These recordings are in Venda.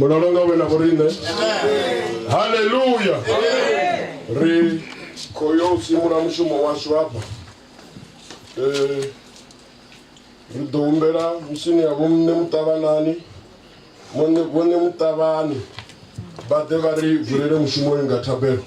Mulalo nga vhe na vhoriṋe. Haleluya. Ri khou yo simula mushumo washu hafha. Ri ḓo humbela misini ya vhomme muṱavhanani, vhone muṱavhani vha ḓe vha ri vulele mushumo uyu nga thabelo.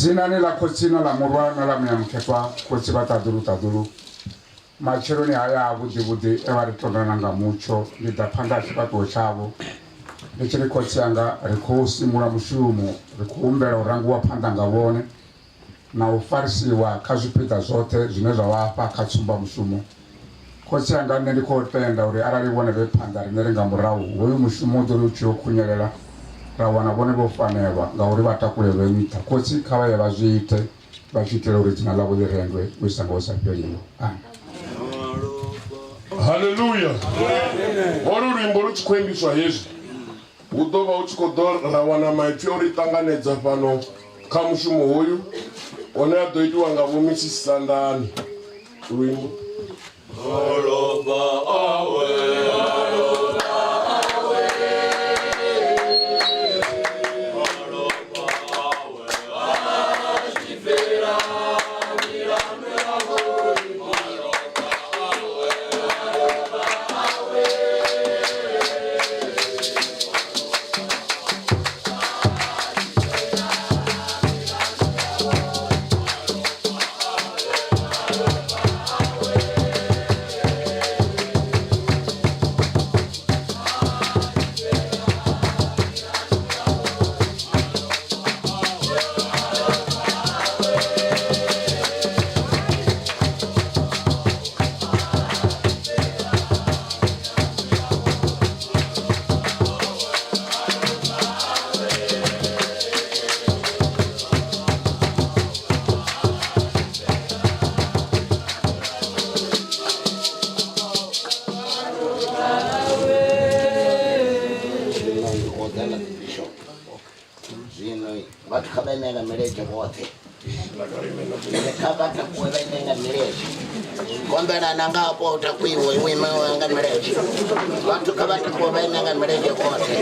Dzinani ḽa Khotsi na ḽa Murwa na ḽa Muya Mukhethwa, Khotsi vha ṱaḓulu ṱaḓulu, matsheloni haya avhuḓivhuḓi e vha ri tondana nga mutsho, ndi ḓa phanḓa ha tshifhaṱuwo tshavho ndi tshi ri, Khotsi anga, ri khou simula mushumo, ri khou humbela u rangiwa phanḓa nga vhone na u farisiwa kha zwipiḓa zwoṱhe zwine zwa vha afha kha tsumbamushumo. Khotsi anga, nṋe ndi khou tenda uri arali vhone vhe phanḓa riṋe ri nga murahu, hoyu mushumo u ḓo ri u tshi yo khunyelela ra wana vhone vho fanelwa ngauri vha takulelwe nṱha. Khotsi, kha vha ye vha zwi ite vha tshi itela uri dzina ḽavho ḽi rendwe u isa nga hu sa fheliho. Amen. Haleluya. Holu luimbo lu tshi khou imbiswa hezwi, hu ḓo vha hu tshi khou ḓo ra wana maipfi o ri ṱanganedza fhano kha mushumo hoyu one a ḓo itiwa nga Vho Mrs Sandani. Luimbo. Malofha awe. Zwino vhathu kha vha ime nga milenzhe vhoṱhe, kha vha takuwe vha ime nga milenzhe, kombelana nga hafho u takuiwe u ime nga milenzhe, vhathu kha vha takuwe vha ime nga milenzhe vhoṱhe.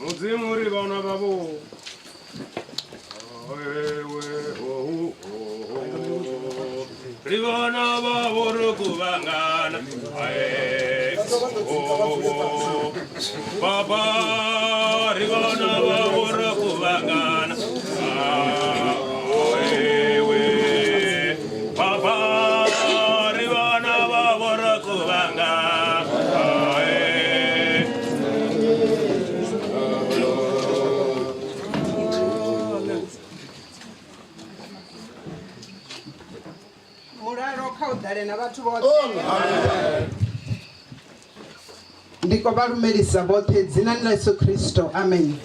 Mudzimu ri vhana vhavho. Ri vhana vhavho ro kuvhangana. Baba ri vhana vhavho ro kuvhangana. Wewe Baba ri vhana vhavho ro kuvhangana. Mulalo kha u ḓale na vhathu vhoṱhe. Ndi khou vha lumelisa vhoṱhe dzinani ḽa Yesu Kristo, amen.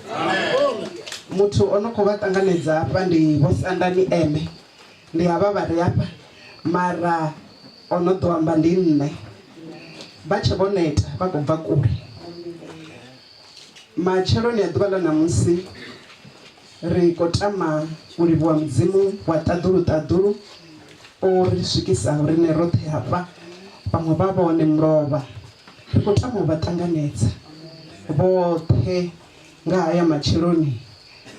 Muthu o no khou vha ṱanganedza hafha ndi Vho Sandani Eme, ndi havha vha re hafha, mara o no ḓo amba ndi nṋe. Vha tshe vho neta vha khou bva kule. Matsheloni a ḓuvha ḽa ṋamusi ri khou tama u livhuwa Mudzimu wa ṱaḓulu ṱaḓulu o ri swikisaho riṋe roṱhe hafha, vhaṅwe vha vhone mulovha. Ri khou tama u vha ṱanganedza vhoṱhe nga haya matsheloni.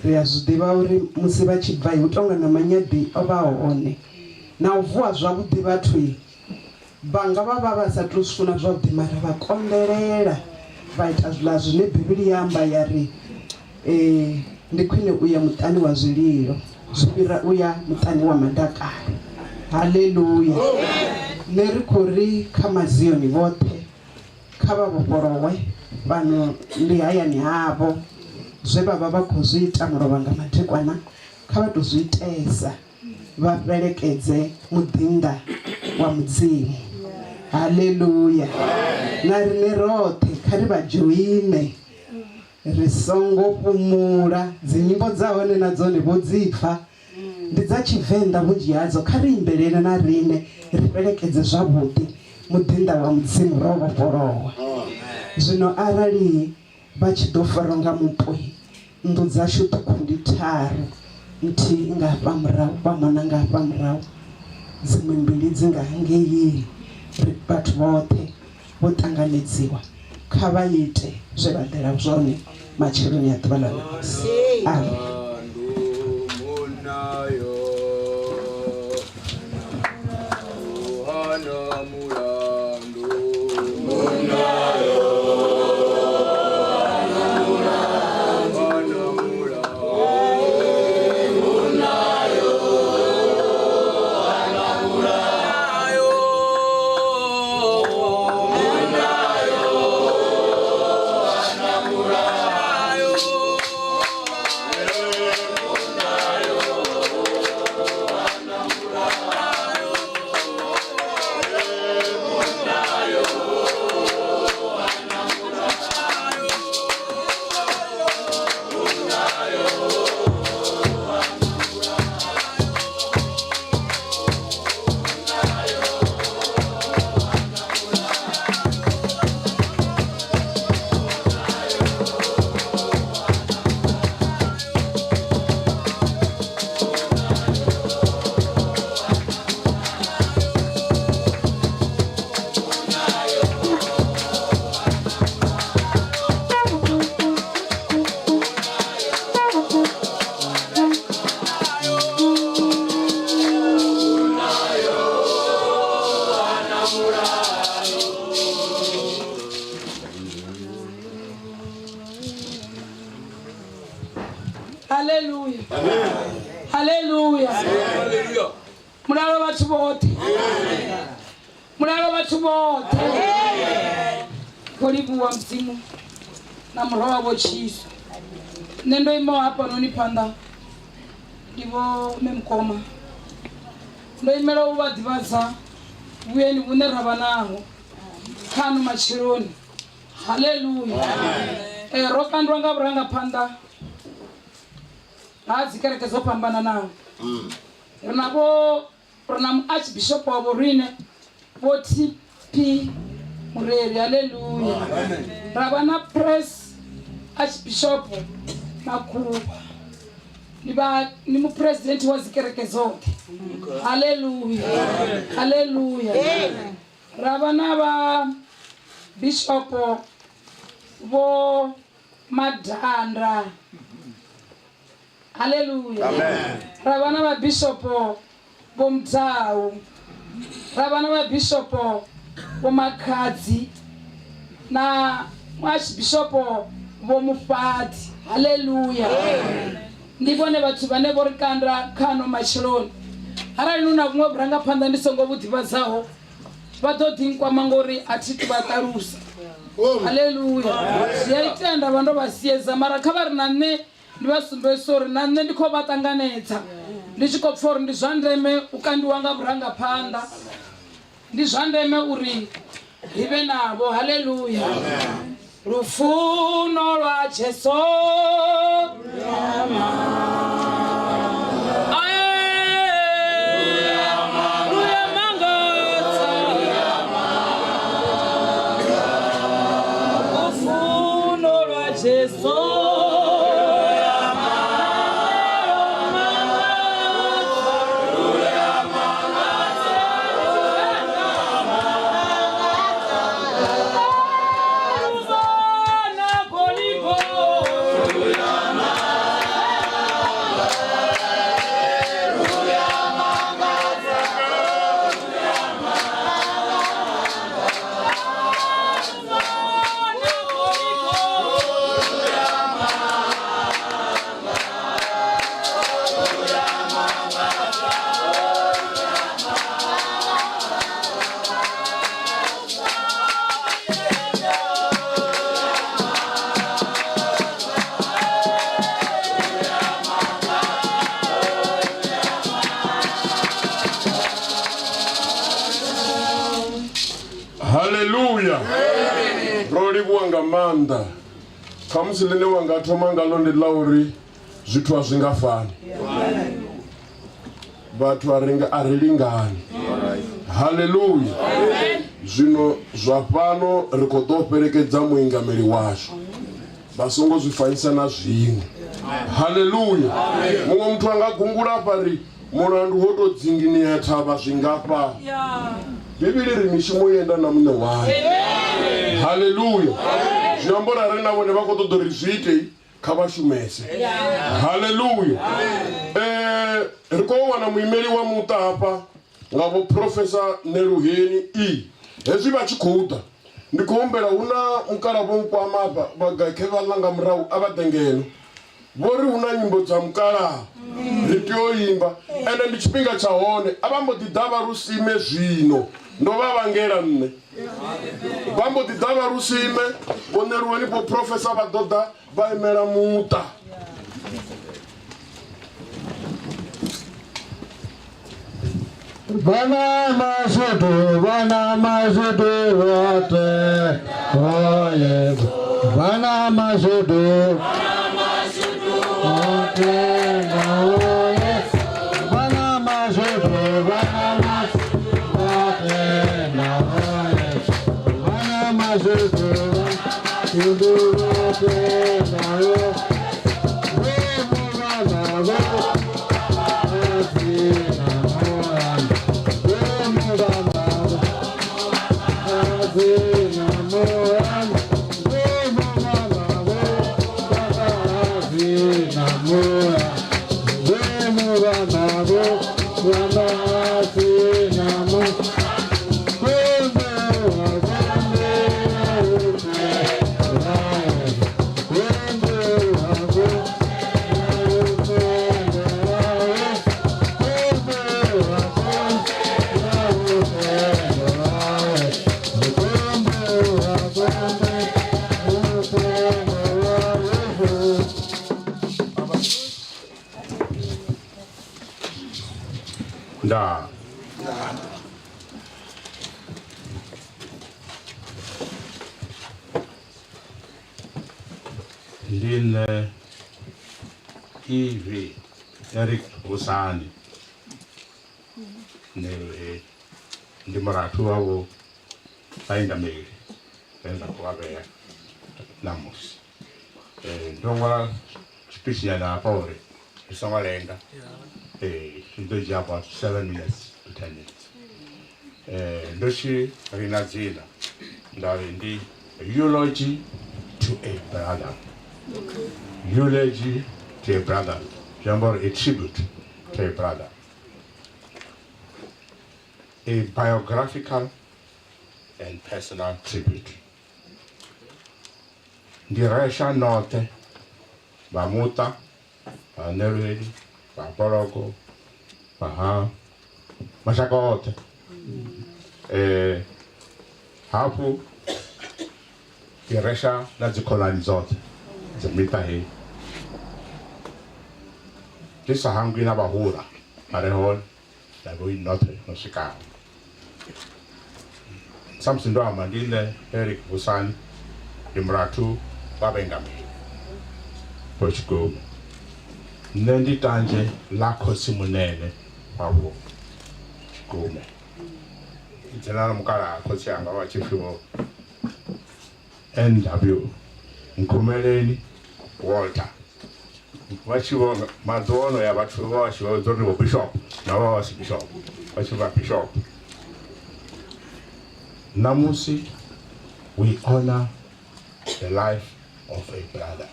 Ri a zwi ḓivha uri musi vha tshi bva hu tonga na manyaḓi o vha hone na u vuwa zwavhuḓi vhathu vha nga vha vha vha sa tou zwi funa zwavhuḓi, mara vha konḓelela vha ita zwiḽa zwine Bivhili ya amba ya ri ndi khwine u ya muṱani wa zwililo zwi fhira u ya muṱani wa madakalo. Haleluya. Nṋe ri khou ri kha mazioni vhoṱhe kha vha vhofholowe fhano ndi hayani havho, zwe vha vha vha khou zwi ita mulovha nga madekwana kha vha tou zwi itesa, vha fhelekedze muḓinḓa wa Mudzimu. Haleluya. Na riṋe roṱhe kha ri vha dzhoine, ri songo fhumula. Dzinyimbo dza hone na dzone vho dzi pfa, ndi dza Tshivenḓa vhunzhi hadzo. Kha ri imbelele na riṋe ri fhelekedze zwavhuḓi muḓinḓa wa Mudzimu ro vhofholowa. Zwino arali vha tshi ḓo farwa nga mupo, nnḓu dzashu ṱhukhu ndi tharu, nthihi nga hafha murahu, vha mona nga hafha murahu, dziṅwe mbili dzi nga hangei. Ri vhathu vhoṱhe vho ṱanganedziwa, kha vha ite zwe vha ḓela zwone matsheloni a ḓuvha ḽa ṋamusi. Amen. Haleluya. Haleluya. Mulalo vhathu vhoṱhe. Mulalo vhathu vhoṱhe. Vho livhuwa Mudzimu na murwa wavho Tshiso. Nṋe ndo imaho hafhanoni phanḓa ndi vho mme Mukoma. Ndo imela u vha ḓivhadza vhuyeni vhune ra vha naho kha ano matsheloni. Haleluya. Ro kandwa nga vhurangaphanḓa ha dzi kereke dzo fhambananaho. Ri na vho ri na archbishop wa vho rine vho TP Mureri. Haleluya. Ra vha na press archbishop Makhuvha, ndi vha ndi mupresident wa dzi kereke dzoṱhe. Haleluya. Haleluya. Ra vha na vha bishop vho Madanda. Haleluya. Ra vha na vha bishop vho Mudau. Ra vha na vha bishop vho Makhadzi na Archbishop Vho Mufhadi. Haleluya. Ndi vhone vhathu vhane vho ri kanda kha ano matsheloni. Arali nu na vhuṅwe vhurangaphanḓa ndi songo vhu ḓivhadzaho, vha ḓo ḓi nkwama ngori a thi tu vha ṱalusa. Haleluya. Zwi a itea nda vha ndo vha siedza, mara kha vha ri na nṋe ndi vha sumbedzisa uri na nṋe ndi khou vha ṱanganedza, ndi tshi khou pfa uri ndi zwa ndeme u kandiwa nga vhurangaphanḓa. Ndi zwa ndeme uri ri vhe navho. Haleluya. Lufuno lwa Jesu luyamangadza. Lufuno lwa Jesu Haleluya. Ro livhuwa nga maanḓa. Khamusi ḽine wa nga thoma ngalo ndi ḽa uri zwithu a zwi nga fani. Vhathu a ri a ri lingani. Haleluya. Zwino zwa fhano ri khou ḓo fhelekedza muingameli washu. Vha songo zwi fanyisa na zwiṅwe. Haleluya. Muṅwe muthu anga gungula afha ri mulandu wo to dzinginia thavha zwingafha. Bivhili ri mishumo i enda na muṋe wayo. Haleluya. Zwi amba uri a ri na vhone vha khou ṱoḓa uri zwi ite kha vha shumese. Haleluya. Ri khou wana muimeli wa muṱa hafha nga vho Professor Neluheni E. Hezwi vha tshi khou ḓa ndi khou humbela hu na mukala vho nkwama hafha vha gai khe vha ḽa nga murahu a vha ḓe ngeno. Vho ri hu na nyimbo dza mukalaha ri tea u imba ende ndi tshifhinga tsha hone. A vha mbo ḓi ḓa vha lusime zwino ndo vha vhangela nṋe. Vha mbo ḓi ḓa vha lusime vho Neluheni vho Professor vha ḓo ḓa vha imela muṱa. Vhana mashudu, vhana mashudu vhoṱhe, oye. Vhana mashudu, vhoṱhe, oye. Vhana mashudu, vhana mashudu vhoṱhe, oye. Vhana mashudu, mashudu vhoṱhe, oye. Ndaa. Ndi nṋe EV Eric Husani Neluheni, ndi murathu wavho vhaingameli vhe nda khou vha vhea ṋamusi. Ndo ṅwala tshipitshi nyana hafha uri ndi songo lenga, zwi ḓo dzhia about 7 minutes to 10 minutes. Ndo tshi rina dzina nda ri ndi eulogy to a brother. Eulogy to a brother zwi amba uri a tribute to a brother, a biographical and personal tribute. Ndi resha noṱhe vha muṱa, vha Ṋelweli, vha Poloko, vha ha mashaka oṱhe. Hafhu ndi resha na dzikhonani dzoṱhe dza miṱa heyi. Ndi sa hangwi na vhahura vha re hone na vho noṱhe no swikaho. Samusi ndo amba ndi nṋe Eric Vusani, ndi murathu wa vhengameli Vho Tshigume. Nṋe ndi tanzhe ḽa khotsi munene wa Vho Tshigume. Dzina ḽa mukalaha khotsi anga wa tshi pfi Vho NW Nkhumeleni Walter. Vha tshi vho maḓuvha ono ya vhathu vha vha tshi vho ḓo ri vho bishop na vha vha si bishop vha tshi vha bishop. Ṋamusi we honor the life of a brother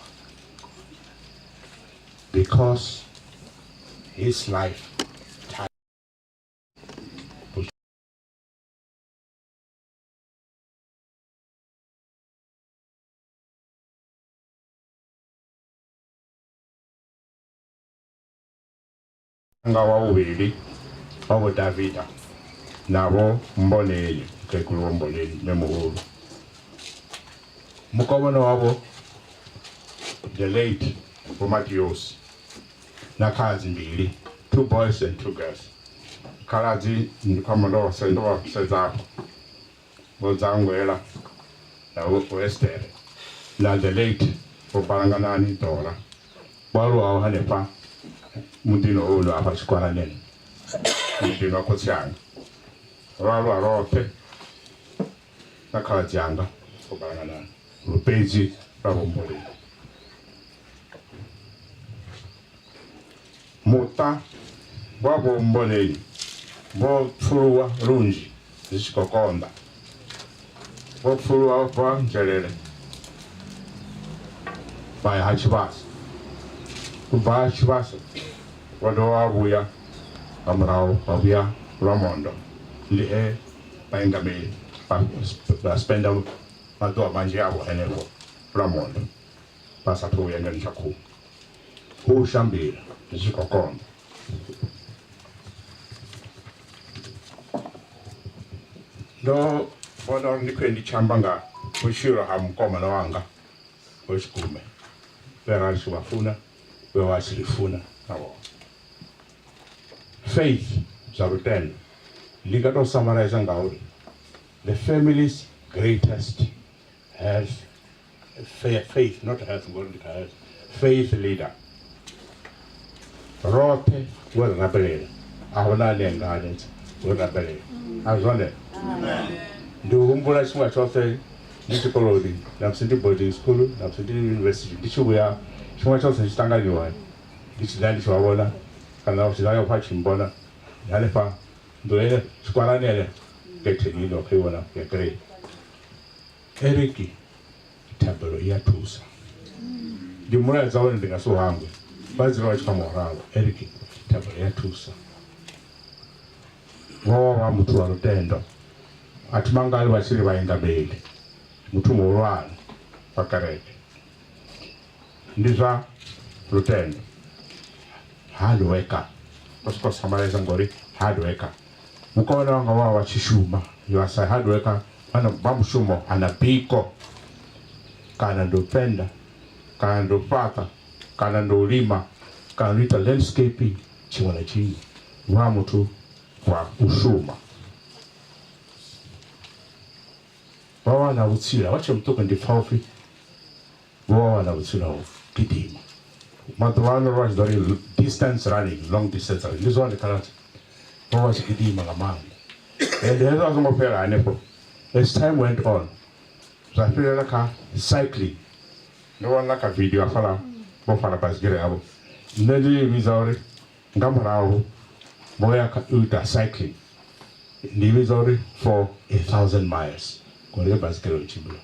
because his life nga wa vhuvhili wa Vho Davida na Vho Mboneni, mukegulu Vho Mboneni mme muhulu. Mukomana wavho the late Vho Matios na khaladzi mbili, 2 boys and 2 girls. Khaladzi ndi khou ndo vha ndo vha sedza afho, Vho Dzangwela na Vho Estere na the late Vho Balanganani Ḓola vho aluwaho hanefha muḓini houno hafha Tshikwaraneni, muḓini wa khotsi anga. Ro aluwa roṱhe na khaladzi anga Vho Balanganani, lupedzi lwa Vho Mboleni. Muṱa wa Vho Mboleni vho pfuluwa lunzhi zwi tshi khou konḓa. Vho pfuluwa u bva Nzhelele vha ya ha Tshivhasa. U bva ha Tshivhasa vho dovha vha vhuya nga murahu vha vhuya Lwamondo, ndi he vhaingameli vha spenda maḓuvha manzhi avho henefho Lwamondo vha sathu vhuya ngeno Tshakhuma. Hu u shambila zwi tshi khou konḓa. Ndo vhona uri ndi khwine ndi tshi amba nga vhutshilo ha mukomana wanga Vho Tshigume, vhe ra ri tshi vha funa, vhe vha tshi ri funa na vhone. Faith zwa lutendo ndi nga tou summarize ngauri the family's greatest health faith, not health, ngori ndi kha health, faith leader. Roṱhe vho ri rabelela, a huna ane nga hanedza, vho ri rabelela. A zwone? Ndi humbula tshifhinga tshoṱhe ndi tshikoloni, na musi ndi boarding school, na musi ndi university, ndi tshi vhuya tshifhinga tshoṱhe tshi ṱanganiwa, ndi tshi ḓa ndi tshi vha vhona, kana tshi ḓa vha tshi mbona hanefha ndo ene tshikwarani ene getheni ino kha i vhona ya grey. Eric, thabelo i a thusa. Ndi mulaedza wone ndi nga si u hangwe. Vha dzula vha tshi khou amba ralo. Eric, thabelo i a thusa. Vho vha muthu wa lutendo. A thi mangali vha tshi ri vhaingameli. Muthu muhulwane wa kereke. Ndi zwa lutendo. Hard worker. Ndo sokou summarize ngori hard worker. Mukomana wanga wa vha tshi shuma. You are a hard worker. Vhana vha mushumo ana biko kana ndi u penda kana ndi u fhaṱa kana ndi u lima kana ndi u ita landscaping, tshiṅwe na tshiṅwe vha muthu wa u shuma. Vha vha na vhutsila vha tshe muṱuku, ndi pfa upfhi vho vha vha na vhutsila ho gidima. Maḓuvha ano vha tshi ḓo ri distance running, long distance running, ndi zwone khaladzi, vho vha tshi gidima nga maanḓa. And hezwo a zwo ngo fhela hanefho, as time went on zwa fhirela kha cycling. Ndo vhona kha video hafhaḽa vho fara baisigira yavho, nṋe ndi vhidza uri nga murahu vho ya kha u ita cycling, ndi vhidza uri for 1000 miles, ngori yo baisigira yo tshimbila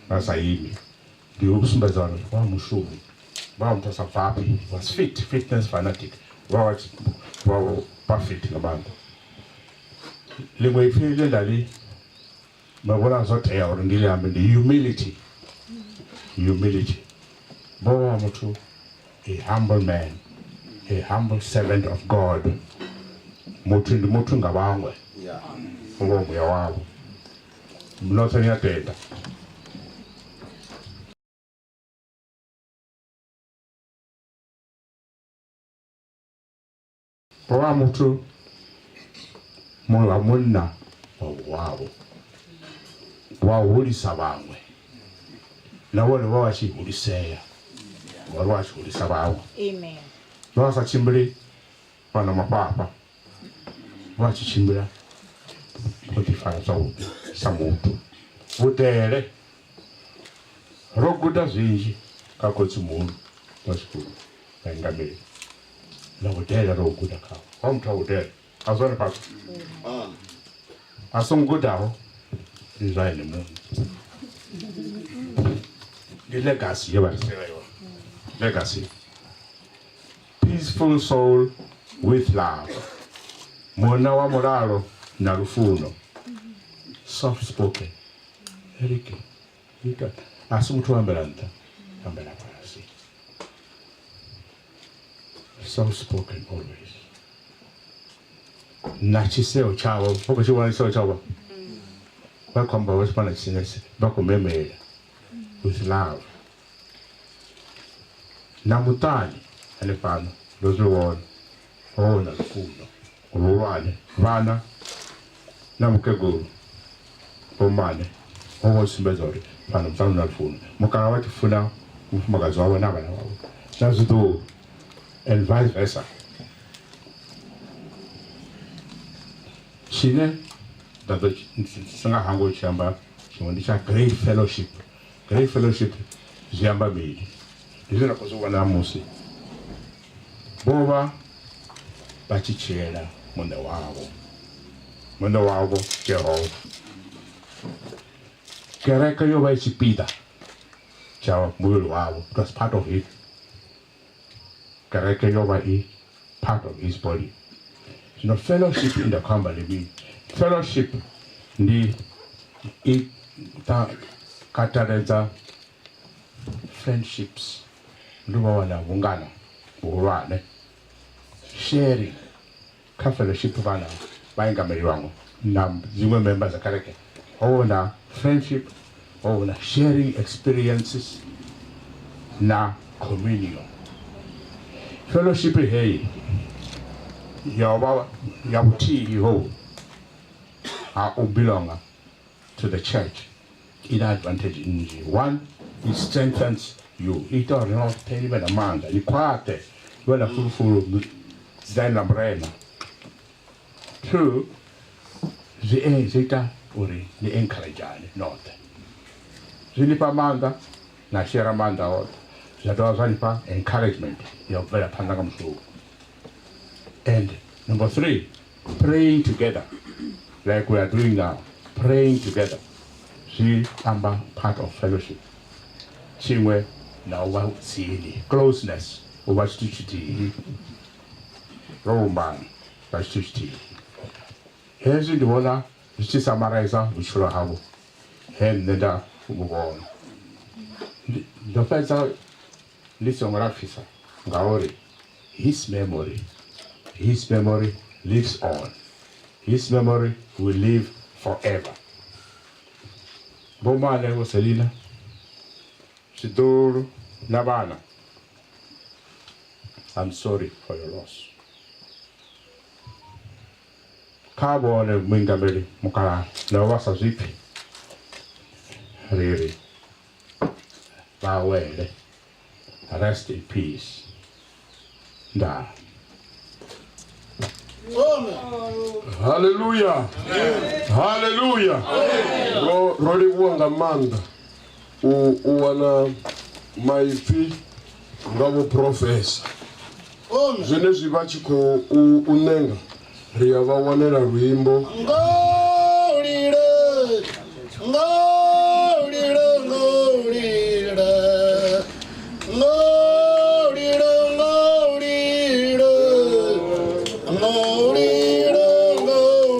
vha sa imi. Ndi u sumbedza uri vha mushumi, vha muthu a sa bvafhi, was fit, fitness fanatic, vha vha fit nga maanḓa. Ḽiṅwe ipfi ḽe nda ḽi vha vhona zwo tea uri ndi ḽi ambe ndi humility. Humility. Vho vha muthu a humble man, a humble servant of God. Muthu ndi muthu nga vhaṅwe. Ho vha muya wavho. Noṱhe ni a tenda. Vho vha muthu wa munna wa vhuwavho wa hulisa vhaṅwe na vhone vha vha tshi hulisea ngori vha tshi hulisa vhaṅwe. Amen. Vha vha sa tshimbili vha na mafhafha, vha tshi tshimbila vho ḓifara zwavhuḓi sa muthu. Vhudele ro guda zwinzhi kha khotsi muhulu wa tshikolo vhaingameli na vhudele ro guda khavho. Wa muthu wa vhudele a zwone fhasi a songo gudaho ndi zwa ene muṋe, ndi legacy ye vha ri siela yone. Legacy, peaceful soul with love, munna wa mulalo na lufuno, soft spoken. Eric ita a si muthu wa ambela nṱha, ambela fhasi, soft spoken always. Na tshiseo tshavho vha khou tshi vhona, tshiseo tshavho vha khou amba vha tshi fana tshinese, vha khou memela with love. Na muṱani hanefhano ndo zwi vhona ho na lufuno luhulwane, vhana na mukegulu vhomane ho vha sumbedza uri fhano muṱani na lufuno. Mukala vha tshi funa mufumakadzi wavho na vhana vhavho na zwiḓuhulu and vice versa. Tshine nda ḓo si nga hangwa u tshi amba tshiṅwe ndi tsha great fellowship. Great fellowship zwi amba mini? Ndi zwine nda khou zwi vhona musi vho vha vha tshi tshilela muṋe wavho, muṋe wavho Jehova. Kereke yo vha i tshipiḓa tsha muvhili wavho, it was part of it. Kereke yo vha i part of his body. Zwino fellowship i nda khou amba ndi mini? Fellowship ndi i ta kataledza friendships, ndi vha wana vhungana vhuhulwane, sharing kha fellowship vhana vhaingameli vhaṅwe na dziṅwe member dza kereke, ho na friendship, ho na sharing experiences na communion. Fellowship heyi ya vha ya vhuthihi ho ha u belonga to the church ina advantage nnzhi. One, it strengthens you, ita uri noṱhe ni vhe na maanḓa, ni khwaṱhe, ni vhe na fulufulu dzinani ḽa Murena. Two, zwi zwi ita uri ni encourageane noṱhe, zwi ni fha maanḓa na shera maanḓa oṱhe, zwa dovha zwa ni fha encouragement ya u bvela phanḓa nga mushumo. And number three, praying together like we are doing now, praying together zwi amba part of fellowship. Tshiṅwe na u vha tsini, closeness, u vha tshithu tshithihi, ro vhumbana nga tshithu tshithihi. Hezwi ndi vhona zwi tshi samaraiza vhutshilo havho he nṋe nda vhu vhona. Ndo fhedza ndi songo lapfisa ngauri his memory, his memory lives on, his memory will live forever. Vho Mane, Vho Selina, zwiḓuhulu na vhana, I'm sorry for your loss. Kha vhone muingameli mukalaha navho vha sa zwipfi ri ri vha wele, rest in peace. Ndaa. Haleluya, haleluya. Ro ro livhuwa nga maanḓa u u wana maipfi nga vho profesa. Zwenezwi vha tshi khou u ṋenga ri ya vha wanela luimbo. Ngolile, ngolile, ngolile, ngolile, ngolile, ngolile, ngolile.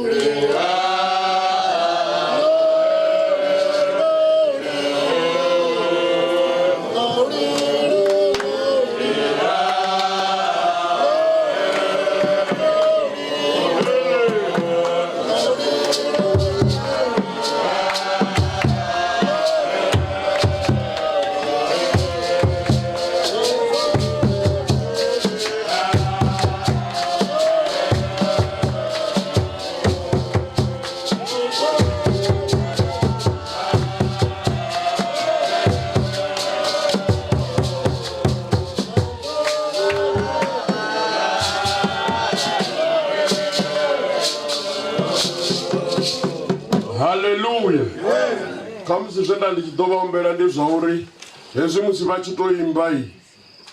Khamusi zwe nda ndi tshi ḓo vha humbela ndi zwa uri hezwi musi vha tshi tou imba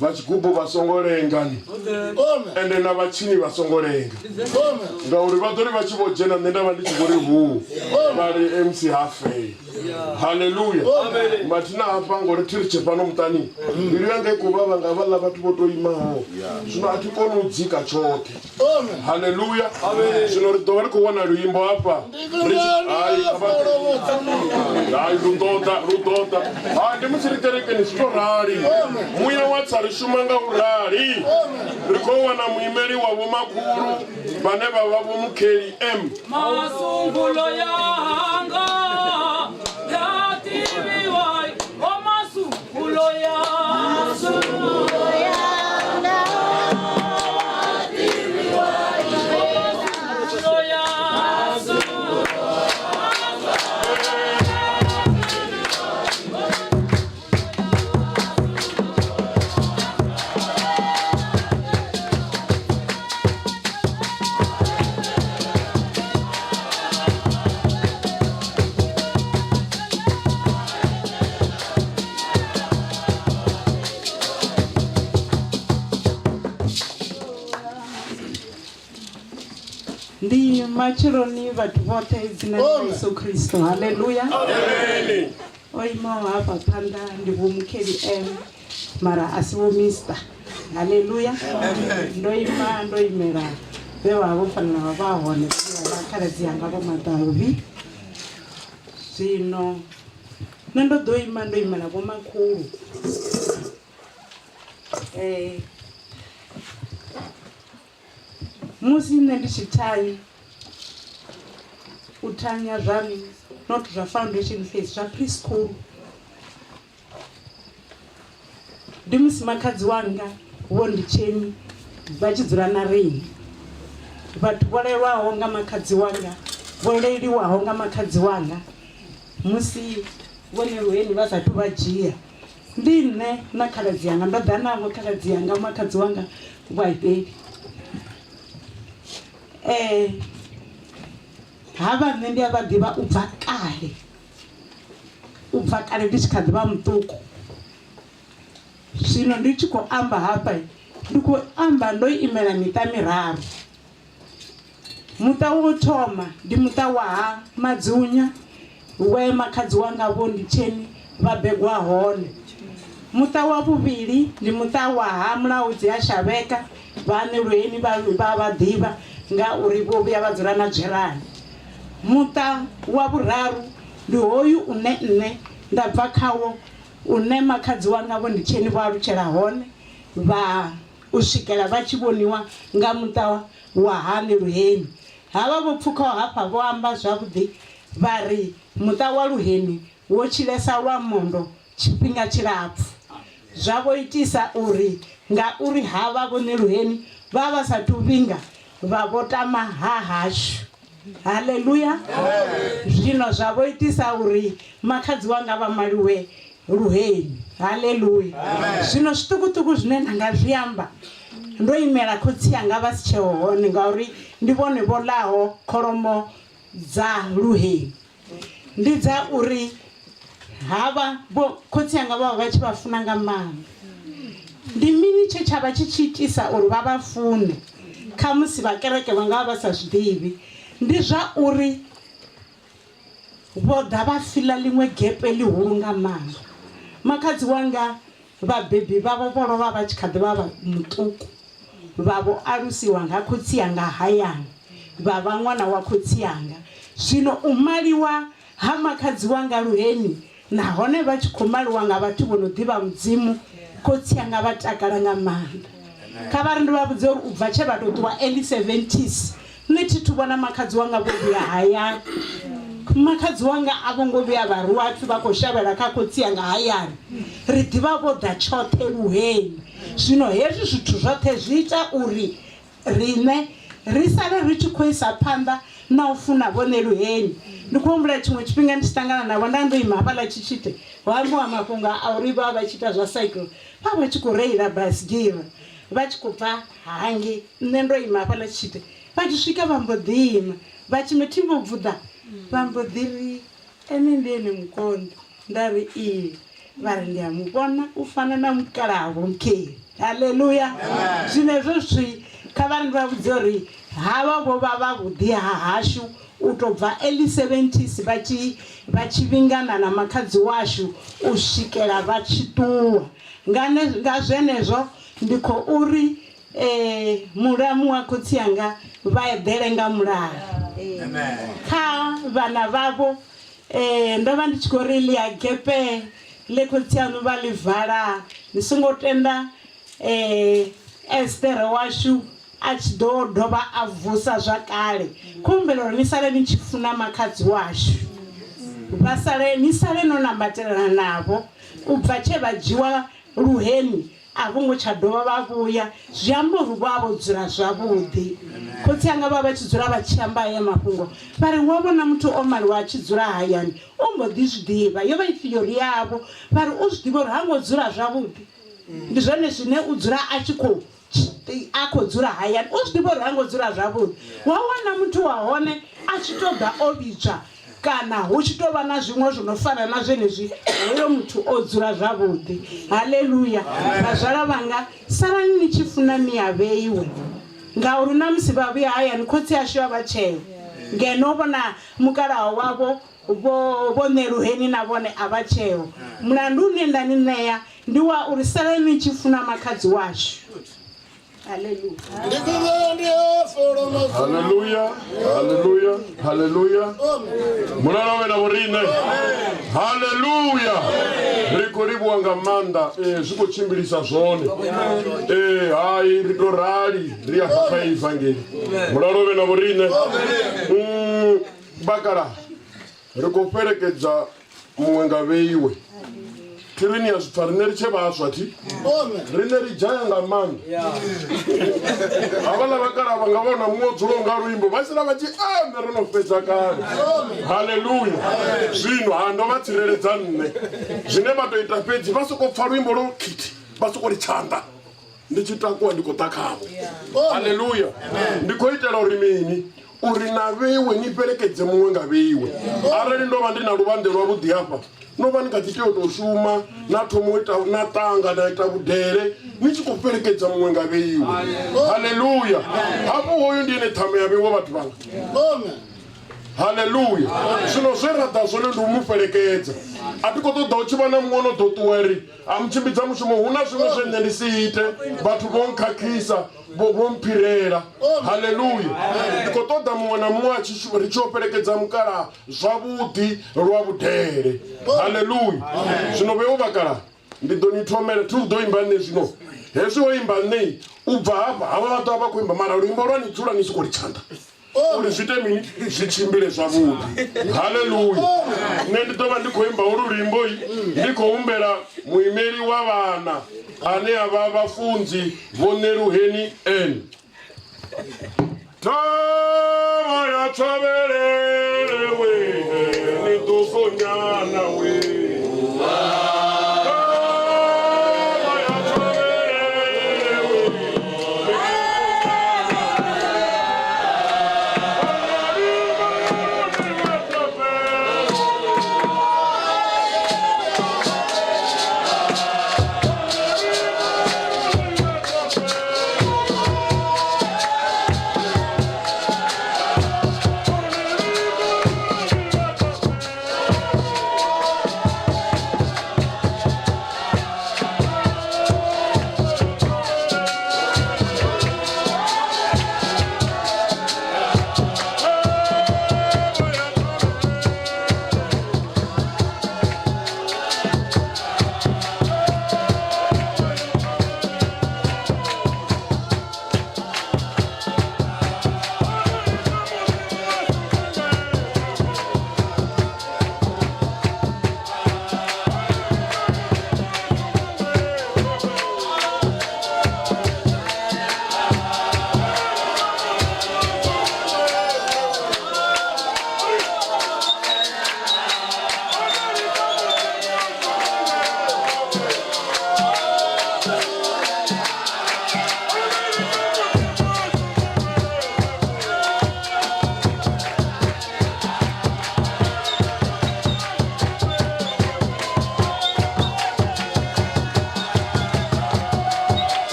vha tshigubu vha songo lenga ni ende na vhatshini vha songo lenga ngauri vha ḓo ri vha tshi vho dzhena nṋe nda vha ndi tshi vho ri hu vha ri mc hafei haleluya mathina hafha ngori thi ri tshe fhano muṱani mbilu yanga i khou vhavha nga vhaḽa vhathu vho tou imaho zwino a thi koni u dzika tshoṱhe haleluya zwino ri ḓo vha ri khou wana luimbo hafha hai lu ḓo ḓa lu ḓo ḓa hai ndi musi ri kerekeni zwi to rali muya wa tsa ri shuma nga u rali ri khou wana muimeli wa vhomakhulu vhane vha vha vho mukheli m Masungulo yanga ya tiviwa o masungulo ya masungulo yanga tiviwa masungulo ya Ndi matsheloni vhathu vhoṱhe dzina ḽa Yesu Kristo haleluya o imaho hafha phanḓa ndi vho mukheli m mara a si vho mister haleluya ndo ima ndo imela vhe vha vho fanela vha vha hone vhane vha vha khaladzi yanga vho maḓaluvhi zwino nṋe ndo ḓo ima ndo imela vho makhulu eh musi nṋe ndi tshi thanya u thanya zwa not zwa foundation phase zwa preschool ndi musi makhadzi wanga vho nditsheni vha tshi dzula na riṋe vhathu vho lelwaho nga makhadzi wanga vho leliwaho nga makhadzi wanga musi vhone luheni vha sathu vha dzhia ndi nṋe na khaladzi yanga ndo ḓa navho khaladzi yanga makhadzi wanga vhaifheli um havha nṋe ndi a vha ḓivha u bva kale u bva kale ndi tshi kha ḓi vha muṱuku zwino ndi tshi khou amba hafha ndi khou amba ndo imela miṱa miraru muṱa wa u thoma ndi muṱa wa ha madzunya we makhadzi wanga vho nditsheni vha begwa hone muṱa wa vhuvhili ndi muṱa wa ha mulaudzi ha shavheka vhaṋe luheni vha vha ḓivha ngauri vho vhuya vha dzula na dzherani muṱa wa vhuraru ndi hoyu une nṋe nda bva khawo une makhadzi wanga vho nditsheni vho alutshela hone vha u swikela vha tshi vhoniwa nga muṱa wa ha Luheni. Havha vho pfukhaho hafha vho amba zwavhuḓi vha ri muṱa wa Luheni wo tshilesa lwa mondo tshifhinga tshilapfu. Zwa vho itisa uri ngauri havha vho Ṋeluheni vha vha sathu vhinga vha vho tama ha hashu. Haleluya! Zwino zwa vho itisa uri makhadzi wanga vha maliwe Luheni. Haleluya! Zwino zwiṱukuṱuku zwine nda nga zwi amba ndo imela khotsi anga vha si tsheho hone ngauri ndi vhone vho ḽaho kholomo dza Luheni ndi dza uri havha vho khotsi anga vha vha vha tshi vha funa nga maanḓa. Ndi mini tshe tsha vha tshi tshi itisa uri vha vha fune khamusi vha kereke vha nga vha vha sa zwi ḓivhi ndi zwa uri Vho ḓa vha fiḽa ḽiṅwe gepe ḽihulu nga maanḓa. Makhadzi wanga vhabebi vhavho vho lovha vha tshi kha ḓi vha muṱuku, vha vho alusiwa nga khotsi anga hayani, vha vha ṅwana wa khotsi anga. Zwino u maliwa ha makhadzi wanga Luheni nahone vha tshi khou maliwa nga vhathu vho no ḓivha Mudzimu, khotsi anga vha takala nga maanḓa. Kha vha ri ndi vha vhudze uri u bva tshe vha tou ṱuwa early 70s nṋe thi thu vhona makhadzi wanga vho vhuya hayani. Makhadzi wanga a vho ngo vhuya vha rwiwa pfhi vha khou shavhela kha khotsi anga hayani. Ri ḓivha vho ḓa tshoṱhe Luheni. Zwino hezwi zwithu zwoṱhe zwi ita uri riṋe ri sale ri tshi khou isa phanḓa na u funa vhone Luheni. Ndi khou humbula tshiṅwe tshifhinga ndi tshi ṱangana navho nda ndo ima hafhaḽa Tshitshite ho ambiwa mafhungo a uri vha vha tshi ita zwa cycle vha vha tshi khou reila baisigira vha tshi khou bva hangei nṋe ndo ima hafhaḽa Tshitshite vha tshi swika vha mbo ḓi ima vha tshi thi vho bvuḓa vha mbo ḓi ri. Ene ndi ene mukonḓi. Nda ri, Ee. Vha ri, Ndi a mu vhona u fana na mukalaha Vho-Mkheli. Haleluya! Zwino hezwo zwithu kha vha ri ndi vha vhudze uri havha vho vha vhavhuḓi ha hashu u tou bva early 70s vha tshi vha tshi vhingana na makhadzi washu u swikela vha tshi ṱuwa. Nga nga zwenezwo ndi khou uri Ee, mulamu wa khotsi anga vha eḓele nga mulalo. Kha vhana vhavho, ee, ndo vha ndi tshi khou ri ḽi a gepe ḽe khotsi aṋu vha ḽi vala. Ni songo tenda ee, Estere washu a tshi ḓo dovha a vusa zwa kale. Khou humbela uri ni sale ni tshi funa makhadzi washu. Vha sale, ni sale no nambatelana navho u bva tshe vha dzhiwa luheni. A vho ngo tsha dovha vha vhuya, zwi amba uri vho vha vho dzula zwavhuḓi. Khotsi anga vha vha tshi dzula vha tshi amba haya mafhungo, vha ri, Wa vhona muthu o maliwa a tshi dzula hayani, u mbo ḓi zwi ḓivha. Yo vha i theory yavho. Vha ri, U zwi ḓivha uri ha ngo dzula zwavhuḓi. Ndi zwone zwine u dzula a tshi khou a khou dzula hayani, u zwi ḓivha uri ha ngo dzula zwavhuḓi. Wa wana muthu wa hone a tshi tou ḓa o vhidzwa kana hu tshi tou vha na zwiṅwe zwo no fana na zwenezwi, hoyo muthu o dzula zwavhuḓi. Haleluya! Vhazwala vhanga, salani ni tshi funa ni a vheiwe, ngauri na musi vha vhuya hayani khotsi ashu a vha tsheo, ngeno vho na mukalaha wavho vho vho Ṋeluheni na vhone a vha tsheo. Mulandu une nda ni ṋea ndi wa uri salani ni tshi funa makhadzi washu. Haleluya, haleluya, haleluya. Mulalo we na vhoriṋe. Haleluya. Ri khou livhuwa nga maanḓa eh zwi khou tshimbilisa zwone. Eh hai ri to rali ri afha kha evangeli. Mulalo we na vhoriṋe. Bakala ri khou fhelekedza muṅwe nga vheiwe thi ri ni ya zwi pfa riṋe ri tshe vhaswa thi riṋe ri dzhaya nga maanḓa havhaḽa vhakala vha nga vhona muṅwe o dzulaho nga luimbo vha sala vha tshi a nṋe ro no fhedza kale haleluya zwino ha ndo vha tsireledza nṋe zwine vha tou ita fhedzi vha sokou pfa luimbo lwo khithi vha sokou ri tshanḓa ndi tshi takuwa ndi khou ḓa khavho haleluya ndi khou itela uri mini uri na vheiwe ni fhelekedze muṅwe nga vheiwe arali ndo vha ndi na luvhanḓe lwavhuḓi hafha no vha ni kha ḓi tea u tou shuma na thoma u ita na tanga na ita vhudele ni tshi khou fhelekedza muṅwe nga vheiwe haleluya hafhu hoyu ndi ene ṱhamu ya vheiwe vhathu vhanga haleluya zwino zwe ra ḓa zwone ndi u mu fhelekedza a thi khou ṱoḓa u tshi vha na muṅwe no ḓo ṱuwa ri a mutshimbidza mushumo hu na zwiṅwe zwe nṋe ndi si ite vhathu vho nkhakhisa vho vho mphirela haleluya ndi khou ṱoḓa muṅwe na muṅwe a tshi ri tshi o fhelekedza mukalaha zwavhuḓi lwa vhudele haleluya zwino vhe u vhakalaha ndi ḓo ni thomela thi u ḓo imba nṋe zwino hezwi ho imba nṋe u bva hafha havha vha ḓo vha khou imba mara luimbo lwa ni dzula ni sokou ri tshanḓa uri zwi ite mini zwi tshimbile zwavhuḓi haleluya nṋe ndi ḓo vha ndi khou imba holu luimbo ndi khou humbela muimeli wa vhana ane a vha vhafunzi vho ṋeluheni n thavha ya tswavhelele we ni ḓo gonyana we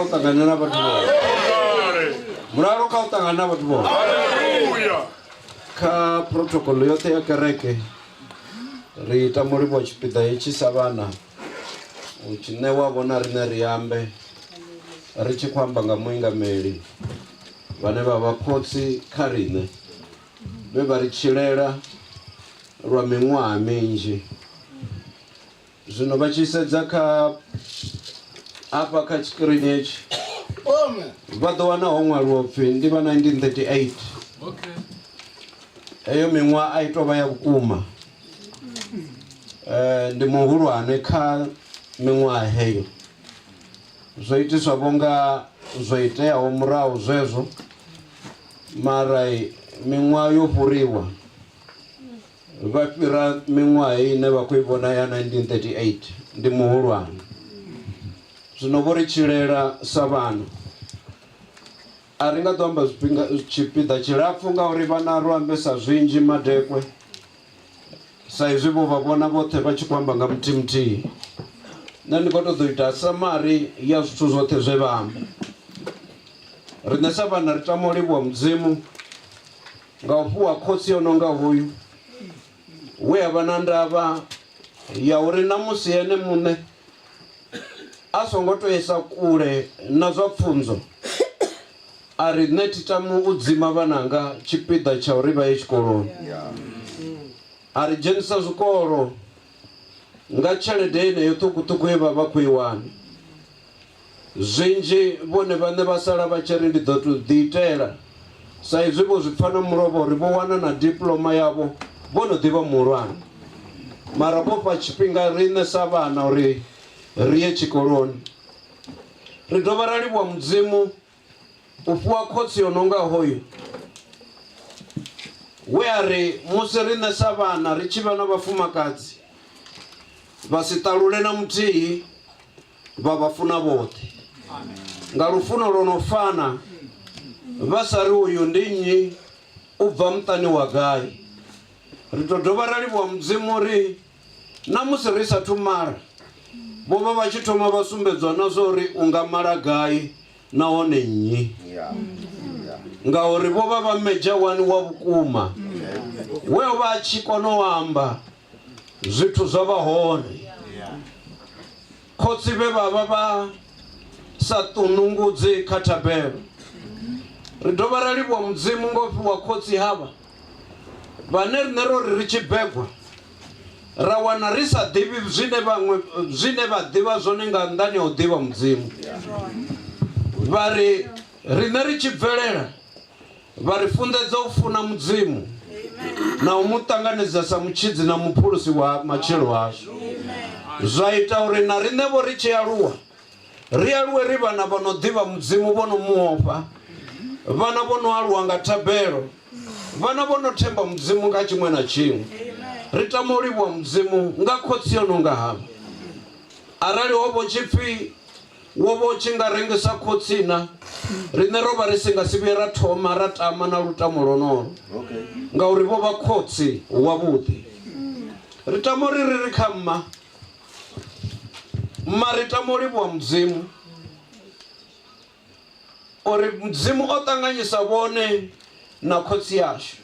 u ṱangana na vhathu vhoṱhe. Mulalo kha u ṱangana na vhathu vhoṱhe. Kha protocol yoṱhe ya kereke ri tama u livhuwa tshipiḓa hetshi sa vhana u tshi ṋewa vho na riṋe ri ambe ri tshi khou amba nga muingameli vhane vha vha khotsi kha riṋe vhe vha ri tshilela lwa miṅwaha minzhi. Zwino vha tshi sedza kha hafha kha tshikirini hetshi vha ḓo wana ho ṅwaliwa upfhi ndi vha 1938. Heyo miṅwaha a i tou vha ya vhukuma. Ndi muhulwane kha miṅwaha heyo. Zwo itiswa vho nga zwo iteaho murahu zwezwo, mara miṅwaha yo fhuriwa. Vha fhira miṅwaha heyi ine vha khou i vhona ya 1938, ndi muhulwane. Zwino vho ri tshilela sa vhana. A ri nga ḓo amba zwifhinga tshipiḓa tshilapfu ngauri vhana ro ambesa zwinzhi madekwe sa izwi vho vha vhona vhoṱhe vha tshi khou amba nga muthihi muthihi. Nṋe ndi khou tou ḓo ita samari ya zwithu zwoṱhe zwe vha amba. Riṋe sa vhana ri tama u livhuwa Mudzimu nga u fhiwa khotsi o no nga hoyu we a vha na ndavha ya uri na musi ene muṋe a songo tou isa kule na zwa pfunzo, a ri nṋe thi tami u dzima vhananga tshipiḓa tsha uri vha ye tshikoloni. A ri dzhenisa zwikolo nga tshelede yeneyo ṱhukhuṱhukhu ye vha vha khou i wana. Zwinzhi vhone vhaṋe vha sala vha tshi ri ndi ḓo tou ḓiitela sa izwi vho zwi pfa na mulovha uri vho wana na diploma yavho vho no ḓi vha muhulwane. Mara vho fha tshifhinga riṋe sa vhana uri ri ye tshikoloni. Ri dovha ra livhuwa Mudzimu u fhiwa khotsi yo no nga hoyu we a ri musi riṋe sa vhana ri tshi vha na vhafumakadzi vha si ṱalule na muthihi vha vha funa vhoṱhe nga lufuno lwo no fana, vha sa ri uyu ndi nnyi, u bva muṱani wa gai. Ri tou dovha ra livhuwa Mudzimu uri na musi ri sathu mala, vho vha vha tshi thoma vha sumbedzwa na zwa uri u nga mala gai nahone nnyi, ngauri vho vha vha medzha wani wa vhukuma we o vha a tshi kona u amba zwithu zwa vha hone. Khotsi vhe vha vha vha sa ṱunungudzi kha thabelo. Ri dovha ra livhuwa Mudzimu ngo fhiwa khotsi havha vhane riṋe ro ri ri tshi begwa ra wana ri sa ḓivhi zwine vhaṅwe zwine vha ḓivha zwone nga nnḓani ha u ḓivha Mudzimu. Vha ri riṋe ri tshi bvelela Vha ri funḓedza u funa Mudzimu na u mu ṱanganedza sa mutshidzi na muphulusi wa matshilo ashu. Zwa ita uri na riṋe vho ri tshi aluwa, ri aluwe ri vhana vha no ḓivha Mudzimu, vho no mu ofha, vhana vho no aluwa nga thabelo, vhana vho no themba Mudzimu nga tshiṅwe na tshiṅwe. Ri tama u livhuwa Mudzimu nga khotsi yo no nga havha. Arali ho vho tshi pfi Wo vha u tshi nga rengisa khotsina, riṋe ro vha ri si nga si vhuye ra thoma ra tama na lutamo lwonolwo, ngauri vho vha khotsi wavhuḓi. Ri tama uri ri ri kha mma, mma ri tama u livhuwa Mudzimu uri Mudzimu o ṱanganyisa vhone na khotsi ashu.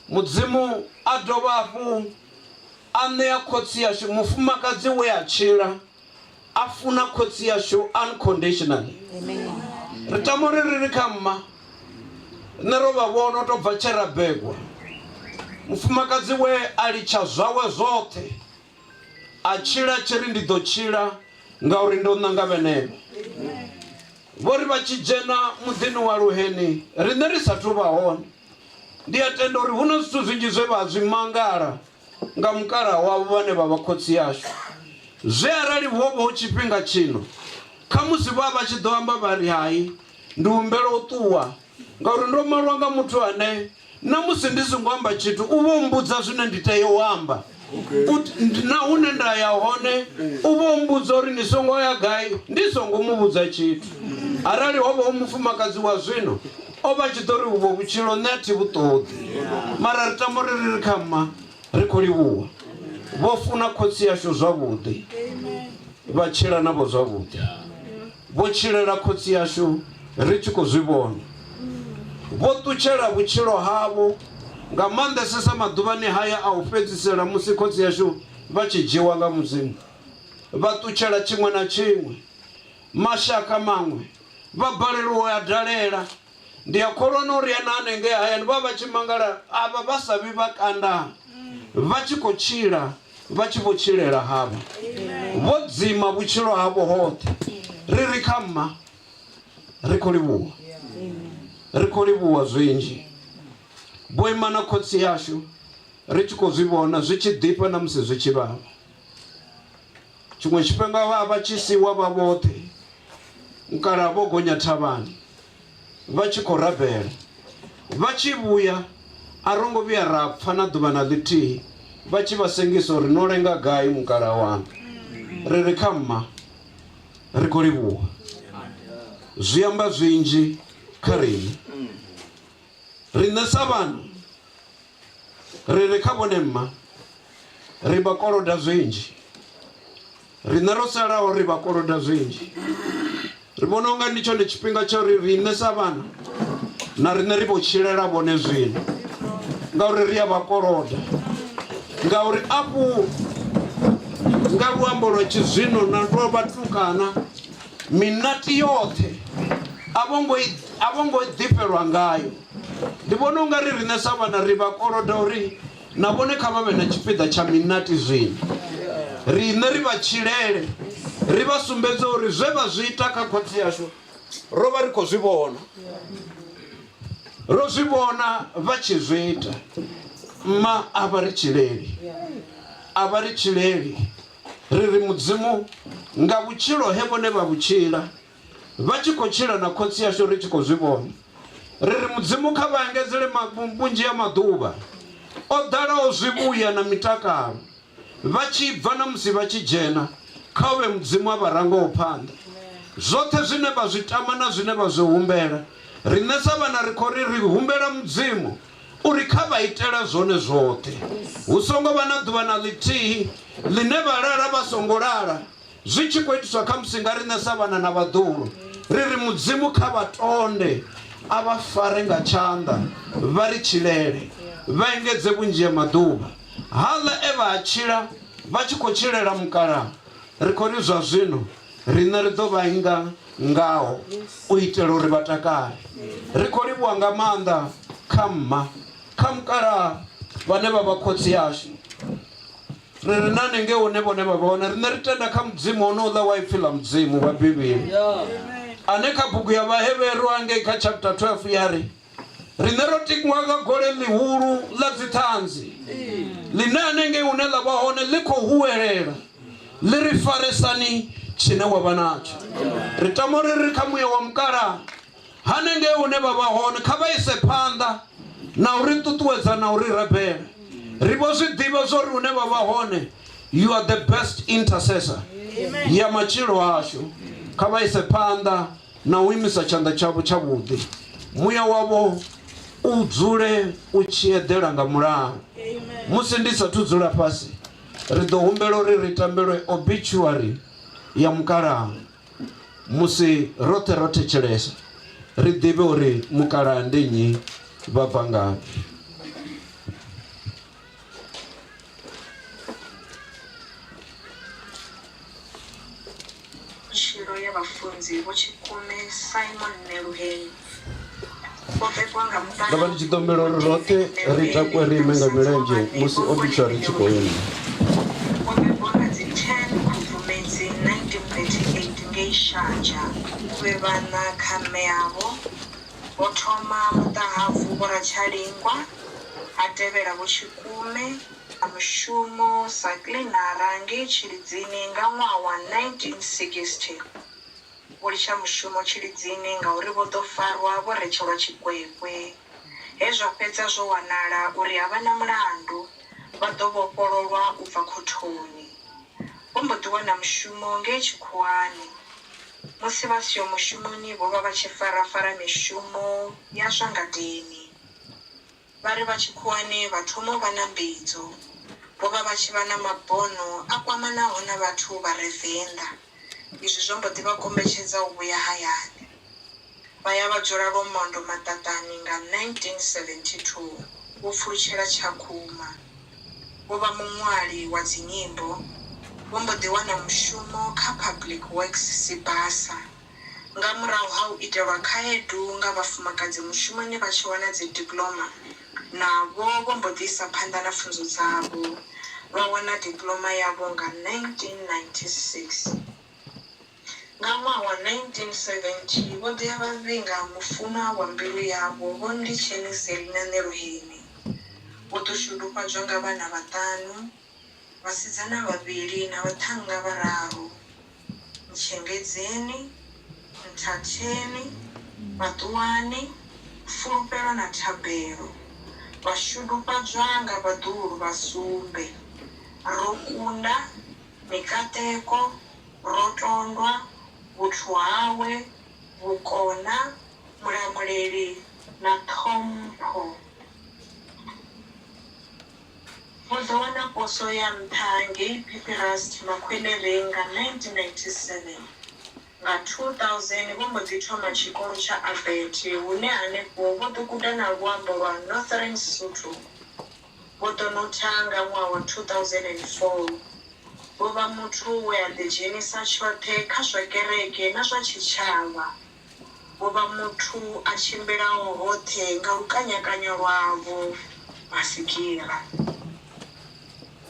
Mudzimu a dovha hafhu a ṋea khotsi ashu mufumakadzi we a tshila a funa khotsi yashu unconditionally. Ri tama uri ri ri kha mma, nṋe ro vha vhona u tou bva tshe ra begwa, mufumakadzi we a litsha zwawe zwoṱhe a tshila tshi ri ndi ḓo tshila ngauri ndo ṋanga vhenevha. Vho ri vha tshi dzhena muḓini wa Luheni riṋe ri sathu vha hone. Ndi a tenda uri hu na zwithu zwinzhi zwe vha zwi mangala nga mukalaha wavho vhane vha vha khotsi ashu, zwe arali ho vha hu tshifhinga tshino, khamusi vho vha vha tshi ḓo amba vha ri, Hai, ndi humbela u ṱuwa, ngauri ndo malwa nga muthu ane na musi ndi songo amba tshithu u vho mmbudza zwine ndi tea u amba. Na hune nda ya hone u vho mmbudza uri ni songo ya gai ndi songo mu vhudza tshithu. Arali ho vha hu mufumakadzi wa zwino, o vha tshi ḓo ri uvho vhutshilo nṋe a thi vhu ṱoḓi. Mara ri tama uri ri ri kha mma, ri khou livhuwa. Vho funa khotsi ashu zwavhuḓi, vha tshila navho zwavhuḓi. Vho tshilela khotsi ashu ri tshi khou zwi vhona. Vho ṱutshela vhutshilo havho, nga maanḓesesa maḓuvhani haya a u fhedzisela musi khotsi ashu vha tshi dzhiwa nga Mudzimu. Vha ṱutshela tshiṅwe na tshiṅwe. Mashaka maṅwe vha balelwa u a dalela. Ndi a kholwa na uri na hanengei hayani vha vha tshi mangala avha vha sa vhi vha kanda vha tshi khou tshila vha tshi vho tshilela havha. Vho dzima vhutshilo havho hoṱhe. Ri ri kha mma ri khou livhuwa. Ri khou livhuwa zwinzhi. Vho ima na khotsi yashu ri tshi khou zwi vhona zwi tshi ḓifha na musi zwi tshi vhavha. Tshiṅwe tshifhinga vha vha tshi siwa vha vhoṱhe mukalaha vho gonya thavhani vha tshi khou rabela. Vha tshi vhuya a ro ngo vhuya ra pfa na ḓuvha na ḽithihi vha tshi vha sengisa uri no lenga gai mukalaha waṋu. Ri ri kha mma ri khou livhuwa. Zwi amba zwinzhi kha riṋe. Riṋe sa vhana ri ri kha vhone mma ri vha koloda zwinzhi. Riṋe ro salaho ri vha koloda zwinzhi. Ri vhona unga ndi tshone tshifhinga tsha uri riṋe sa vhana na riṋe ri vho tshilela vhone zwino, ngauri ri a vha koloda. Ngauri afhu nga luambo lwa tshizwino na lwa vhatukana minati yoṱhe a vho ngo a vho ngo ḓifhelwa ngayo. Ndi vhona unga ri riṋe sa vhana ri vha koloda uri na vhone kha vha vhe na tshipiḓa tsha minati zwino. Riṋe ri vha tshilele, ri vha sumbedze uri zwe vha zwi ita kha khotsi ashu ro vha ri khou zwi vhona. Ro zwi vhona vha tshi zwi ita. Mma a vha ri tshileli, a vha ri tshileli. Ri ri Mudzimu nga vhutshilo he vhone vha vhutshila vha tshi khou tshila na khotsi ashu ri tshi khou zwi vhona. Ri ri Mudzimu kha vha engedzele vhunzhi ha maḓuvha o ḓalaho zwivhuya na mitakalo vha tshi bva na musi vha tshi dzhena, kha u vhe Mudzimu a vha rangaho phanḓa. Zwoṱhe zwine vha zwi tama na zwine vha zwi humbela, riṋe sa vhana ri khou ri ri humbela Mudzimu uri kha vha itele zwone zwoṱhe. Hu songo vha na ḓuvha na ḽithihi ḽine vha lala vha songo lala, zwi tshi khou itiswa khamusi nga riṋe sa vhana na vhaḓuhulu. Ri ri Mudzimu kha vha tonde, a vha fare nga tshanḓa, vha ri tshilele, vha engedze vhunzhi ha maḓuvha. Haḽa e vha a tshila vha tshi khou tshilela mukalaha, ri khou ri zwa zwino riṋe ri ḓo vha inga ngaho u itela uri vha takale. Ri khou livhuwa nga maanḓa kha mma, kha mukalaha vhane vha vha khotsi ashu. Ri ri na hanengei hune vhone vha vha hone, riṋe ri tenda kha Mudzimu honouḽa wa Ipfi ḽa Mudzimu wa Bivhili, ane kha bugu ya Vhahevheru hangei kha chapter 12 ya ri, Riṋe ro tikwa nga gole ḽihulu ḽa dziṱhanzi, ḽine hanengei hune ḽa vha hone ḽi khou huwelela, ḽi ri faresani tshine wa vha natsho. Ri tama uri ri kha muya wa mukalaha hanengei hune vha vha hone, kha vha ise phanḓa na u ri ṱuṱuwedza na u ri rabela. Ri vho zwi ḓivha zwa uri hune vha vha hone, you are the best intercessor ya matshilo ashu. Kha vha ise phanḓa na u imisa tshanḓa tshavho tshavhuḓi, muya wavho u dzule u tshi eḓela nga mulalo. Musi ndi sathu dzula fhasi, ri ḓo humbela uri ri tambelwe obituary ya mukalaha. Musi roṱhe ro thetshelesa, ri ḓivhe uri mukalaha ndi nnyi, vha bva ngafhi. Vhutshilo ya vhafunzi Vho Tshikume Simon Neluheni vho bebwa nga Ndo vha ndi tshi ḓo humbela uri roṱhe ri takuwe ri ime nga milenzhe musi obituary i tshi khou imba. Vho bebwa nga dzi 10 Khubvumedzi 1938 ngei Sharjah. Vhe vhaṋa kha mme avho, ho thoma muṱahabvu Vho Ratshalingwa, ha tevhela Vho Tshikume, a mushumo sa kiḽinara ngei Tshilidzini nga ṅwaha wa 1960. Vho litsha mushumo Tshilidzini ngauri vho ḓo farwa vho retshelwa tshikwekwe. He zwa fhedza zwo wanala uri a vha na mulandu, vha ḓo vhofhololwa u bva khothoni. Vho mbo ḓi wana mushumo ngei tshikhuwani. Musi vha siho mushumoni vho vha vha tshi fara-fara mishumo ya zwa ngadeni. Vha ri vha tshikhuwani vha thoma u vha na mbidzo. Vho vha vha tshi vha na mabono a kwamanaho na vhathu vha re Venḓa. Izwi zwo mbo ḓi vha kombetshedza u vhuya hayani. Vha ya vha dzula Lwamondo Maṱaṱani nga 1972 vho pfulutshela Tshakhuma. Vho vha muṅwali wa dzinyimbo, vho mbo ḓi wana mushumo kha Public Works Sibasa. Nga murahu ha u itelwa khaedu nga vhafumakadzi mushumoni vha tshi wana dzidiploma, navho vho mbo ḓi isa phanḓa na pfunzo dzavho, vha wana diploma yavho nga 1996. Nga ṅwaha wa 1970, vho ḓo ya vha vhinga mufunwa wa mbilu yavho Vho Nditsheni Selina Ṋeluheni. Vho ḓo shudufhadzwa nga vhana vhaṱanu, vhasidzana vhavhili na vhaṱhannga vhararu, Ntshengedzeni, Nthatheni, Vhaṱuwani, Fulufhelo na Thabelo. Vha shudufhadzwa nga vhaḓuhulu vha sumbe, Rokunda, Mikateko, Rotondwa, Vhuthu hawe, Vhukona, Mulamuleli na Ṱhompho. Vho ḓo wana poswo ya nṱha ngei Peperust Makhwelereng nga 1997. Nga 2000 vho mbo ḓi thoma tshikolo tsha ABET hune hanefho vho ḓo guda na luambo lwa Northern Sotho. Vho ḓo notha nga ṅwaha wa 2004. Vho vha muthu we a ḓidzhenisa tshoṱhe kha zwa kereke na zwa tshitshavha. Vho vha muthu a tshimbilaho hoṱhe nga lukanyakanya lwavho, masigira.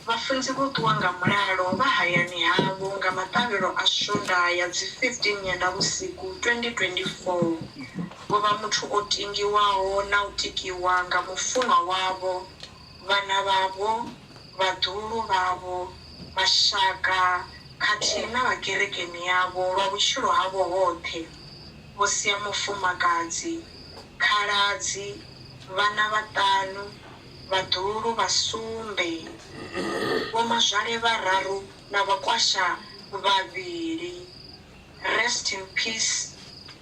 Vhafunzi vho ṱuwa nga mulalo vha hayani havho nga maṱavhelo a Swondaha ya dzi 15 Nyendavhusiku 2024. Vho vha muthu o tingiwaho na u tikiwa nga mufunwa wavho, vhana vhavho, vhaḓuhulu vhavho, mashaka khathihi na vha kerekeni yavho lwa vhutshilo havho hoṱhe. Vho sia mufumakadzi, khaladzi, vhana vhaṱanu, vhaḓuhulu vha sumbe, vhomazwale vhararu na vhakwasha vhavhili. Rest in peace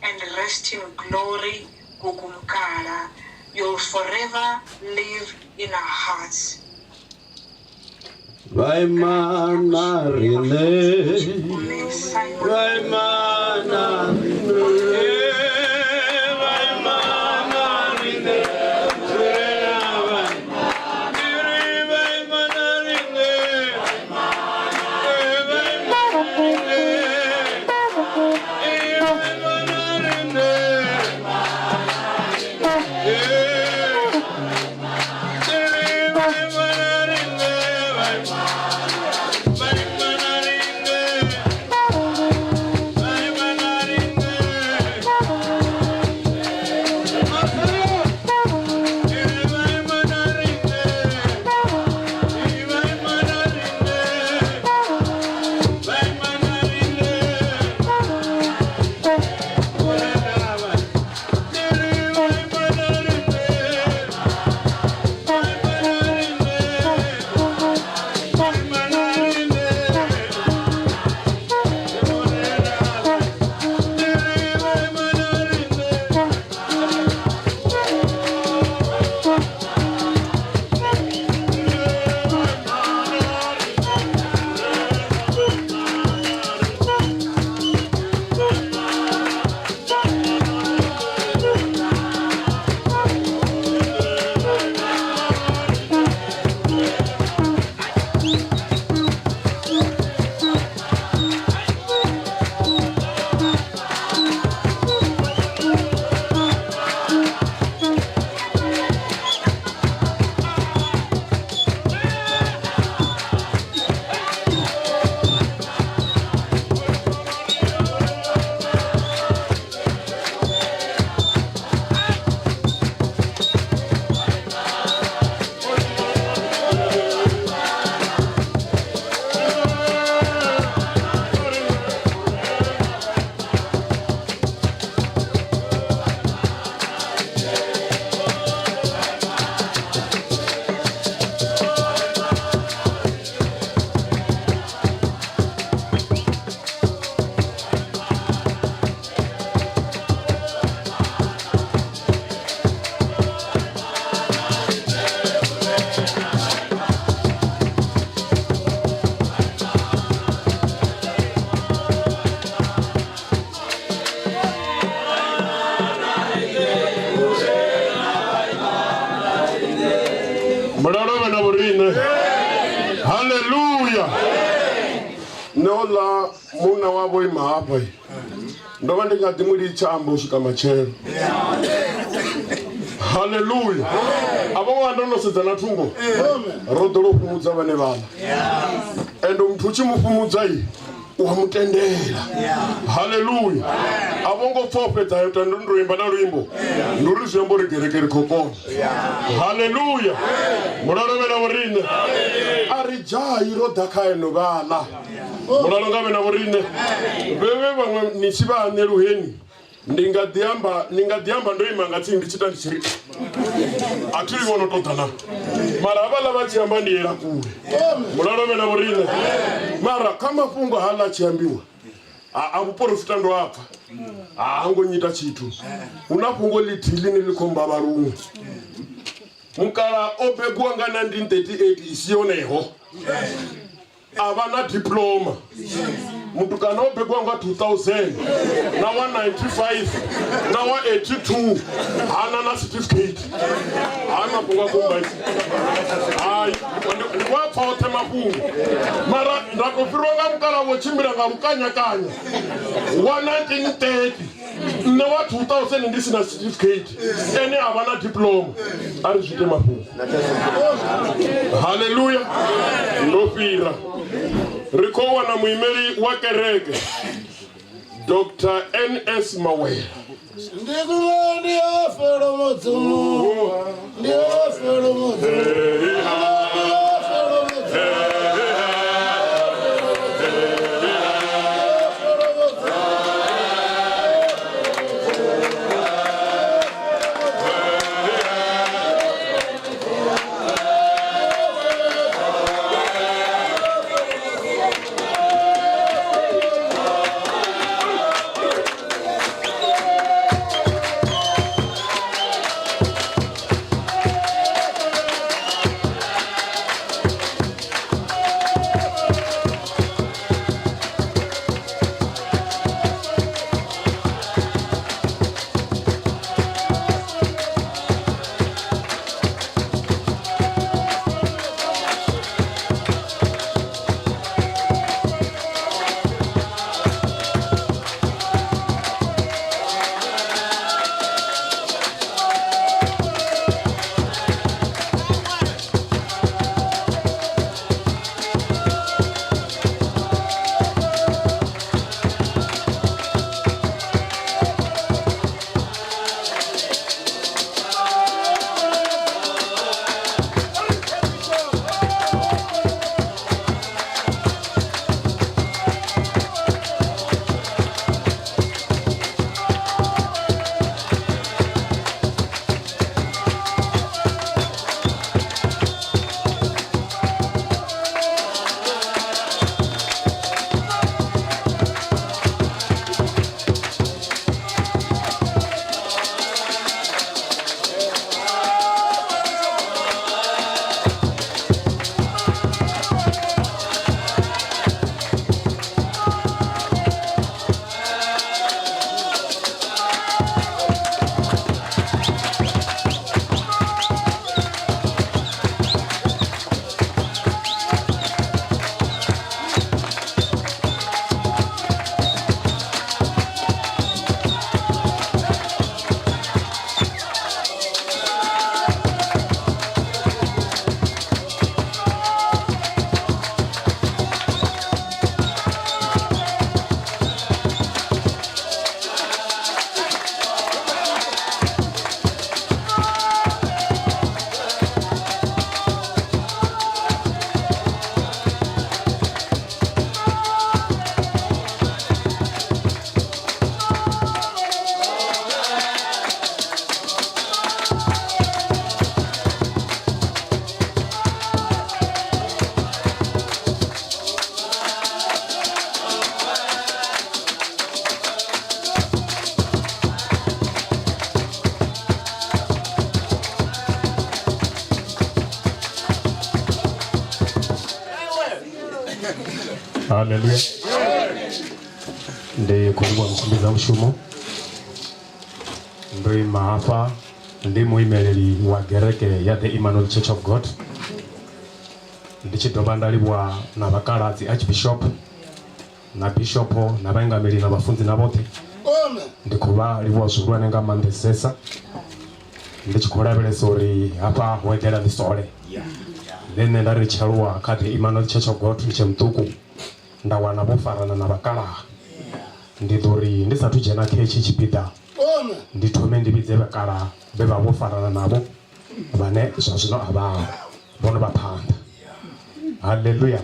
and rest in glory Gugu Mukala, you'll forever live in our hearts. Vaimana riṋe Vaimana riṋe Vaimana riṋe Vaimana riṋe Mulalo vhe na vhoriṋe. Haleluya. Nṋe oḽa munna wavho ima hafha ndo vha ndi nga ḓi mu litsha amba u swika matshelo. Haleluya. A vho ngo ndo no sedza na thungo. Ro ḓo lo fhumudza vhane vhaḽa. Ende muthu u tshi mu fhumudza i u a mu tendela. Haleluya. A vho ngo pfa u fhedza yo tendo ndo imba na luimbo. Ndi uri zwi amba uri gereke ri khou kona. Haleluya. Mulalo vhe na vhoriṋe. A ri dzhai ro ḓa kha eno vhaḽa. Mulalo nga vhe na vhoriṋe. Vhevhe vhaṅwe ni tshi vha haneluheni ndi nga ḓi amba ni nga ḓi amba ndo ima nga tsini ndi tshi ita ndi tshi ri a thi vho no ṱoḓa na mara havhaḽa vha tshi amba ndi yela kule. Mulalo vhe na vhoriṋe. Mara kha mafhungo haḽa tshi ambiwa a vhuporofita ndo a pfa ha ngo nyita tshithu. Hu na fhungo ḽithihi ḽine ḽi khou mbavha luṅwe. Mukala o bebiwa nga 1938 isi yoneho a vha na diploma. Mutukana o bebiwa nga 2000 na wa 95 na wa 82 hana na certificate. Hai mafhungo a khou hai ndi wa pfa oṱhe mafhungo mara nda tou fhiriwa nga mukala wo tshimbila nga lukanyakanya wa 1930 nṋe wa 2000 ndi sina certificate ene a vha na diploma. A ri zwi ite mafhungo. Haleluya. Ndo fhira. Ri khou wana muimeli wa kereke Dr NS Mawela. Ndi kuvha ndi a fela mudzimu, ndi a fela mudzimu, ndi a fela mudzimu. Haleluya. Ndi khou livhuwa mutshimbidza mushumo. Ndo ima hafha ndi muimeleli wa gereke ya The Emmanuel Church of God. Ndi tshi dovha nda livhuwa na vhakaladzi Archbishop na Bishop na vhaingameli na vhafunzi na vhoṱhe. Ndi khou vha livhuwa zwihulwane nga maanḓesesa. Ndi tshi khou lavhelesa uri hafha ho eḓela ḽisole. Ḽe nṋe nda ri tshaluwa kha The Emmanuel Church of God ndi tshe muṱuku nda wana vho farana na vhakalaha. Ndi ḓo ri ndi sathu dzhena kha hetshi tshipiḓa ndi thome ndi vhidze vhakalaha vhe vha vho farana navho vhane zwa zwino a vhaho vho no vha phanḓa. Haleluya.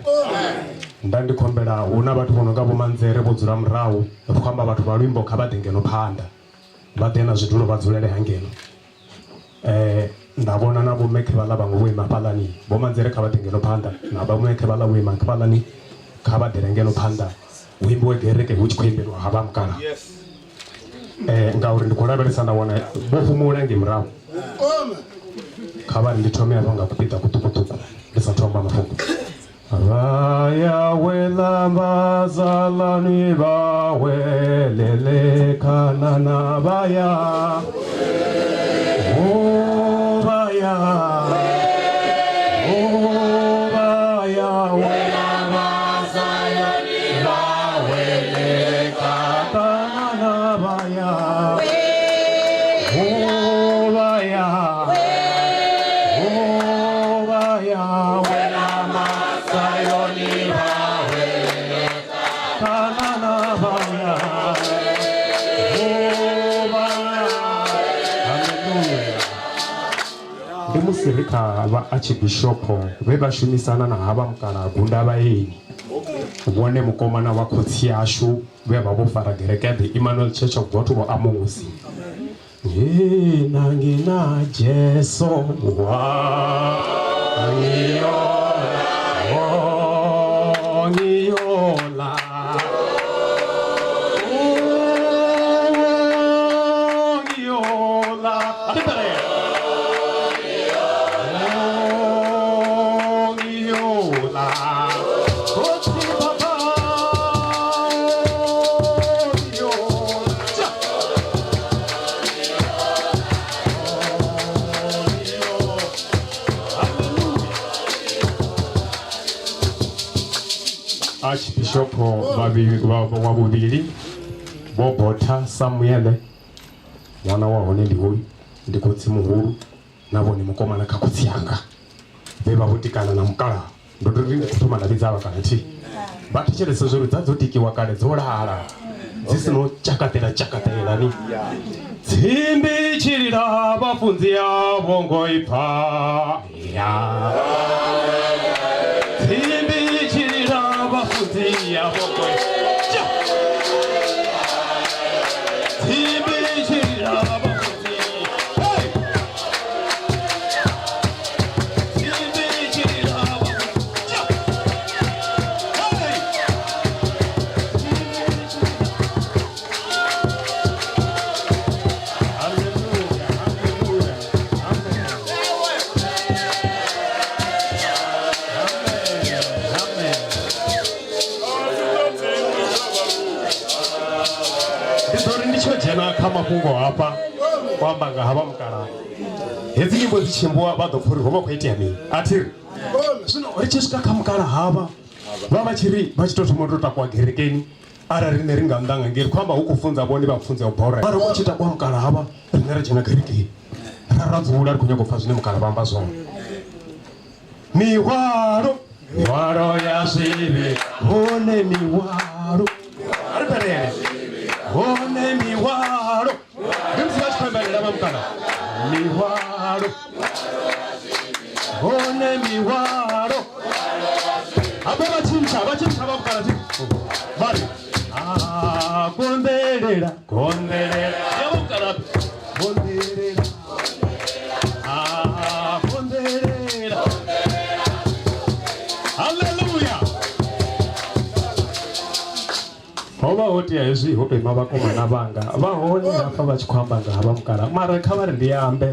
Nda ndi khombela hu na vhathu vho no nga vho Manzere vho dzula murahu, ri khou amba vhathu vha luimbo kha vha ḓe ngeno phanḓa, vha ḓe na zwidulo vha dzulele hangeno. Nda vhona na vho Mekhe vhaḽa vhaṅwe vho ima hafhaḽani, vho Manzere kha vha ḓe ngeno phanḓa, na vha Mekhe vhaḽa vho ima hafhaḽani kha vha ḓele ngeno phanḓa, hu imbiwe gereke hu tshi khou imbelwa ha vha mukala. Ngauri ndi khou lavhelesa nda wana vho fhumula ngei murahu. Kha vha ri ndi thome hafha nga kupiḓa kuṱukuṱuku ndi sathu amba mafhungo. Vha ya wela vhazalani vha welele Kanana vha ya oh vha ya oh vha ya wela vhazalani vha welele Kanana vha ya oh vha ya oh vha ya wela Mazayoni vha welele Kanana vha ya oh vha Hallelujah. Ndi musi ri kha vha archbishop vhe vha shumisana na havha mukalaha Gundavhaeni, vhone mukomana wa khotsi ashu vhe vha vho fara gereke ya The Emmanuel Church of God vho Amusi. Ngina ngina Jesu wa ngiyola oh ngiyola oh ngiyola Alibere oh ngiyola Kotsi papa oh ngiyola Archbishop wa vhuvhili vho Botha Samuele, ṅwana wa hone ndi hoyu, ndi khotsi muhulu na vhone mukomana kha khotsi yanga vhe vha vho tikana na mukalaha. Ndo tou ri ndi khou thoma nda vhidza avha kana thi vha thetshelese zwo ri dza dzo tikiwa kale dzo lala dzi si no tshakatela tshakatela ni. Tsimbi tshilila vhafunzi a vho ngo i pfa ya. Tsimbi tshilila vhafunzi a vho ngo i pfa. Tsimbi tshilila vhafunzi. Hey! Tsimbi tshilila vhafunzi. Hey! Hallelujah, hallelujah. Amen. Amen. Ndi ḓo ri ndi tsho dzhena kha mafhungo hafha u amba nga havha mukalaha. Hedzi nyimbo dzi tshimbiwa vha ḓo pfa uri ho vha khou itea mini. A thi ri zwino ri tshi swika kha mukalaha havha vha vha tshi ri vha tshi tou thoma u tou takuwa gerekeni arali riṋe ri nga nnḓa nga ngei ri khou amba hu khou funza vhone vha pfunzo ya u bora. Vha ri u tshi takuwa mukalaha havha riṋe ra dzhena gerekeni ra ra dzula ri khou nyanga u pfa zwine mukalaha vha amba zwone. Mihwalo mihwalo ya zwivhi hone mihwalo ri fhelele hone mihwalo ndi musi vha tshi khou imbelela vha mukalaha mihwalo hone mihwalo hafha vha tshintsha vha tshintsha vha mukalaha vha ri ah konḓelela konḓelela ya vha mukalaha konḓelela ah konḓelela haleluya. Ho vha ho tea hezwi ho tou ima vhakomana vhanga vha hone hafha vha tshi khou amba nga ha vha mukalaha, mara kha vha ri ndi ambe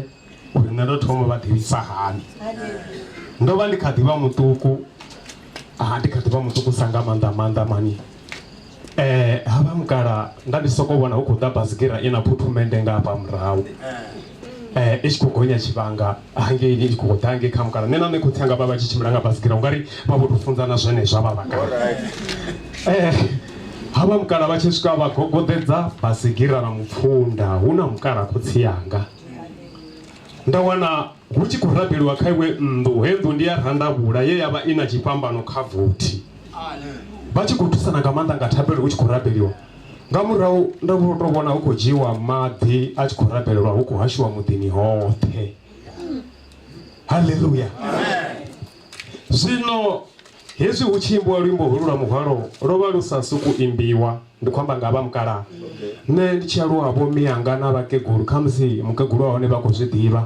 uri nṋe ndo thoma vha ḓivhisa hani. Ndo vha ndi kha ḓi vha muṱuku, ha ndi kha ḓi vha muṱuku sa nga maanḓa maanḓa mani. Havha mukalaha nda ndi soko vhona hu khou ḓa bazigira i na phuthumende nga hafha murahu. I tshi khou gonya tshivhanga hangei i tshi khou ḓa hangei kha mukala. Nṋe na nṋe khotsi anga vha vha tshi tshimbila nga baisigira ungari vha vho tou funzana zwenezwo havha vhakala. Havha mukala vha tshi swika vha gogoḓedza basigira na mupfunda hu na mukala khotsi yanga. Nda wana hu tshi khou rabeliwa kha iwe nnḓu, he nnḓu ndi ya Randavhula ye ya vha i na tshifhambano kha vothi. Vha tshi khou thusana nga maanḓa nga thabelo hu tshi khou rabeliwa. Nga murahu nda vho tou vhona hu khou dzhiiwa maḓi a tshi khou rabelelwa hu khou hashiwa muḓini hoṱhe. Haleluya. Zwino hezwi hu tshi imbiwa luimbo holu lwa muhwalo lwo vha lu sa sokou imbiwa, ndi khou amba nga vha mukalaha. Nṋe ndi tshi aluwa vho mianga na vhakegulu khamusi mukegulu wa hone vha khou zwi ḓivha.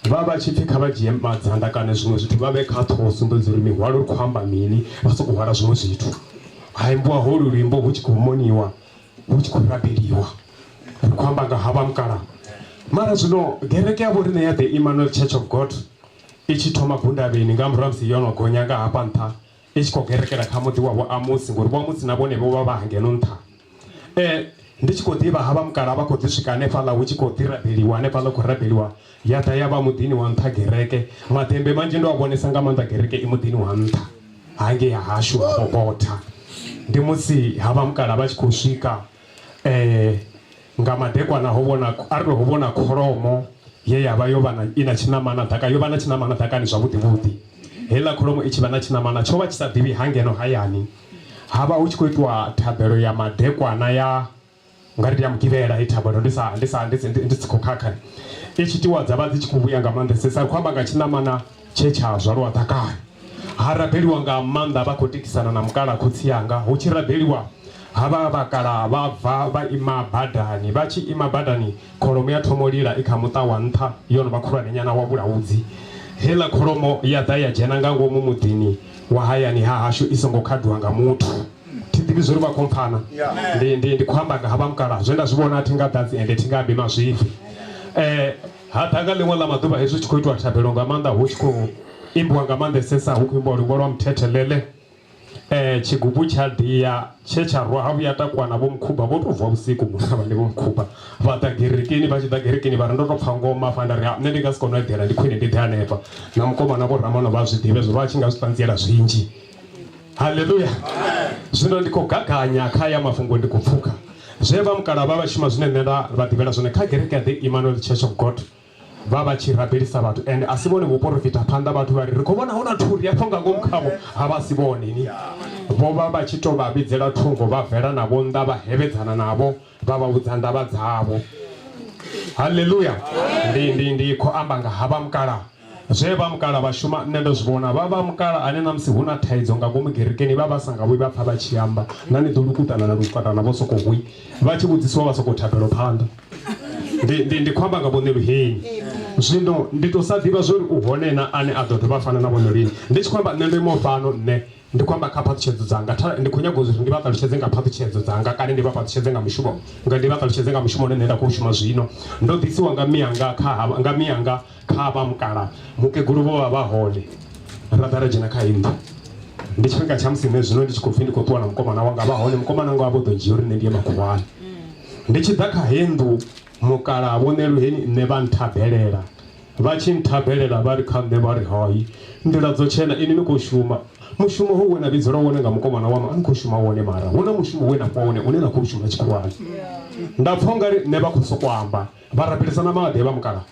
Vha vha tshi pfi kha vha dzhie madzanda kana zwiṅwe zwithu vha vhe kha ṱhoho u sumbedza uri mihwalo ri khou amba mini, vha sokou hwala zwiṅwe zwithu. Ha imbiwa holu luimbo hu tshi khou moniwa, hu tshi khou rabeliwa. Ri khou amba nga ha vha mukalaha. Mara zwino gereke ya vho riṋe ya The Emmanuel Church of God i tshi thoma Gundavheni nga murahu ha musi yo no gonya nga hafha nṱha i tshi khou gerekela kha muḓi wa Vho Amusi ngori Vho Amusi na vhone vho vha vha hangeno nṱha. Ndi tshi khou ḓivha havha mukalaha vha khou ḓi swika hanefhaḽa hu tshi khou ḓi rabeliwa hanefhaḽa hu khou rabeliwa ya ḓa ya vha muḓini wa nṱha gereke. Maḓembe manzhi ndo a vhonesa nga maanḓa gereke i muḓini wa nṱha hangei ha hashu ha Bobotha. Ndi musi havha mukalaha vha tshi khou swika Nga madekwana ho vhona, a ri ho vhona kholomo ye ya vha yo vha na, i na tshinamana ḓaka, yo vha na tshinamana ḓakani zwavhuḓi-vhuḓi. Heiḽa kholomo i tshi vha na tshinamana, tsho vha tshi sa ḓivhi hangeno hayani. Ha vha hu tshi khou itiwa thabelo ya madekwana ya, nga ri ndi ya Mugivhela heyi thabelo, ndi sa, ndi sa, ndi, ndi, ndi si khou khakha. I tshi itiwa dza vha dzi tshi khou vhuya nga maanḓesesa. Ri khou amba nga tshinamana tshe tsha zwalwa ḓakani. Ha rabeliwa nga maanḓa vha khou tikisana na mukalaha khotsi anga. Hu tshi rabeliwa ha vha vhakalaha vha bva vha ima badani. Vha tshi ima badani kholomo ya thoma u lila i kha muṱa wa nṱha yo no vha khulwane nyana wa vhulaudzi. Heiḽa kholomo ya ḓa ya dzhena nga ngomu muḓini wa hayani ha hashu i songo khadwa nga muthu. Thi ḓivhi zwori vha khou mpfana. Ndi, ndi, ndi khou amba nga ha vha mukalaha. Zwe nda zwi vhona a thi nga ḓadzi ende thi nga ambi mazwifhi. Ha ḓa nga ḽiṅwe ḽa maḓuvha hezwi hu tshi khou itwa thabelo nga maanḓa, hu tshi khou imbiwa nga maanḓesesa, hu khou imbiwa luimbo lwa muthethelele. Tshigubu tsha dia tshe tsha rwa ha vhuya takuwa na Vho-Mukhuba vho tou vuwa vhusiku munna vhane Vho-Mukhuba vha ḓa gerekeni, vha tshi ḓa gerekeni vha ri ndo tou pfa ngoma afha nda ri ha nṋe ndi nga si kone u eḓela ndi khwine ndi ḓe hanefha. Na mukomana Vho Ramano vha zwi ḓivha hezwo vha tshi nga zwi ṱanziela zwinzhi. Haleluya! Zwino ndi khou gaganya kha haya mafhungo ndi khou pfuka. Zwe vha mukalaha vha vha shuma zwine nṋe nda vha ḓivhela zwone kha gereke ya The Emmanuel Church of God vha vha tshi rabelisa vhathu and a si vhone vhuporofita phanḓa vhathu vha ri ri khou vhona hu na thuri hafho nga ngomu khavho ha vha si vhone ni vho vha vha tshi tou vha vhidzela thungo vha bvela navho nnḓa vha hevhedzana navho vha vha vhudza ndavha dzavho. Haleluya! Ndi ndi ndi khou amba nga ha vha mukalaha. Zwe vha mukala vha shuma nṋe ndo zwi vhona. Vha vha mukala ane na musi hu na thaidzo nga ngomu gerekeni vha vha sa nga vhuyi vha pfa vha tshi amba. Na ni ḓo lukutana na lukutana vho sokou hwi. Vha tshi vhudzisiwa vha sokou thabelo phanḓa. Ndi ndi ndi khou amba nga Vho Ṋeluheni. Zwino ndi tou sa ḓivha zwori u hone na ane a ḓo dovha a fana na Vho Ṋeluheni. Ndi tshi khou amba nṋe ndo imaho fhano nṋe Ndi khou amba kha phaṱhutshedzo dzanga. Tha, ndi khou nyaga uri ndi vha ṱalutshedze nga phaṱhutshedzo dzanga, kani ndi vha fhaṱutshedze nga mushumo, nga ndi vha ṱalutshedze nga mushumo une nṋe nda khou shuma zwino. Ndo ḓisiwa nga mianga kha ha, nga mianga kha vha mukala. Mukegulu vho vha vha hone. Ra ḓa ra dzhena kha heyi nnḓu. Ndi tshifhinga tsha musi nṋe zwino ndi tshi khou pfi ndi khou ṱuwa na mukomana wanga vha hone. Mukomana wanga vho ḓo dzhia uri nṋe ndi ye makhuwani. Ndi tshi ḓa kha heyi nnḓu, mukala Vho Ṋeluheni nṋe vha nthabelela. Vha tshi nthabelela vha ri kha nṋe vha ri, Hai, nḓila dzo tshena, inwi ni khou shuma mushumo hoyu we na vhidzelwa wone nga mukomana waṋu, a ni khou shuma wone mara hu na mushumo we na fhiwa wone une na khou shuma tshikhuwani. Nda pfa ungari nṋe vha khou sokou amba, vha rabelisa na maḓi vha mukalaha.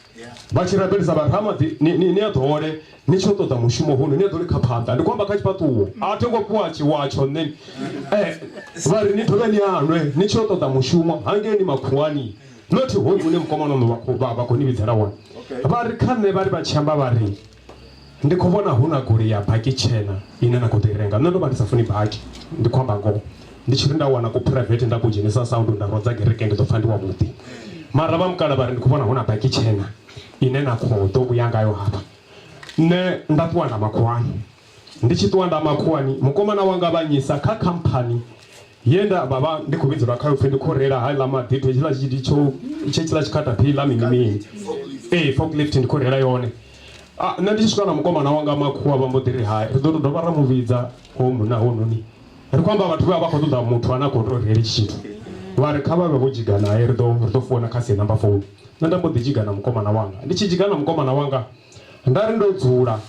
Vha tshi rabelisa vha ri, Ha maḓi ni, ni, ni a ḓole ni tshi yo ṱoḓa mushumo huno ni a ḓole kha phanḓa. Ndi khou amba kha tshifhaṱuwo, a thi ngo fhiwa tshiwatsho nṋe. Vha ri ni dovhe ni a nwe ni tshi yo ṱoḓa mushumo hangeini makhuwani. Not hoyu une mukomana waṋu vha khou vha vha khou ni vhidzela wone. Vha ri kha nṋe vha ri vha tshi amba vha ri ndi khou vhona hu na goloi ya baki tshena ine na khou ḓo i renga. Nṋe ndo vha ndi sa funi baki, ndi khou amba ngoho. Ndi tshi ri nda wana ku private nda ku dzhenisa sound nda rwa dza gereke ndi ḓo pfa ndi wavhuḓi. Mara vha mukala vha ri ndi khou vhona hu na baki tshena ine na khou ḓo vhuya ngayo hafha. Nṋe nda ṱuwa nda makhuwani. Ndi tshi ṱuwa nda makhuwani mukomana wanga vha nnyisa kha khamphani Ye nda vha vha ndi khou vhidzelwa khayo upfi ndi khou reila haiḽa maḓi hetshiḽa tshithu tsho tshe tshiḽa tshikhataphiḽa mini mini. Ee, forklift ndi khou reila yone. Ah, nṋe ndi tshi swika na mukomana wanga makhuwa vha mbo ḓi ri hai ri ḓo tou dovha ra mu vhidza hoyu munna hounoni. Ri khou amba vhathu vhe vha vha khou ṱoḓa muthu ane a khou tou reila hetshi tshithu. Vha ri kha vha vhe vho dzhiga nae ri ḓo ri ḓo founa kha sie number phone. Nṋe nda mbo ḓi dzhiga na mukomana wanga. Ndi tshi dzhiga na mukomana wanga nda ri ndo dzula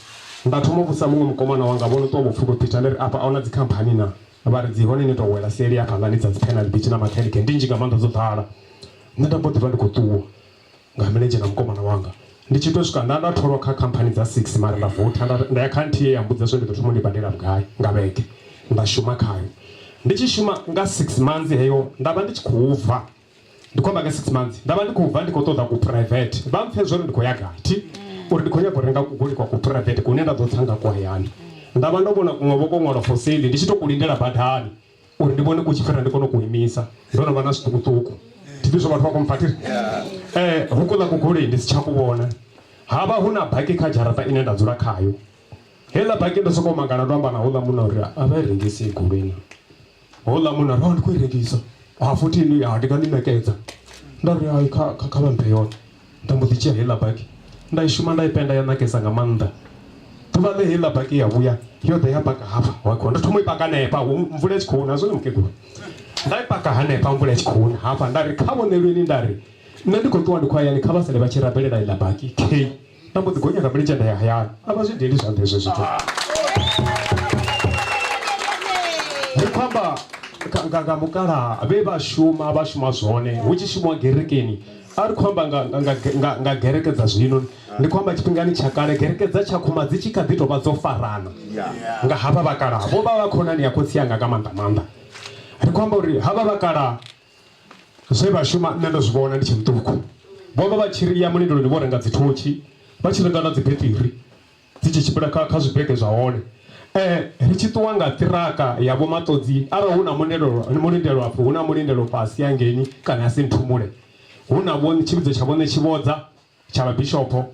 nda thoma u vhudzisa muṅwe mukomana wanga vho no ṱuwa vho pfuka Peter nda ri afha ahuna dzikhamphani na? Vha ri dzi hone ni tou wela seli hafhaḽani dza dzi Penal Beach na Makhelikheli ndi nnzhi nga maanḓa dzo ḓala. Nṋe nda mbo ḓi vha ndi khou ṱuwa nga milenzhe na mukomana wanga. Ndi tshi tou swika nda nda tholwa kha khamphani dza 6 mara nda votha nda nda ya kha nthihi ye ya mbudza zwo ndi ḓo thoma u ndi badela vhugai nga vhege nda shuma khayo. Ndi tshi shuma nga 6 months heyo nda vha ndi tshi khou bva ndi khou amba nga 6 months nda vha ndi khou bva ndi khou ṱoḓa ku private vha mpfe zwori ndi khou ya gai thi uri ndi khou nyaga u renga kugoloi kwa ku private kune nda ḓo tsa nga ko hayani. Nda vha ndo vhona kuṅwe vho ko ṅwalwa for sale ndi tshi to ku lindela badani uri ndi vhone ku tshi fhira ndi kone u ku imisa ndo no vha na zwiṱukuṱuku thi ḓivhi zwa vhathu vha khou mpfa thiri hukuḽa kugoloi ndi si tsha ku vhona. Ha vha hu na baki kha dzharaṱa ine nda dzula khayo heiḽa baki ndo sokou mangala ndo amba na houḽa munna uri a vha i rengisi heyi goloi na. Houḽa munna ri ndi khou i rengisa ha futhi inwi ha ndi nga ni ṋekedza nda ri hai kha kha kha vha mphe yone nda mbo ḓi dzhia heiḽa baki nda i shuma nda i penda ya nakesa nga maanḓa ḓuvha ḽe heiḽa baki ya vhuya yo ḓa ya paka hafha wa khou ndo thoma u i paka hanefha mvula i tshi khou na zwone mukegulu nda i paka hanefha mvula i tshi khou na hafha nda ri kha vhonelweni nda ri nṋe ndi khou ṱuwa ndi khou hayani kha vha sale vha tshi rabelela iḽa baki k nda mbo ḓi gonya nga milenzhe nda ya hayani a vha zwi deli zwanḓa hezwo zwithu ri khou amba nga nga mukalaha vhe vha shuma vha shuma zwone hu tshi shumiwa gerekeni a ri khou amba nga nga nga nga gereke dza zwino ndi khou amba tshifhingani tsha kale gereke dza tshakhuma dzi tshi kha ḓi tou vha dzo farana nga havha vhakalaha vho vha vha khonani ya khotsi anga nga maanḓa maanḓa ri khou amba uri havha vhakalaha Zwe vha shuma nṋe ndo zwi vhona ndi tshe muṱuku. Vho vha vha tshi ri ya mulindiloni vho renga dzithotshi, vha tshi renga na dzibeṱiri dzi tshi tshimbila kha kha zwibege zwa hone. Ri tshi ṱuwa nga ṱiraka ya Vho Maṱodzi arali hu na mundelo mulindelo hapfi hu na mulindelo fhasi hangeini kana ya Sinthumule hu na vho tshivhidzo tsha Vho Ṋetshivhodza tsha vhabishopho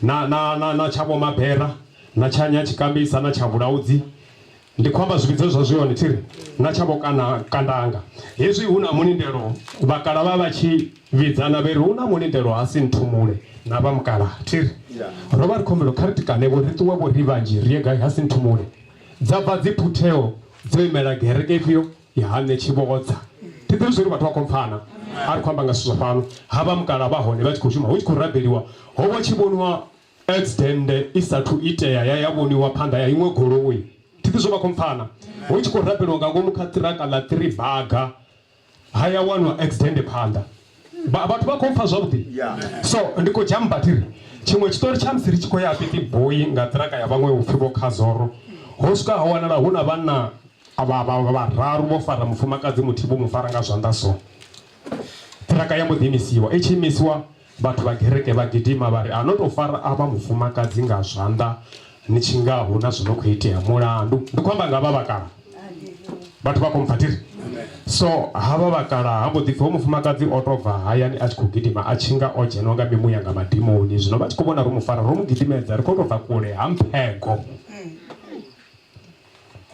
na, na, na, na tsha vhomabera na tsha Nyatshikambisa na tsha Vhulaudzi ndi khou amba zwivhidzo zwa zwi hone thiri na tsha vho Kandanga hezwi hu na mulindelo vhakala vha vha tshi vhidzana vhe ri hu na mulindelo ha Sinthumule na vha mukala thiri ro vha ri khombelo kha ri tikane vho ri ṱuwe vho ri vhanzhi ri ye gai ha Sinthumule dza bva dzi phutheo dzo imela gereke ifhio ya ha nṋe tshivhodza thi ḓivhi zwori vhathu vha khou mpfana a ri khou amba nga zwithu zwa fhano ha vha mukala vha hone vha tshi khou shuma hu tshi khou rabeliwa ho vha tshi vhoniwa accident i sathu itea ya ya vhoniwa phanḓa ya iṅwe goloi thi ḓivhi zwo vha khou mpfana hu tshi khou rabeliwa nga ngomu kha ṱiraka ḽa three baga ha ya waniwa accident phanḓa vhathu vha khou pfa zwavhuḓi so ndi khou dzhamba thiri tshiṅwe tshiṱori tsha musi ri tshi khou ya Pietboi nga ṱiraka ya vhaṅwe upfhi vho Khazoro ho swika ha wanala hu na vhanna vha vha vhararu vho fara mufumakadzi muthihi vho mu fara nga zwanḓa so ṱiraka ya mbo ḓi imisiwa i tshi imisiwa vhathu vha gereke vha gidima vha ri a no tou fara avha mufumakadzi nga zwanḓa ni tshi nga hu na zwo no khou itea mulandu ndi khou amba nga vha vhakala vhathu vha khou mpfa thiri so havha vhakala ha mbo ḓi pfhi ho mufumakadzi o tou bva hayani a tshi khou gidima a tshi nga o dzhenwa nga mimuya nga madimoni zwino vha tshi khou vhona ro mu fara ro mu gidimedza ri khou tou bva kule ha mphego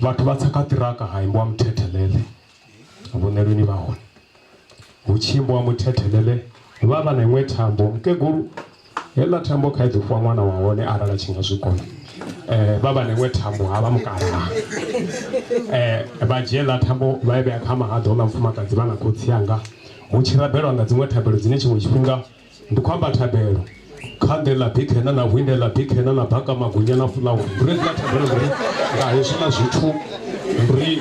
vhathu vha tsa kha ṱiraka ha imbiwa muthethelele vhonelweni vha hone hu tshi imbiwa muthethelele vha vha na iṅwe thambo mukegulu heiḽa thambo kha i ḓo fhiwa ṅwana wa hone arali a tshi nga zwi kona vha vha na iṅwe thambo ha vha mukalaha vha dzhia heiḽa thambo vha i vhea kha mahaḓa houḽa mufumakadzi vha na khotsi anga hu tshi rabelwa nga dziṅwe thabelo dzine tshiṅwe tshifhinga Ndi khou amba thabelo kha nḓe ḽa bikhena na hwinde ḽa bikhena na baka magunya na fulawa ndi ri hedziḽa thabelo ndi ri nga hezwiḽa zwithu ndi ri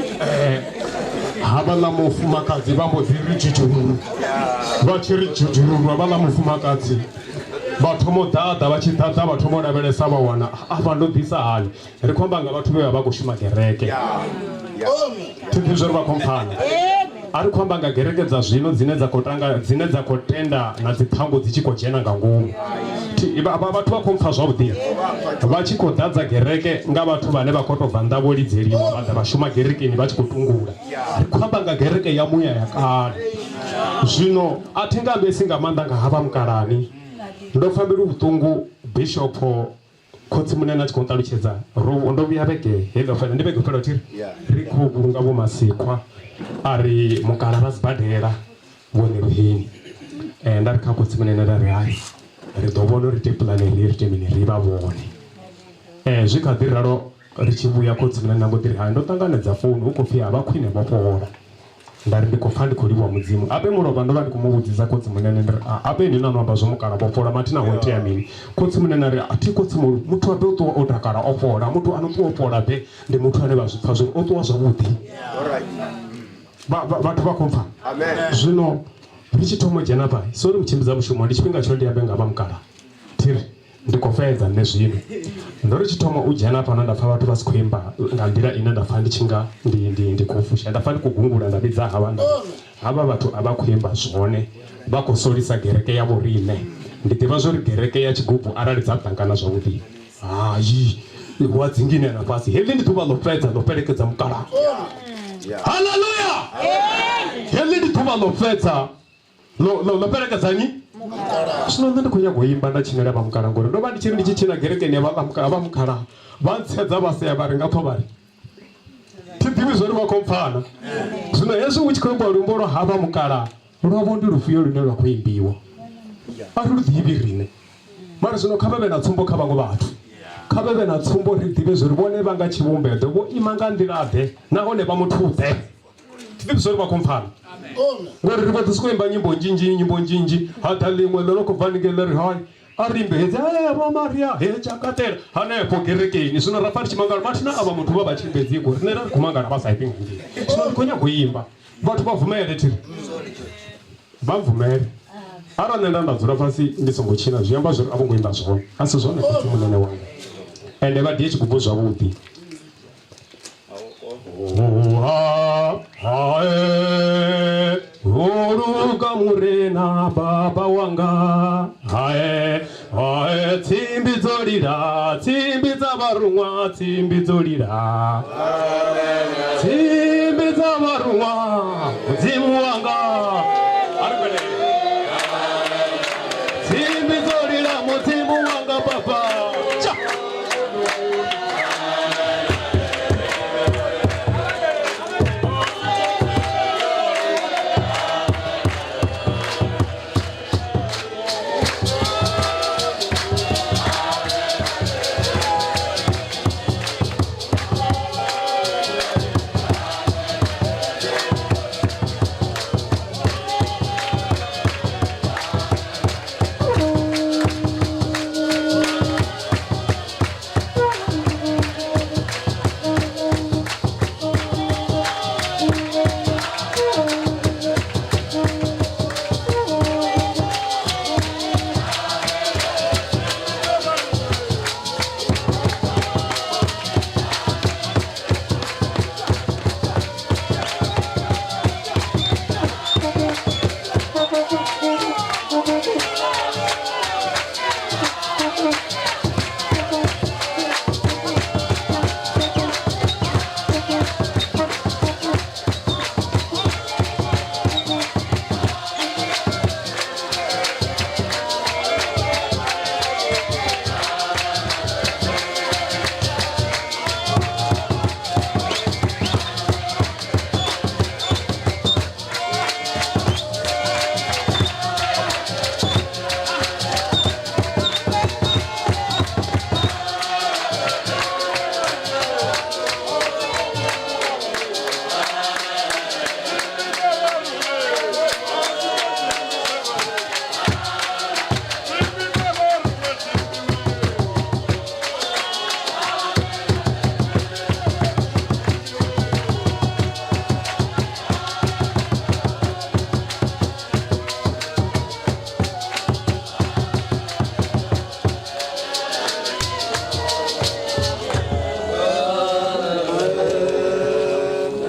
havhaḽa mufumakadzi vha mbo ḓi ri dzhudzhururu vha tshi ri dzhudzhururu havhaḽa mufumakadzi vha thoma u ḓaḓa vha tshi ḓaḓa vha thoma u lavhelesa vha wana afha ndo ḓisa hani ri khou amba nga vhathu vhe vha vha khou shuma gereke thi ḓivhi zwori vha khou mpfana a ri khou amba nga gereke dza zwino dzine dza khou tanga dzine dza khou tenda na dziṱhangu dzi tshi khou dzhena nga ngomu vhathu vha khou mpfa zwavhuḓi vha tshi khou ḓadza gereke nga vhathu vhane vha khou tou bva nnḓa vho lidzeliwa vha ḓa vha shuma gerekeni vha tshi khou tungula ri khou amba nga gereke ya muya ya kale zwino a thi nga ambesi nga maanḓa nga havha mukalani ndo pfa mbilu vhuṱungu bishopho Khotsi munene a tshi khou nṱalutshedza ro ndo vhuya vhege heiḽa fhela ndi vhege fhela thiri ri khou vhulunga vho Masikhwa a ri mukala vha sibadela vhone luheni nda ri kha khotsi munene nda ri hai ri ḓo vhona uri ite pulane ri ri ite mini ri vha vhone zwi kha ḓi ralo ri tshi vhuya khotsi munene a mbo ḓi ri hai ndo ṱanganedza founu hu khou pfhi ha vha khwine vho fhola. Nda ri ndi khou pfa ndi khou livhuwa Mudzimu. Ape mulovha ndo vha ndi khou mu vhudzisa khotsi munene ndi ri, A ape inwi na no amba zwo mukala vho fhola mathina ho itea mini? Khotsi munene a ri, A thi khotsi mulu, muthu abe o ṱuwa o takala o fhola. Muthu a no ṱuwa o fhola be ndi muthu ane vha zwi pfa zwori o ṱuwa zwavhuḓi. Vha, vha, vhathu vha khou mpfa? Zwino ri tshi thoma u dzhena hafha, sorry mutshimbidza mushumo, ndi tshifhinga tsho ndi ambe nga vha mukala. Thi ri, Ndi khou fhedza nṋe zwino. Ndo ri tshi thoma u dzhena fhano nda pfa vhathu vha si khou imba nga nḓila ine nda pfa ndi tshi nga ndi, ndi, ndi khou fusha. Nda pfa ndi khou gungula nda vhidza havha nda ri, havha vhathu a vha khou imba zwone, vha khou solisa gereke ya vhoriṋe. Ndi ḓivha zwo ri gereke ya tshigubu arali dza ṱangana zwavhuḓi, hai, hu a dzinginea na fhasi. Heḽi ndi ḓuvha ḽo fhedza ḽo fhelekedza mukalaha. Haleluya! Heḽi ndi ḓuvha ḽo fhedza Ḽo, ḽo, ḽo fhelekedza nnyi? Zwino nṋe ndi khou nyaga u imba nda tshinela vha mukala ngori ndo vha ndi tshi ri ndi tshi tshina gerekeni ya vha vha mukala vha ntsedza vha sea vha ri nga pfa vha ri thi ḓivhi zwori vha khou mpfana. Zwino hezwi hu tshi khou imbiwa luimbo lwa havha mukala lwavho ndi lufhio lune lwa khou imbiwa a ri lu ḓivhi riṋe. Mara zwino kha vha vhe na tsumbo kha vhaṅwe vhathu, kha vha vhe na tsumbo ri ḓivhe zwori vhone vha nga tshivhumbeḓe vho ima nga nḓila-ḓe nahone vha muthu-ḓe. Thi ḓivhi zwori vha khou mpfana ngori ri vho ḓi sokou imba nyimbo nzhinzhi nyimbo nzhinzhi ha ḓa ḽiṅwe ḽo no khou bva haningei ḽa ri hai a ri imbe hedzi "Eh, vho Maria he tshakatela hanefho kerekeni zwino ra pfa ri tshi mangala mathina avha muthu vha vha tshi imbedzi ngori riṋe ra ri khou mangala vha sa imbi nga ngei zwino ndi khou nyaga u imba vhathu vha bvumele thiri vha bvumele arali nṋe nda nda dzula fhasi ndi songo tshina zwi amba zwori a vho ngo imba zwone a si zwone khotsi munene wanga ende vha die tshigubu zwavhuḓi Hae, holuka murena baba wanga hae hae tsimbi dzo lila tsimbi dza vharuṅwa tsimbi dzo lila tsimbi dza vharuṅwa mudzimu wanga tsimbi dzo lila mudzimu wanga baba Cha!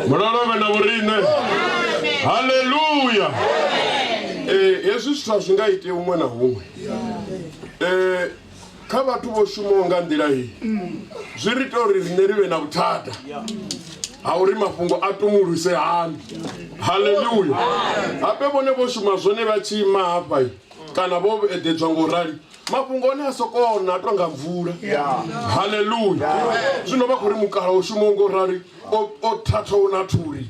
Mulalo vhe na vhoriṋe. Haleluya. Eh hezwi zwithu a zwi nga iti huṅwe na huṅwe. Eh kha vhathu vho shumaho nga nḓila iyi zwi ri ita uri riṋe ri vhe na vhuthada ha uri mafhungo a tumuluse hani. Haleluya. Habe vhone vho shuma zwone vha tshi ima hafha kana vho eḓedzwa ngo rali mafhungo one a sokona a tonga mvula. Haleluya. Zwino vha khou ri mukala o shumaho ngo rali o thathaho na thuri.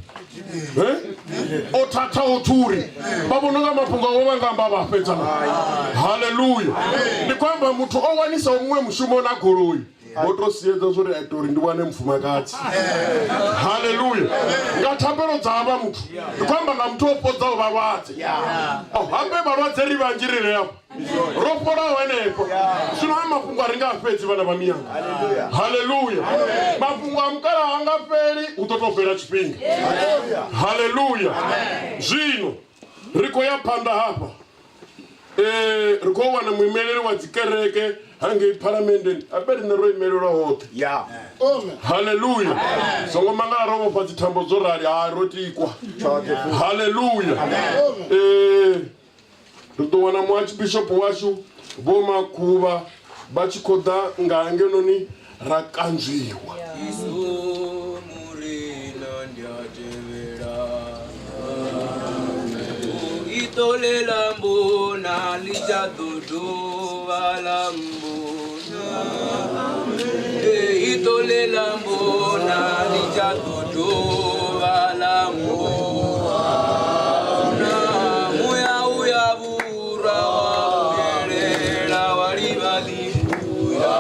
O thathaho thuri vha vhona nga mafhungo awe vha nga amba vha fhedza. Haleluya. Ndi khou amba muthu o wanisaho muṅwe mushumo na goloi. Vho to siedza zwo ri a ita uri ndi wane mufumakadzi. Haleluya. Nga thapelo dza havha muthu. Ndi khou amba nga muthu o fhodzaho vhalwadze. Oh, hambe vhalwadze ri vhanzhi ri re afha. Ro fholaho henefho. Zwino haya mafhungo a ri nga a fhedzi vhana vha miyanga. Haleluya. Mafhungo a mukalaha a nga fheli hu ḓo tou fhela tshifhinga. Haleluya. Zwino ri khou ya phanḓa hafha. Eh, ri khou wana muimeleli wa dzikereke hangei phalamenndeni ape riṋe ro imelelwa hoṱhe haleluya songo mangala ro vhofha dzithambo dzo rali ha ro tikwa haleluya Eh, ri ḓo wana muarchbishop washu vho makhuvha vha tshi khou ḓa nga hangenoni ra kanzwiwa Itolela mbona ḽi tsha ḓo dovha ḽa mbona Itolela mbona ḽi tsha ḓo dovha ḽa mbona Muya uya vhura wa vhuyelela wa livha ḽivhuya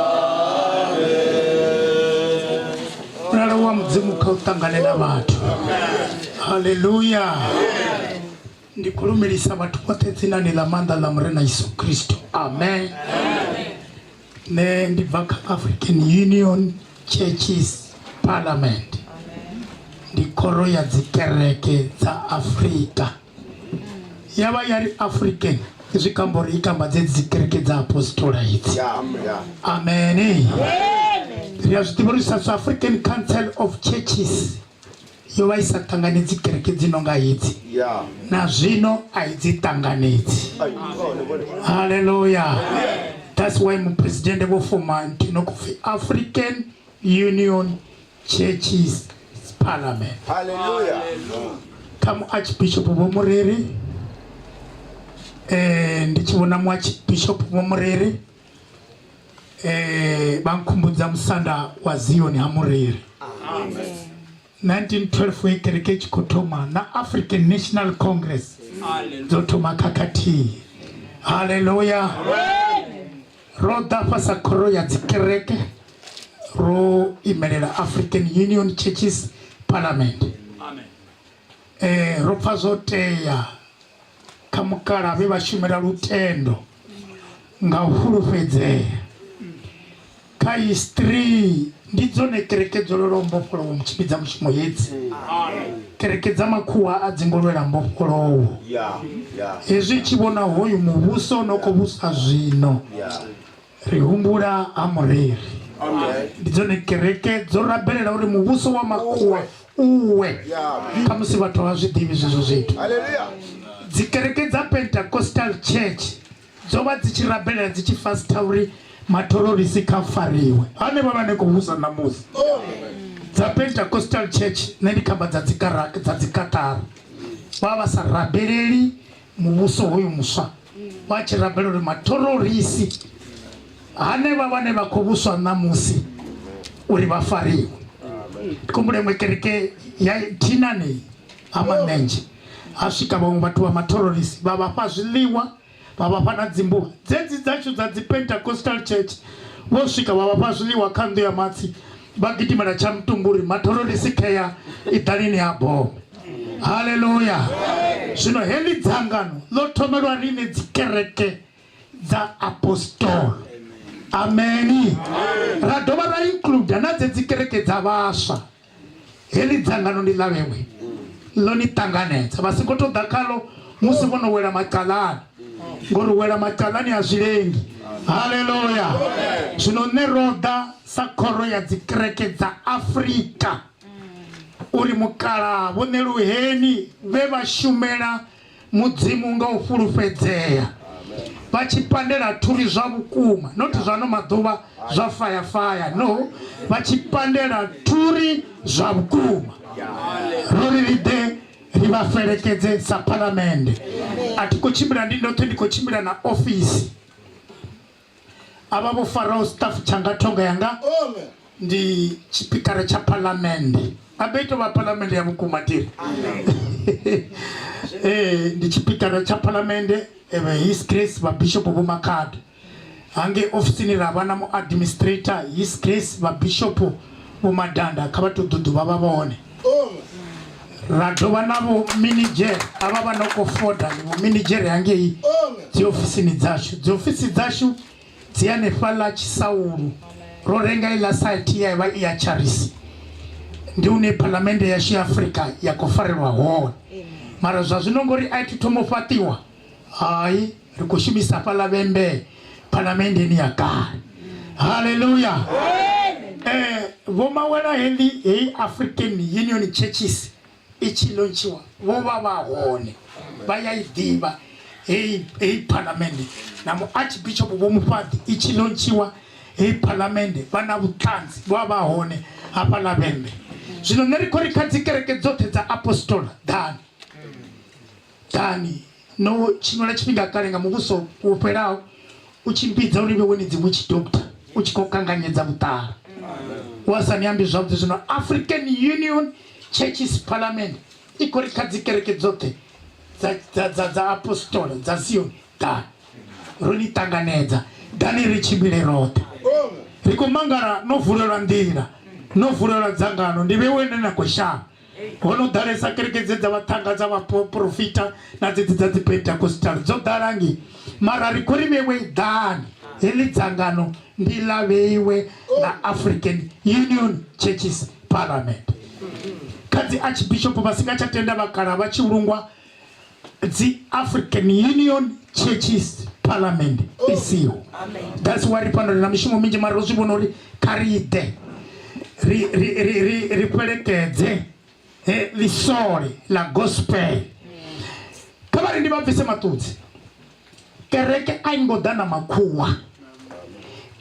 Mulalo wa Mudzimu kha u ṱangane na vhathu. Haleluya. Ndi khou lumelisa vhathu vhoṱhe dzinani ḽa maanḓa ḽa Murena Yesu Kristo. Amen. Nṋe ndi bva kha African Union Churches Parliament. Ndi khoro ya dzikereke dza Afrika. Ya vha ya ri African zwi kamba uri i kamba dzedzi dzikereke dza apostola idzi. Amen. Ri a zwi ḓivha uri South African Council of Churches yo vha i sa ṱanganedzi kereke dzi no nga hedzi na zwino a i dzi ṱanganedzi. Haleluya. That's why muphuresidennde vho foma nthu ino khou pfi African Union Churches Parliament. Hallelujah. Kha muarchbishop Vho Mureri, ndi tshi vhona muarchbishop Vho Mureri vha nkhumbudza musanda wa Zion ha Mureri. 1912 ye kereke i tshi khou thoma na African National Congress dzo thoma khakhathihi. Haleluya. Ro ḓa fha sa khoro ya dzikereke ro imelela African Union Churches Parliament. Ro pfa zwo tea kha mukala vhe vha shumela lutendo nga u fulufhedzea kha history ndi dzone kereke dzo lwelaho mbofholowo mutshimbidza mushumo hedzi kereke dza makhuwa a dzi ngo lwela mbofholowo hezwi tshi vhona hoyu muvhuso no khou vhusa zwino ri humbula ha Mureri ndi dzone kereke dzo rabelela uri muvhuso wa makhuwa uwe khamusi vhathu vha zwi ḓivhi zwezwo zwithu dzi kereke dza Pentecostal Church dzo vha dzi tshi rabelela dzi tshi fasta uri mathororisi kha fariwe hanevha vhane khou vhusa ṋamusi dza Pentecostal Church nṋe ndi khamba dza dzikaraka dza dzikatara vha vha sa rabeleli muvhuso hoyu muswa vha tshi rabela uri mathororisi hanevha vhane vha khou vhuswa ṋamusi uri vha fariwe. Ndi khumbula iṅwe kereke ya thinani ha Manenzhe ha swika vhaṅwe vhathu vha mathororisi vha vha fha zwiḽiwa vha vha fha na dzimbuvha dzedzi dzashu dza dzi Pentecostal Church vho swika vha vha fha zwiḽiwa kha nnḓu ya matsi vha gidimela tsha mutumburi mathororisi khea i ḓalini ha bome. Haleluya. Zwino heḽi dzangano ḽo thomelwa riṋe dzikereke dza apostolo. Ameni. Ra dovha ra include na dzedzi kereke dza vhaswa. Heḽi dzangano ndi ḽa vhewe ḽo ni ṱanganedza vha songo tou ḓa khalo musi vho no wela makalani ngori wela makalani a zwi lengi. Haleluya. Zwino nṋe ro ḓa sa khoro ya dzikereke dza Afrika uri mukala vho ṋeluheni vhe vha shumela Mudzimu nga u fhulufhedzea vha tshi pandela thuri zwa vhukuma not zwa ano maḓuvha zwa faya faya no vha tshi pandela thuri zwa vhukuma ro ri ri ḓe ri vha fhelekedze sa phalamennde. A thi khou tshimbila ndi ndoṱhe ndi khou tshimbila na ofisi avha vho faraho staff tshanga thonga yanga ndi tshipikara tsha phalamennde abe ito vha phalamennde ya vhukuma tiri ndi tshipikara tsha phalamennde His Grace vha Bishop Vho Makhado. Hangei ofisini ra vha na muadministrator His Grace vha Bishopo Vho Madanda kha vha tou ḓuḓuvha vha vhone. Ra dovha na vho minidzhere avha vha no khou foda ndi vho minidzhere hangei dziofisini dzashu. Dziofisi dzashu dzi hanefhaḽa Tshisaulu ro renga iḽa site ye ya vha i ya Charisi ndi hune phalamennde yashu ya Afrika ya khou farelwa hone. Mara zwa zwino ngori a i thu thoma u fhaṱiwa Hai, ri khou shumisa fhaḽa Vhembe phalamenndeni ya kale. Haleluya! Eh, vho mawela heḽi heyi African Union Churches i tshi lontshiwa vho vha vha hone vha ya i ḓivha heyi heyi phalamennde na mu archbishop vho Mufhaḓi i tshi lontshiwa heyi phalamennde vha na vhuṱanzi vho vha hone hafhaḽa Vhembe. Zwino nṋe ri khou ri kha dzi kereke dzoṱhe dza apostola ḓani Ḓani no tshinwela tshifhinga kale nga muvhuso wo fhelaho u tshi mbidza uri vhewe ni dzi witch doctor u tshi khou kanganyedza vhuṱala wa sa ni ambi zwavhuḓi. Zwino African Union Churches Parliament i khou ri kha dzi kereke dzoṱhe dza, dza, dza, dza apostola dza Zion ḓani ro ni ṱanganedza ḓani ri tshimbile roṱhe. Ri khou mangala no vulelwa nḓila no vulelwa dzangano ndi vhewe ne na khou shavha. Ho no ḓalesa kereke dze dza vhaṱhanga dza vhaporofita na dzedzi dza dzipentakostal dzo ḓala ngei mara ri khou ri vhewe ḓani heḽi dzangano ndi ḽa vheiwe ḽa African Union Churches Parliament. Kha dzi archbishop vha si nga tsha tenda vhakala vha tshi vhulungwa dzi African Union Churches Parliament i siho. That's why ri fhano ri na mishumo minzhi mara ro zwi vhona uri kha ri ḓe ri ri ri ri ri fhelekedze ḽisole ḽa gospel. Kha vha ri ndi vha bvise maṱudzi. Kereke a i ngo ḓa na makhuwa.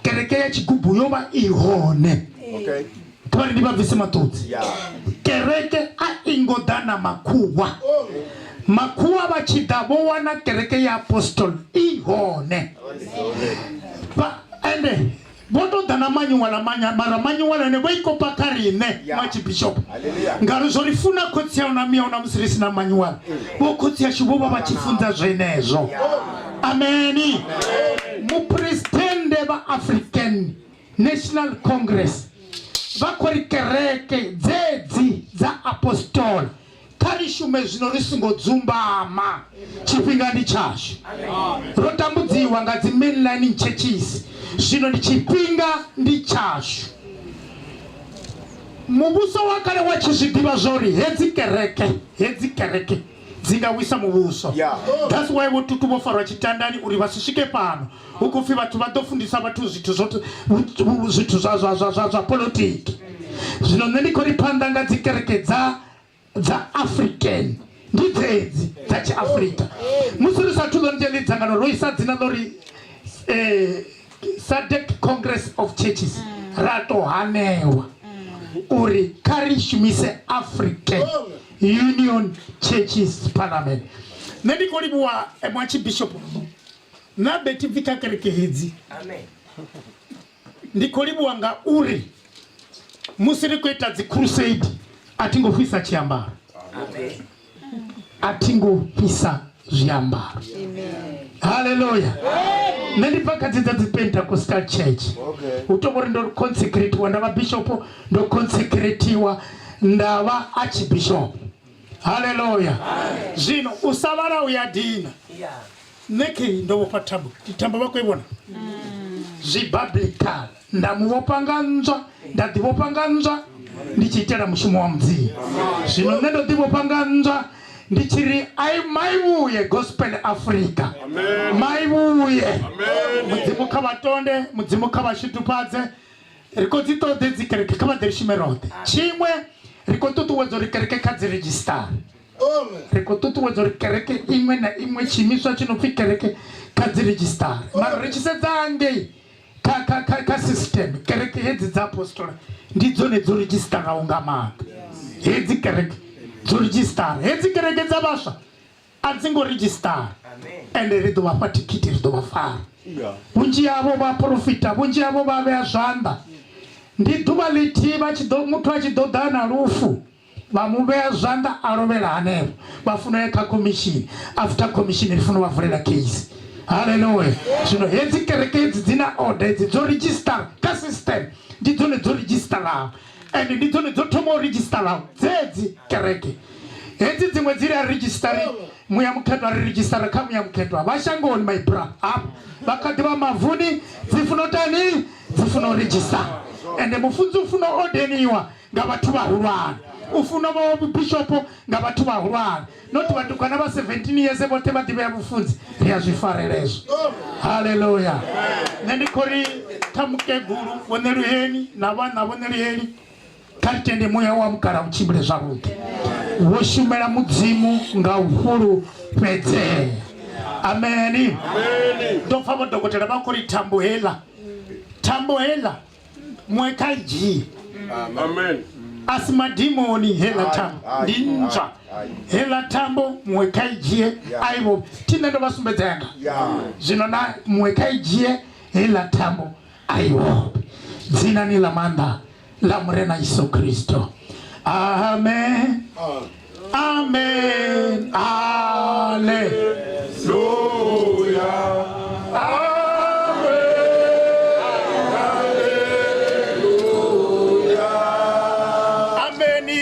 Kereke ya tshigubu yo vha i hone. Okay. Kha vha ri ndi vha bvise maṱudzi. Kereke a i ngo ḓa na makhuwa. Makhuwa vha tshi ḓa vho wana kereke ya apostol i hone. Vha ende vho tou ḓa na manyuwala manya mara manyuwala ane vho i kopa kha riṋe archbishop ngauri zwo ri funa khotsi au na miau na musi ri si na manyuwala vho khotsi ashu vho vha vha tshi funza zwenezwo ameni muphuresidennde vha African National Congress vha khou ri kereke dzedzi dza apostola Kha ri shume zwino ri singo dzumbama. Tshifhinga ndi tshashu. Ro tambudziwa nga dzi mainlining churches, zwino ndi tshifhinga ndi tshashu. Muvhuso wa kale wa tshi zwi ḓivha zwori hedzi kereke, hedzi kereke dzi nga wisa muvhuso. That's why Vho Tutu vho farwa tshitandani uri vha si swike fhano. Hu khou pfi vhathu vha ḓo fundisa vhathu zwithu zwo zwithu zwa zwa zwa zwa zwa polotiki. Zwino nṋe ndi khou ri phanḓa nga dzi kereke dza dza African ndi dzedzi dza tshiAfrika. Musi ri sathu ḽo nzhe ḽi dzangano ro isa dzina ḽo ri SADC Congress of Churches ra to hanewa uri kha ri shumise African Union Churches Parliament. Nṋe ndi khou livhuwa Archbishop na Betty bvi kha kereke hedzi. Ndi khou livhuwa nga uri musi ri khou ita dzi crusade a thi ngo fhisa tshiambaro, a thi ngo fhisa zwiambaro. Haleluya! Nṋe ndi bva kha dzi dza dzi Pentecostal church, hu tou vhori ndo consecratiwa nda vha bishop, ndo consecratiwa nda vha archbishop. Haleluya! Zwino u sa vhala u ya dina. Nṋe khe ndo vhofha thambo, ndi thambo vha khou i vhona zwi biblical nda mu vhofha nga nzwa nda ḓi vhofha nga nzwa ndi tshi itela mushumo wa Mudzimu. Zwino nṋe ndo ḓi vhofha nga nzwa ndi tshi ri ai mai vhuye Gospel Africa, mai vhuye Mudzimu kha vha tonde, Mudzimu kha vha shudufhadze. Ri khou dzi ṱoḓe dzi kereke, kha vha ḓe ri shume roṱhe. Tshiṅwe ri khou ṱuṱuwedza uri kereke kha dzi redzhistare. Ri khou ṱuṱuwedza uri kereke iṅwe na iṅwe tshiimiswa tshi no pfi kereke kha dzi redzhistare. Mara ri tshi sedza ngei kha, kha, kha, kha system, kereke hedzi dza apostola ndi dzone dzo redzhistaraho nga maanḓa. Hedzi kereke dzo redzhistara, hedzi kereke dza vhaswa a dzi ngo redzhistara. Ende ri ḓo vha fha thikhithi, ri ḓo vha fara. Vhunzhi havho vha porofita, vhunzhi havho vha vhea zwanḓa. Ndi ḓuvha ḽithihi vha tshi ḓo, muthu a tshi ḓo ḓa na lufu, vha mu vhea zwanḓa a lovhela hanefho. Vha funa u ya kha khomishini, after khomishini ri funa u vha vulela case. Haleluya. Zwino hedzi kereke hedzi dzi na order, hedzi dzo register kha system, ndi dzone dzo registeraho, and ndi dzone dzo thoma u registeraho dzedzi kereke. Hedzi dziṅwe dzi a registeri muya mukhethwa, ri registera kha muya mukhethwa vha shangoni, my bra, hafha vha kha ḓi vha mavuni, dzi funa u tani, dzi funa u register. Ende mufunzi u funa u ordeniwa nga vhathu vhahulwane, u funa vha bishopo nga vhathu vhahulwane, not vhatukana vha 17 years vhoṱhe vha ḓivhea vhufunzi. Ri a zwi farela hezwo. Haleluya. Nṋe ndi khou ri kha mukegulu vho Ṋeluheni na vhana vho Ṋeluheni, kha ri tende muya wa mukala u tshimbile zwavhuḓi. Vho shumela mudzimu nga u fhulufhedzea. Ameni. Ndo pfa vho dokotela vha khou ri thambo heiḽa, thambo heiḽa muṅwe kha i dzhie. Amen. A si madimoni heiḽa thambo, ndi ntswa heiḽa thambo, muṅwe kha i dzhie a i vho thi. Nṋe ndo vha sumbedza yanga zwino, na muṅwe kha i dzhie heiḽa thambo a i vhofhe dzinani ḽa maanḓa ḽa Murena Yesu Kristo. Amen, amen, haleluya. Ameni.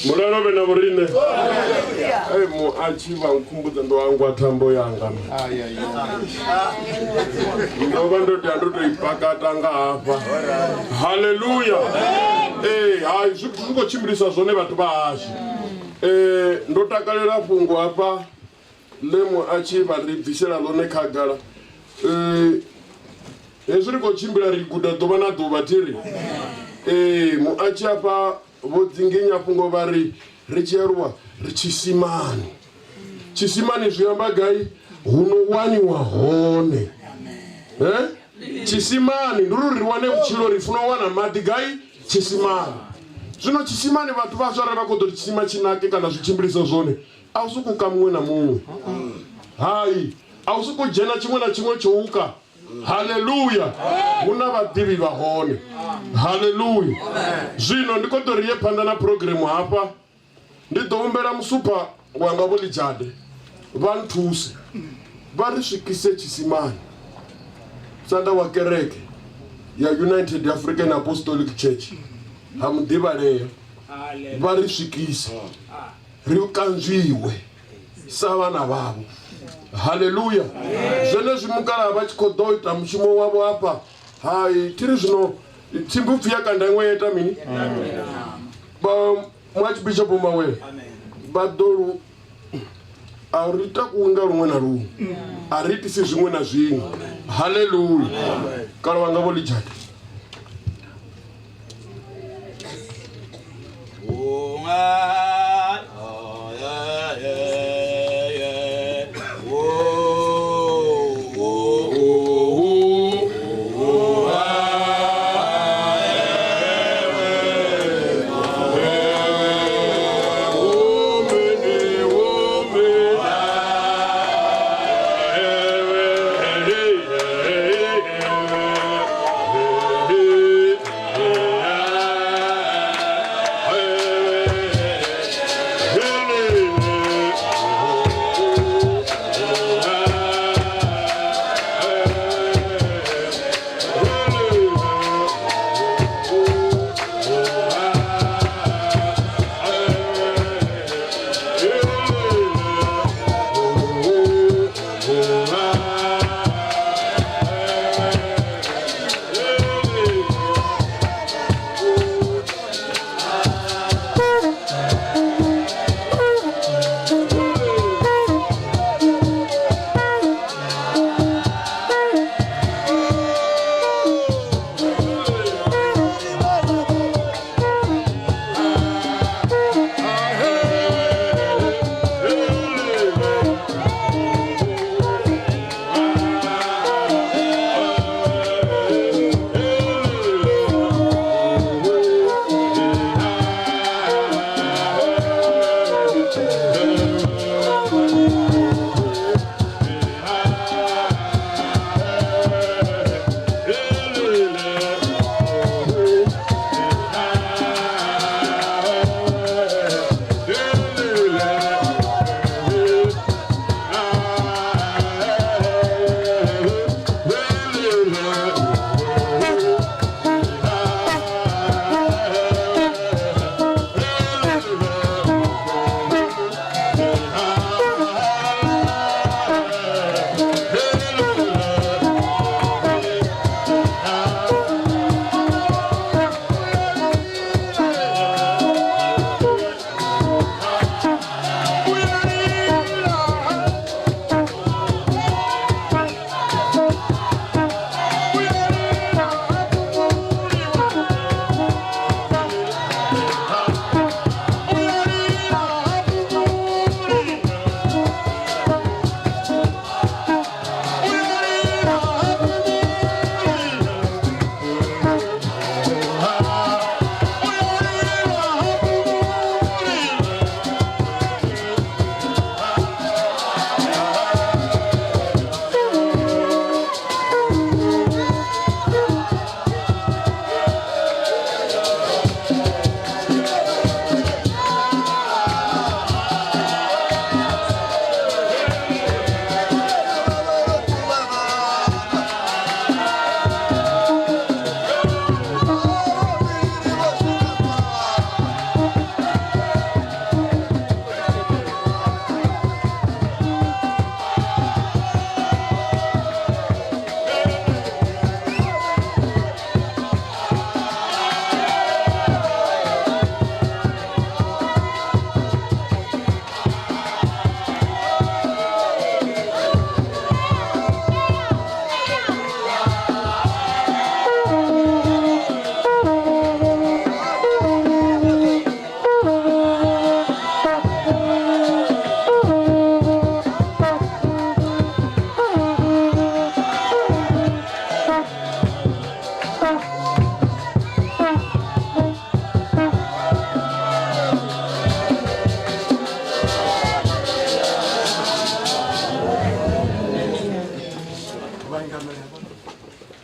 Mulalo vhe na vhoriṋe. Ei, mu a tshi vha nkhumbudza ndo hangwa thambo yanga, ndo vha ndo tea ndo to i pakata nga hafha. Haleluya. Ee, hai, zwi zwi khou tshimbilisa zwone vhathu vha hashu. Ndo takalela fhungo hafha ḽe mu a tshi vha ri bvisela ḽone khagala. Hezwi ri khou tshimbila ri guda ḓuvha na ḓuvha, thi ri ee mu a tshi afha vho dzinginya fhungo vha ri ri tshi aluwa ri tshisimani. Tshisimani zwi amba gai hu no waniwa hone. Tshisimani ndi uri ri wane vhutshilo, ri funa u wana maḓi gai? Tshisimani. Zwino tshisimani vhathu vhaswa arali vha khou ḓo ri tshisima tshi nake kana zwi tshimbilise zwone, a u sokou ka muṅwe na muṅwe, hai, a u sokou dzhena tshiṅwe na tshiṅwe tsho uka. Haleluya. Hu na vhaḓivhi vha hone. Haleluya. Zwino ndi khou ḓo ri ye phanḓa na phurogiremu hafha. Ndi ḓo humbela musupha wanga vho Ḽidzhade vha nthuse vha ri swikise tshisimani. Sanda wa kereke ya United African Apostolic Church ha muḓivhalea, vha ri swikise ri kanzwiwe sa vhana vhavho. Haleluya. Zwenezwi mukalaha vha tshi khou ḓo ita mushumo wavho hafha, hai, thiri zwino tsimbi upfi ya kanda iṅwe ya ita mini? Vha muarchbishop Mawele vha ḓo lu a ri takuwi nga luṅwe na luṅwe, a ri itisi zwiṅwe na zwiṅwe. Haleluya. Kala wanga vho Ḽidzhade.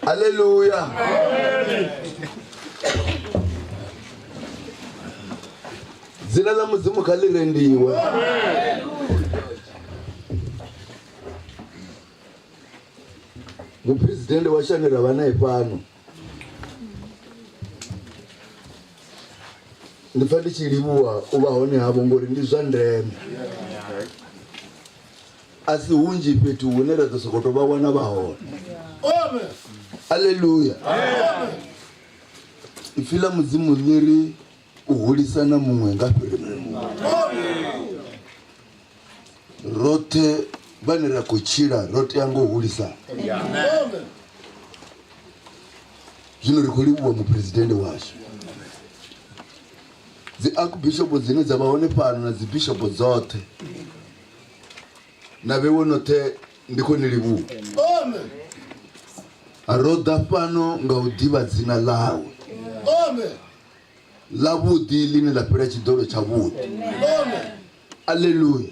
Aleluya. Dzina ḽa Mudzimu kha ḽi rendiwe. Muphuresidennde wa shango ra vha nae fhano ndi pfa ndi tshi livhuwa u vha hone havho ngori ndi zwa ndeme. A si hunzhi fhethu hune ra ḓo sokou tou vha wana vha hone. Aleluya. Ipfi ḽa Mudzimu ḽi ri u hulisana muṅwe nga fhire muṅwe. Roṱhe vhane ra khou tshila ro tea ngo hulisana. Zwino ri khou livhuwa muphuresidennde washu, dzi archbishop dzine dza vha hone fhano na dzi bishop dzoṱhe na vhewe noṱhe ndi khou ni livhuwa. Ro ḓa fhano nga u ḓivha dzina ḽawe ḽavhuḓi ḽine ḽa fhira tshiḓolo tshavhuḓi. Aleluya.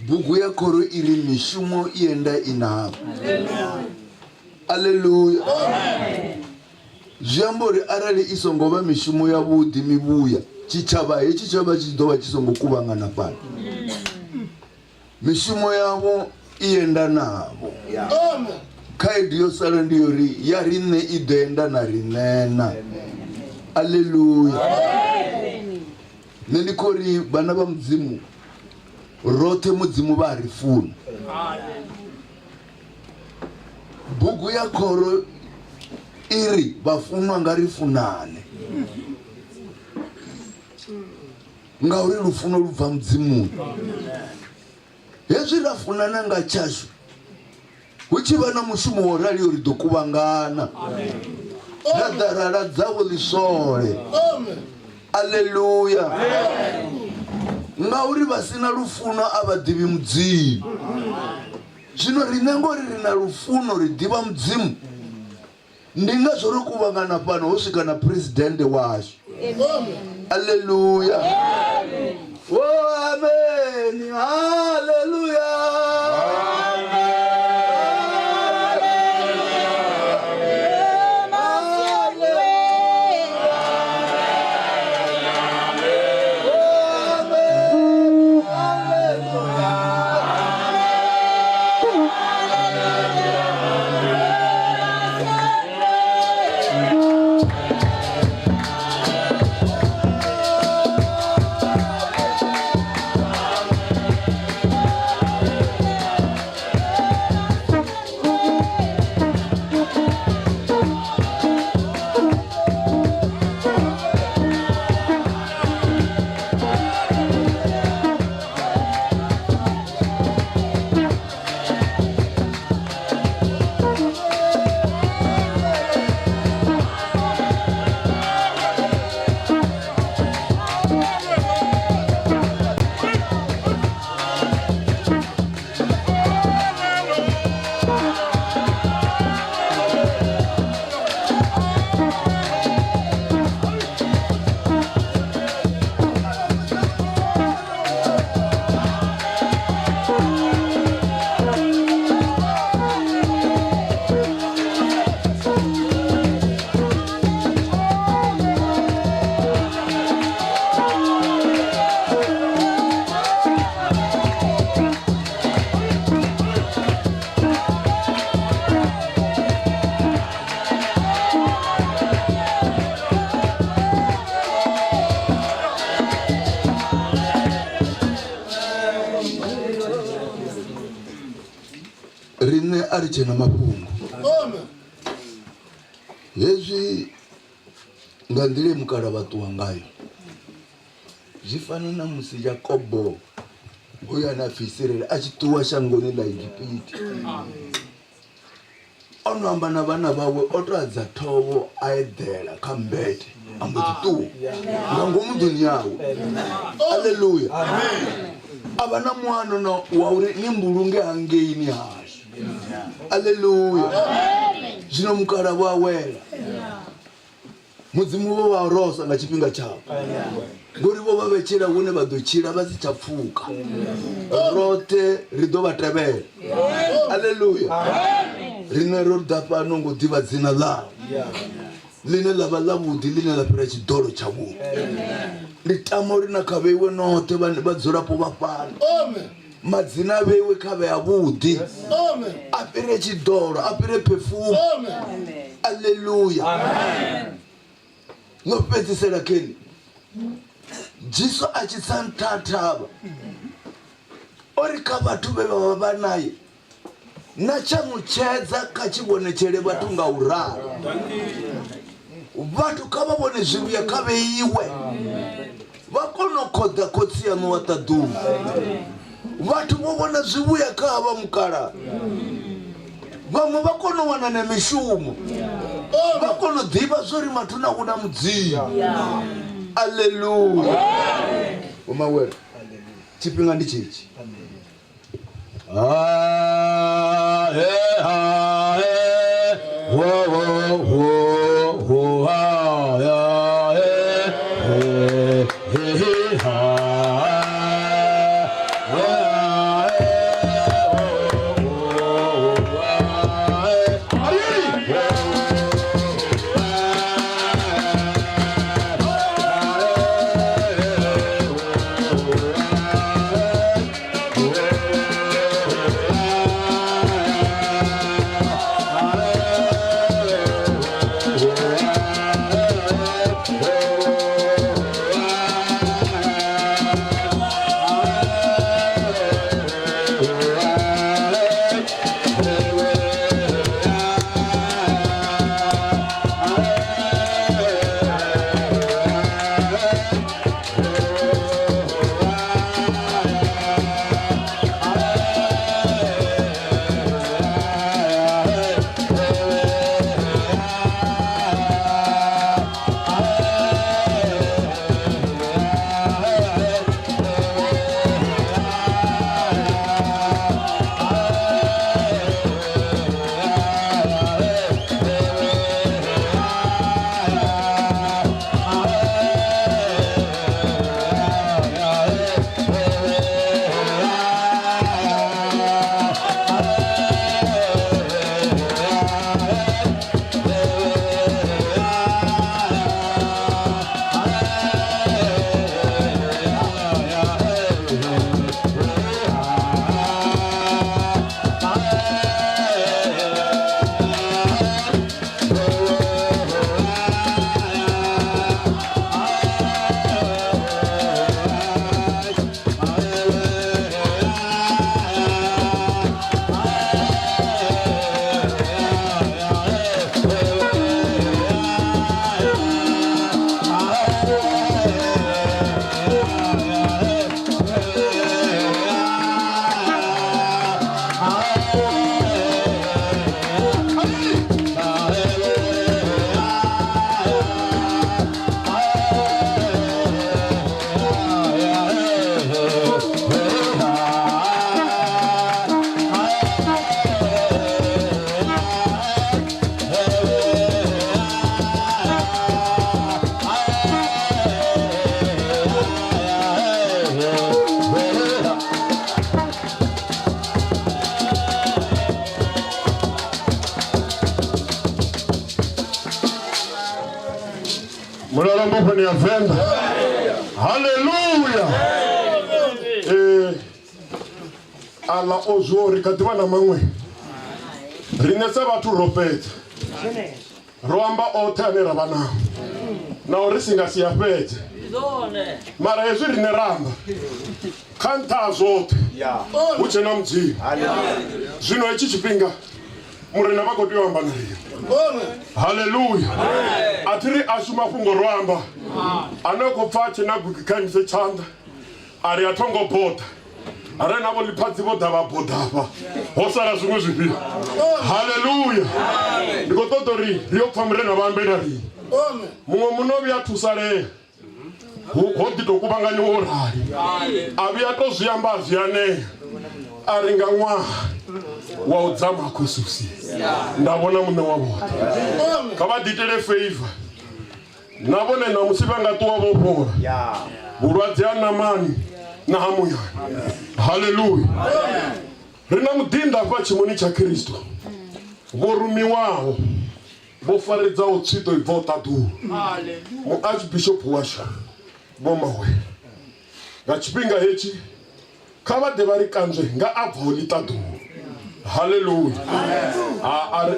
Bugu ya khoro i ri mishumo i enda i navho. Aleluya. Zwi amba uri arali i songo vha mishumo yavhuḓi mivhuya, tshitshavha hetshi tsho vha tshi ḓo vha tshi songo kuvhangana fhano. Mishumo yavho i enda navho. Khaedu yo sala ndi yori ya riṋe i ḓo enda na riṋe na. Aleluya. Nṋe ndi khou ri vhana vha Mudzimu roṱhe Mudzimu vha a ri funa. Bugu ya khoro i ri vhafunwa nga ri funane ngauri lufuno lu bva Mudzimuni. Hezwi ra funana nga tshashu hu tshi vha na mushumo wo raliho ri ḓo kuvhangana ra ḓa ra ladzavho ḽiswole. Aleluya. Ngauri vha si na lufuno a vha ḓivhi Mudzimu. Zwino riṋe ngori ri na lufuno ri ḓivha Mudzimu, ndi ngazwo ro kuvhangana fhano ho swika na phuresidennde washu. Aleluya. Oh, amen. Haleluya. Riṋe a ri tshena mafhungo hezwi nga nḓila ye mukala vha ṱuwa ngayo zwi fana na musi Yakobo hoyu ane a pfi Isiraele a tshi ṱuwa shangoni ḽa Egipite. O no amba na vhana vhawe o to adza thovho a eḓela kha mmbete a mbo ḓi ṱuwa nga ngomu nḓuni yawe. Aleluya. A vha na muano na wa uri ni mbulunge hangeini hashu. Aleluya. Zwino mukala vho awela. Mudzimu vho vha rosa nga tshifhinga tshavho ngori vho vha vhetshela hune vha ḓo tshila vha si tsha pfuka. Roṱhe ri ḓo vha tevhela. Aleluya. Riṋe ro ḓa fhano ngo ḓivha dzina ḽau ḽine ḽa vha ḽavhuḓi ḽine ḽa fhira tshiḓolo tshavhuḓi. Ndi tama uri na kha vheiwe noṱhe vhane vha dzulapo vha fhano madzina a vheiwe kha vhe avhuḓi a fhire tshiḓolo a fhire phefumu. Aleluya. No fhedzisela keni Jesu a tshi tsa nṱha ha thavha o ri kha vhathu vhe vha vha vha naye na tshaṋu tshedza kha tshi vhonetshele vhathu nga u ralo. Vhathu kha vha vhone zwivhuya kha vheiwe vha kone u khoḓa khotsi yaṋu wa ṱaḓulu. Vhathu vho vhona zwivhuya kha havha mukalaha vhaṅwe vha kone u wana na mishumo vha kone u ḓivha zwo ri mathuna hu na mudzimu. Aleluya. Vhomawele tshifhinga ndi tshitshi. Ha he ha he ho ho ho ho ha ya he he he he ha he ha he ho ho ha he. Mulalo mbofhoni ya Venḓa. Haleluya. Aḽa o zwo ri kha ḓivha na maṅwe. Riṋe sa vhathu ro fhedza. Ro amba oṱhe ane ra vha nao. Naho ri si nga si a fhedze. Mara hezwi riṋe ra amba kha nṱha ha zwoṱhe hu tshe na Mudzimu. Zwino hetshi tshifhinga Murena vha khou tea u amba na riṋe. Haleluya. A thi ri ashu mafhungo ro amba. Ane a khou pfa a tshe na gwiki kha imise tshanḓa. A ri a tho ngo boḓa. Arali na vho ḽiphadzi vho ḓa vha boḓa hafha. Ho sala zwiṅwe zwifhio. Haleluya. Ndi khou ṱoḓa uri ri yo pfa Murena vha ambe na riṋe. Muṅwe muno vhuya thusalea. Ho ḓi tou kuvhanganyiwa o rali. A vhuya to zwi amba a zwi anea. A ri nga ṅwaha wa u dzama ha Khosi nda vhona muṋe wa vhoṱhe. Kha vha ḓiitele favor. Na vhone ṋamusi vha nga ṱuwa vho fhola. Vhulwadze ha ṋamani na ha muyani. Haleluya. Ri na muḓinḓa hafha tshimoni tsha Kristo. Vho rumiwaho vho faredzaho tswiṱo i bvaho ṱaḓulu. Muarchbishop washu Vho Mawe nga tshifhinga hetshi kha vha ḓe vha ri kanzwe nga a bvaho ḽiṱaḓulu. Haleluya. A a ri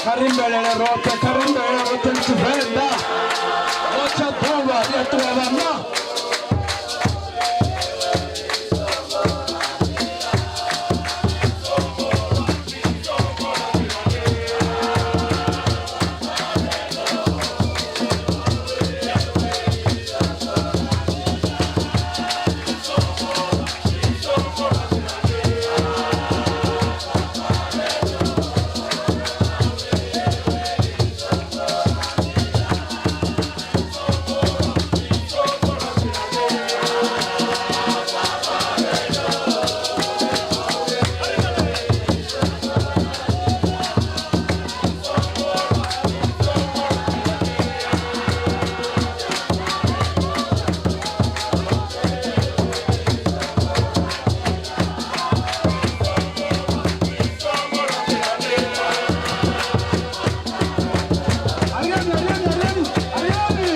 Kha ri imbelele roṱhe, kha ri imbelele roṱhe ndi Tshivenḓa. Ḽo tsha ḓuvha ri a ṱuwa vhanna. Ariani, Ariani, Ariani, Ariani.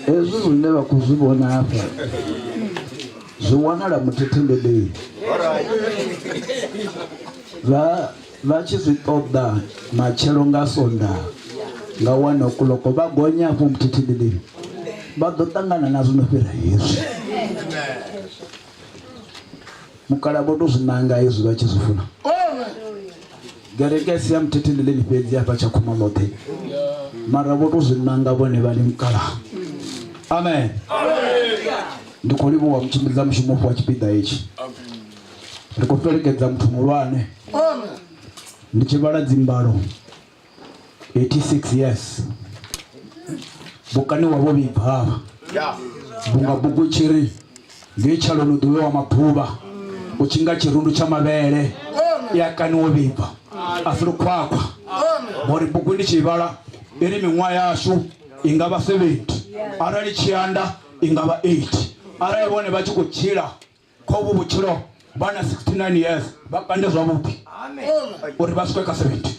Hezwi zwine vha khou zwi vhona hafha zwi wanala muthethendeleni vha vha tshi zwi ṱoḓa matshelo nga sonda nga 1 o'clock vha gonya hafho muthethendeleni vha ḓo ṱangana na zwi no fhira hezwi. Mukala vho to zwi nanga hezwi vha tshi zwi funa. Gereke si ya muthethendeleni fhedzi hafha tsha khuma ḽoṱhe, mara vho to zwi nanga vhone vha mukala. Amen. Ndi khou livhuwa mutshimbidza mushumo wa tshipiḓa hetshi. Ri khou fhelekedza muthu muhulwane. Ndi tshi vhala dzimbalo 86 years vhukaniwa vho vhibva hafha vhunga bugu tshi ri ngei tshaloni u ḓuvhe wa maḓuvha u tshi nga tshirundu tsha mavhele ya kaniwo vhibva a si lukhwakhwa ngori bugu ndi tshi vhala i ri miṅwaha yashu i nga vha 70 arali tshi anda i nga vha 80 arali vhone vha tshi khou tshila khovhu vhutshilo vha na 69 years vha kande zwavhuḓi uri vha swike kha 70.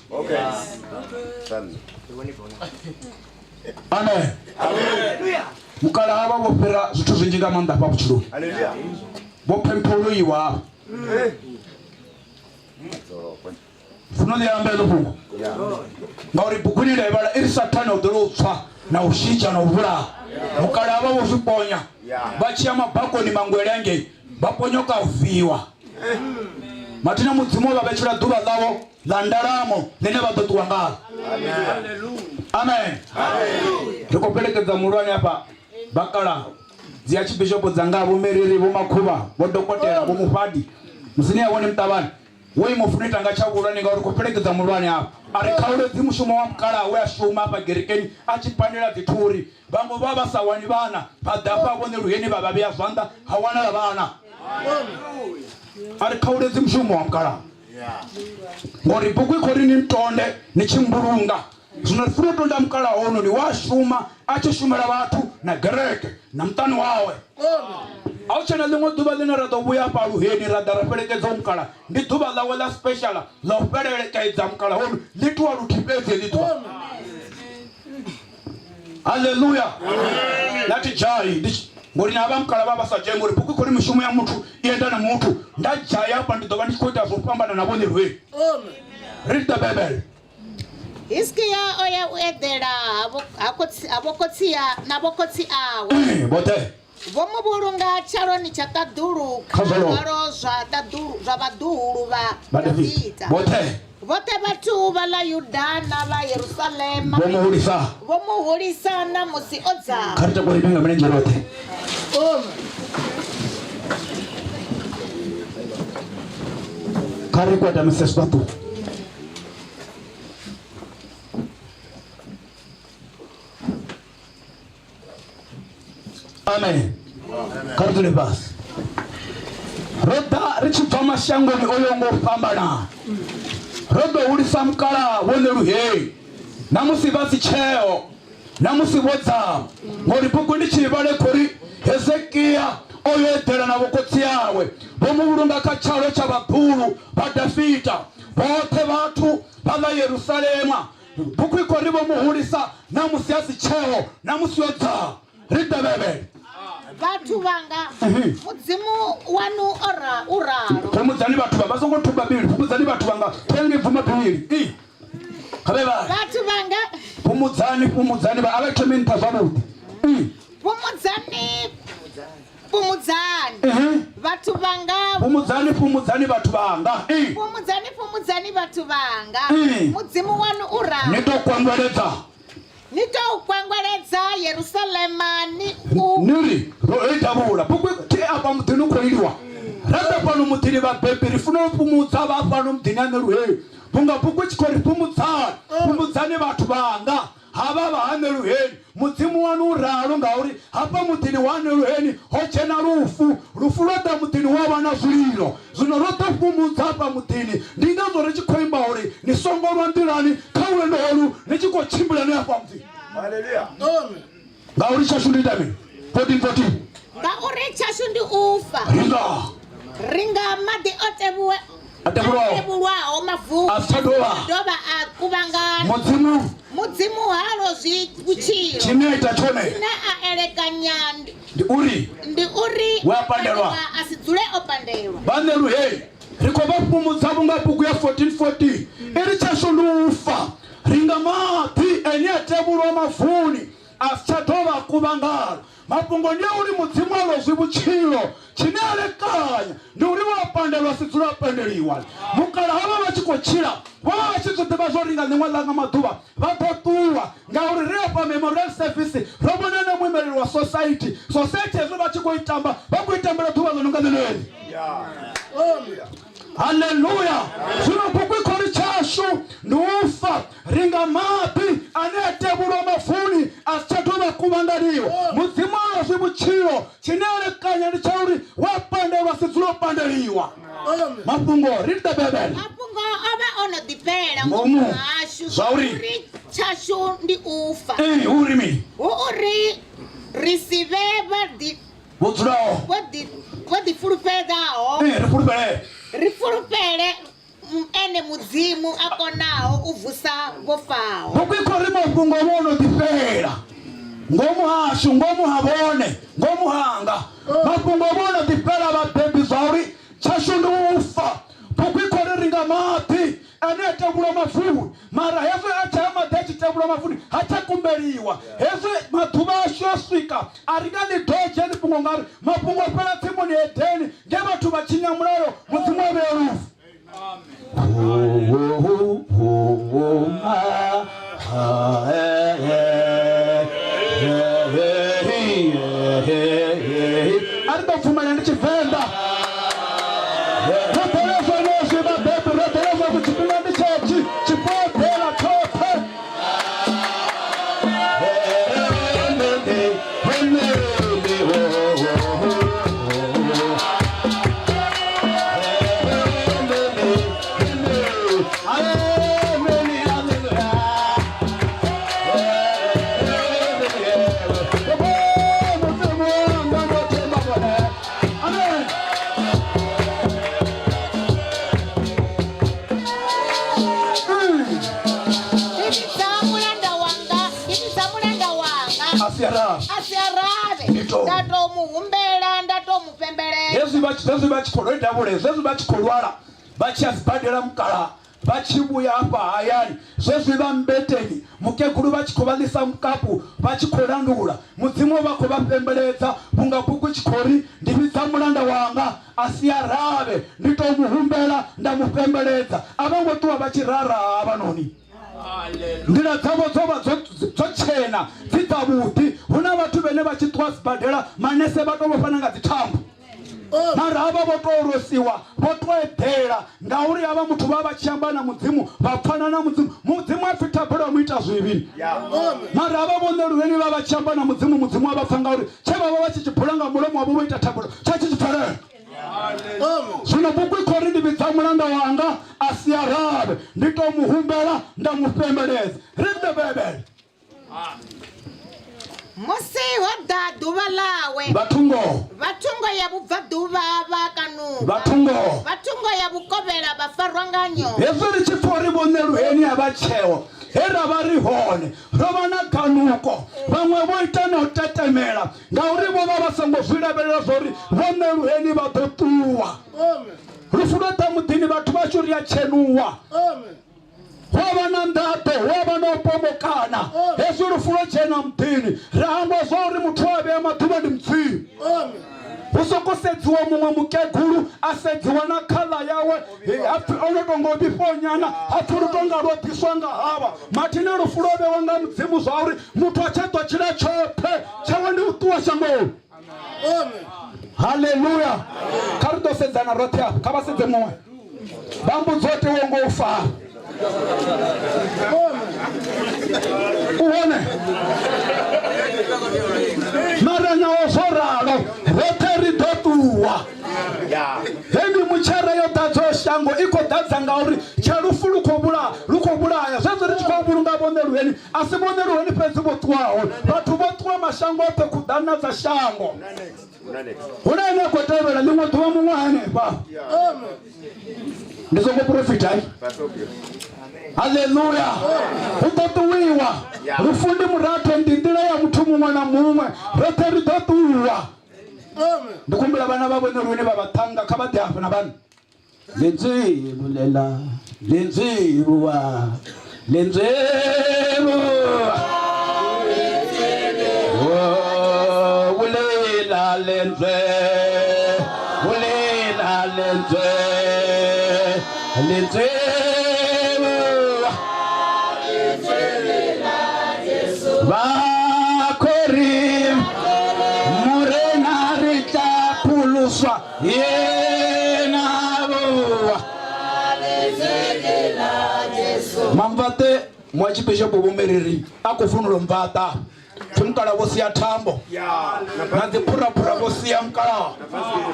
Amen. Mukala havha vho fhira zwithu zwinzhi nga maanḓa hafha vhutshiloni. Vho phempholuiwa hafha. Funo ḽi amba heḽo fhungo ngauri buguni nda i vhala i ri sathane u ḓo u tswa na u shidzha na u vhulaha. Mukala havha vho zwi ponya vha tshi ya mabakoni mangwele angei vha ponyoka u viwa. Mathina Mudzimu o vha vhetshela ḓuvha ḽavho ḽa ndalamo ḽine vha ḓo ṱuwa ngalo. Amen. Ri khou fhelekedza muhulwane hafha vhakala dzi archbishop dzanga vho Meriri vho Makhuvha vho Dokotela vho Mufhadi musini ya vhone muṱavhani wo ima ufuna ita nga tsha vhuhulwane ngauri khou fhelekedza muhulwane hafha a ri khauledzi mushumo wa mukalaha we a shuma hafha gerekeni a tshi pandela dzithuri vhaṅwe vha vha sa wani vhana vha ḓa hafha vhone luheni vha vha vhea zwanḓa ha wanala vhana. A ri khauledzi mushumo wa mukalaha ngori bugu i khou ri ni ntonde ni tshi mbulunga. Zwino ri funa u tonda mukala hononi wa shuma a tshi shumela vhathu na gereke na muṱani wawe. A hu tshena ḽiṅwe ḓuvha ḽine ra ḓo vhuya hafha luheni ra ḓa ra fhelekedza mukala ndi ḓuvha ḽawe ḽa special ḽa u fhelekedza mukala honu ḽi itiwa luthihi fhedzi heḽi ḓuvha. Haleluya. Nda thi dzhai ngori na vha mukala vha vha sa dzhai ngori bugu khori mishumo ya muthu i enda na muthu. Nda dzhaya hafha ndi ḓo vha ndi tshi khou ita zwo fhambana na vhone luheni. Read the Bible. Hiskia o ya u eḓela ha vhokotsi na vhokotsi awe. Vhoṱhe. Vho mu vhulunga tshaloni tsha ṱaḓulu kha zwalo zwa ṱaḓulu zwa vhaḓuhulu vha Davida. Vhoṱhe. Vhoṱhe vhathu vha ḽa Yuda na vha Yerusalema vho mu hulisa. Vho mu hulisa na musi o dzama. Kha ri takule nga milenzhe roṱhe. Kha ri kwatamise zwifhaṱuwo. Amen. Kha ri dzule fhasi. Ro ḓa ri tshi bva mashangoni o yaho nga u fhambanana. Ro ḓo hulisa mukala vhone luhei na musi vha si tsheo na musi vho dzama, ngori bugu ndi tshi vhale khori Hezekia o yo eḓela na vhokotsi awe, vho mu vhulunga kha tshalo tsha vhaḓuhulu vha Dafita. Vhoṱhe vhathu vha ḽa Yerusalema, bugu i khou ri vho mu hulisa na musi a si tsheo na musi o dzama. Ri tevhele. Vhathu vhanga, Mudzimu wanu o ra u ralo. Fhumudzani vhathu vha vha songo thuba Bivhili. Fhumudzani vhathu vhanga, thenge bvuma Bivhili. I. Kha vhe vha. Vhathu vhanga. Fhumudzani, fhumudzani vha a vha thomi nṱha zwavhuḓi. I. Fhumudzani, fhumudzani. Vhathu vhanga. Fhumudzani, fhumudzani vhathu vhanga. I. Fhumudzani, fhumudzani vhathu vhanga. Mudzimu wanu u ralo. Ni to kwangweledza. Ni tou kwangweledza Yerusalema ni u. Ni ri ro i davhula bugu thi afha muḓini u khou iliwa. Ra ḓa fhano muḓini vhabebi ri funa u fhumudza vha fhano muḓini ane luhei. Vhunga bugu i tshi khou ri fhumudzani, fhumudzani vhathu vhanga havha vha hane luheni. Mudzimu wanu u ralo ngauri hafha muḓini wa hane luheni ho dzhena lufu. Lufu lwa ḓa muḓini wa vha na zwililo. Zwino ro ḓo fhumudza hafha muḓini. Ndi ngazwo ri tshi khou imba uri ni songo lwa nḓilani kha lwendo holu ni tshi khou tshimbila ni hafha muḓini. Ngauri tshashu ndi ita mini? 14:14. Ngauri tshashu ndi u fa. Ringa. Ringa maḓi o tevhuwe A tevhulwaho. tevhulwaho mavu. A si tsha dovha. Dovha a kuvhangana. Mudzimu. Mudzimu ha lozwi vhutshilo. Tshine a ita tshone. Tshine a elekanya ndi uri. Ndi uri we a pandelwa a si dzule o pandelwa. Vhaṋe luhei ri khou vha fhumudza vhunga bugu ya 14:14 i ri tshashu ndi u fa. Ri nga maḓi ene a tevhulwa mavuni a si tsha dovha a kuvhangana. Mafhungo ndi a uri Mudzimu a lozwi vhutshilo. Tshine a elekanya ndi uri we a pandelwa a si dzule o pandeliwa. Mukala havha vha tshi khou tshila vho vha vha tshi zwi ḓivha zwa uri nga ḽiṅwe ḽa nga maḓuvha vha ḓo ṱuwa, ngauri ri afha memorial service ro vhona na muimeleli wa society. Society hezwi vha tshi khou i tamba vha khou i tambela ḓuvha ḽo no nga ḽeneḽi. Haleluya! Zwino bugu i khou ri tshashu ndi u fa. Ri nga maḓi ane a tevhulwa mavuni a si tsha dovha a kuvhanganiwa. Mudzimu a lozwi vhutshilo. Tshine a elekanya ndi tsha uri wa pandelwa si dzule o pandeliwa. Mafhungo, read the Bible. Mafhungo o vha o no ḓi fhela Ngomu. ngomu hashu Zwauri. uri tshashu ndi u fa. Ee, hu uri mini? Hu uri ri si vhe vha ḓi Vho dzulaho. vho ḓi vho ḓi fulufhedzaho. Ee, ri fulufhele. Ri fulufhele ene Mudzimu a konaho u vusa vho faho. Bugu i khou ri mafhungo vho no ḓi fhela ngomu hashu, ngomu ha vhone, ngomu hanga. Mafhungo vho no ḓi fhela vhabebi zwa uri tshashu ndi u fa. Bugu i khou ri ri nga maḓi ane a tevhulwa mavuni, mara hezwi a tsha maḓi a tshi tevhulwa mavuni ha tsha kumbeliwa. Hezwi maḓuvha ashu o swika a ri nga ḽi dodzhe heḽi fhungo ngauri mafhungo o fhela tsimuni ya Edeni nge vhathu vha tshinya mulayo, Mudzimu a vhea lufu. A ri ḓo pfumela ndi Tshivenḓa. Ro ḓela zwenezwi vhabebi, ro ḓela zwa tshifhinga ndi tshetshi tshifodela tshoṱhe. A si aravhe. A si aravhe. Nda tou mu humbela, nda tou mu pembelela. Hezwi vha hezwi vha tshi khou lweda vhule, hezwi vha tshi khou lwala, vha tshi ya sibadela mukalaha, vha tshi vhuya hafha hayani, zwezwi vha mbeteni, mukegulu vha tshi khou vha ḽisa mukapu, vha tshi khou landula, Mudzimu vha khou vha pembeledza, vhunga bugu tshi khou ri, ndi vhidza mulanda wanga, a si aravhe, ndi tou mu humbela, nda mu pembeledza. A vho ngo ṱuwa vha tshi raraha havhanoni. Nḓila dzavho dzo vha dzo tshena, dzi dzavhuḓi. Hu na vhathu vhene vha tshi ṱuwa sibadela, manese vha tou vhofhana nga dzithambo. Mara havha vho tou losiwa, vho tou eḓela, ngauri havha muthu vha vha tshi amba na Mudzimu, vha pfana na Mudzimu. Mudzimu a pfi thabelo ya muita zwivhi. Mara havha vho ṋeluvheni vha vha tshi amba na Mudzimu, Mudzimu a vha pfa ngauri tshe vha vha vha tshi tshi bula nga mulomo wavho vho ita thabelo, tsha tshi tshi pfelela. Zwino bugu i khou ri ndi vhidza mulanda wanga a si aravhe, ndi tou mu humbela nda mu fhembeledza. Read the Bible. Musi ho ḓa ḓuvha ḽawe, Vha thungo. vha thungo ya vhubvaḓuvha vha kanuka, Vha thungo. vha thungo ya vhukovhela vha farwa nga nyofho. Hezwi ri tshi pfa uri vho Ṋeluheni a vha tsheo, he ra vha ri hone, ro vha na kanuko. Vhaṅwe vho ita na u tetemela ngauri vho vha vha songo zwi lavhelela zwa uri vho Ṋeluheni vha ḓo ṱuwa. Lufu lwo ḓa muḓini, vhathu vhashu ri a tshenuwa. Hu a vha na nḓaḓo, hu a vha na u pomokana. Hezwi lufu lwo dzhena muḓini, ri hangwa zwa uri muthu a vhea maḓuvha ndi Mudzimu. Hu soko sedziwa muṅwe mukegulu, a sedziwa na khaḽa yawe, ha pfi o no tou nga u vhifhonyana, ha pfi lu tou nga lwo ḓiswa nga havha. Mathina lufu lwo vhewa nga Mudzimu zwa uri muthu a tsha ḓo tshila tshoṱhe, tshawe ndi u ṱuwa shangoni. Haleluya! Kha ri ḓo sedzana roṱhe afha, kha vha sedze muṅwe. Vha mbudzo uri wo ngo u fara. U hone. Mara naho zwo ralo, roṱhe ri ḓo ṱuwa. Hei ndi mutshera yo ḓadzaho shango i khou ḓadza ngauri tsha lufu lu khou vhulaya, lu khou vhulaya. Zwezwo ri tshi khou vhulunga vhone luheni, a si vhone luheni fhedzi vho ṱuwaho. Vhathu vho ṱuwa mashango oṱhe, khuḓana dza shango. Hu na ane a khou tevhela ḽiṅwe ḓuvha muṅwe hanefha. Ndi songo porofita. Haleluya. Hu ḓo ṱuwiwa. Lufu ndi muratho, ndi nḓila ya muthu muṅwe na muṅwe. Roṱhe ri ḓo ṱuwa. Ndi kumbula vhana vha vhone lune vha vhaṱhannga kha vha ḓe hafha na vhana. Lentswe bolela, lentswe boa, lentswe boa. Oh, bolela lentswe, bolela lentswe, lentswe boa. Bakori, Morena re tla pholoswa yena boa. Mamvate muarchbishop Vho Meriri a khou funula mvata pfi mukala vho sia thambo na dzi phuraphura vho sia mukala.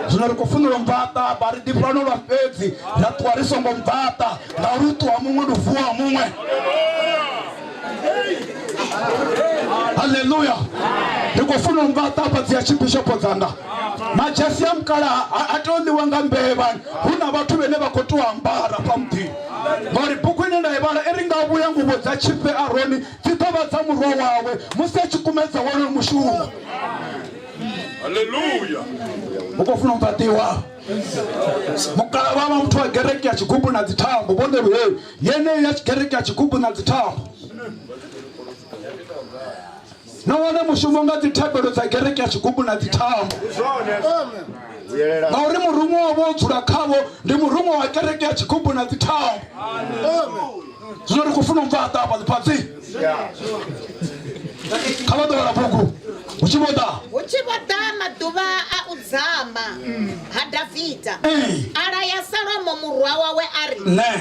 Zwino ri khou funula mvata vha ri ḓi fhano lwa fhedzi ra ṱuwa ri songo mvata ngauri u ṱuwa muṅwe ndi u vuwa muṅwe. Haleluya. Ri khou funa u mvata afha dzi archbishop dzanga. Madzhesi a mukala a tea u ḽiwa nga mbevha. Hu na vhathu vhene vha khou tea u ambara fha muḓini. Ngauri bugu ine nda i vhala i ri nga vhuya nguvho dza tshifhe Aroni dzi ḓo vha dza murwa wawe musi a tshi kumedza wonoyo mushumo. Haleluya. U khou funa u mvaṱiwa. Mukala vha vha muthu wa gereke ya tshigubu na dzithambo vhone luheyo yeneyo ya gereke ya tshigubu na dzithambo. No wana mushumo nga dzithabelo dza gereke ya tshigubu na dzithambo. Ngauri muruṅwa wavho o dzula khavho ndi muruṅwa wa kereke ya tshigubu na dzithambo. Zwino ri khou funa u mvaṱa afha ḽifhasi. Kha vha ḓo vhala bugu hu tshi vho ḓa. Hu tshi vho ḓa maḓuvha a u dzama ha Davida, a laya Salomo murwa wawe a ri, Nṋe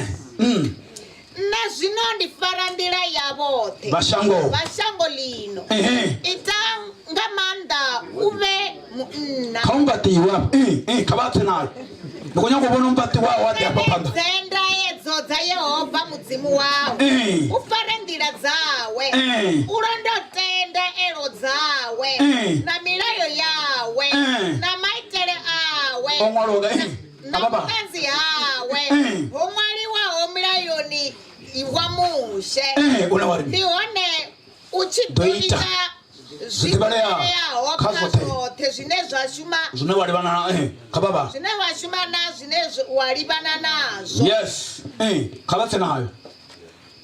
Nṋe zwino ndi fara nḓila ya vhoṱhe Vha shango. vha shango ḽino. Ehe. Ita nga maanḓa u vhe munna. Kha u mvaṱiwe afha. Kha vha pfe nayo. Ndi khou nyanga u vhona mvaṱiwaho a ḓe afha phanḓa. Dze ndaedzo dza Yehova Mudzimu wau, u fare nḓila dzawe, u londote ndaelo dzawe na milayo yawe na maitele awe O ṅwalwa nga na vhuṱanzi hawe ho ṅwaliwaho mulayoni wa Mushe. Une wa ri Ndi hone u tshi ḓo ḓo ita. ita Zwi ḓivhaleaho kha kha zwoṱhe zwoṱhe zwine zwa shuma zwine wa livhana na kha vha vha zwine wa shuma na zwine wa livhana nazwo. Yes, kha vha tse nayo.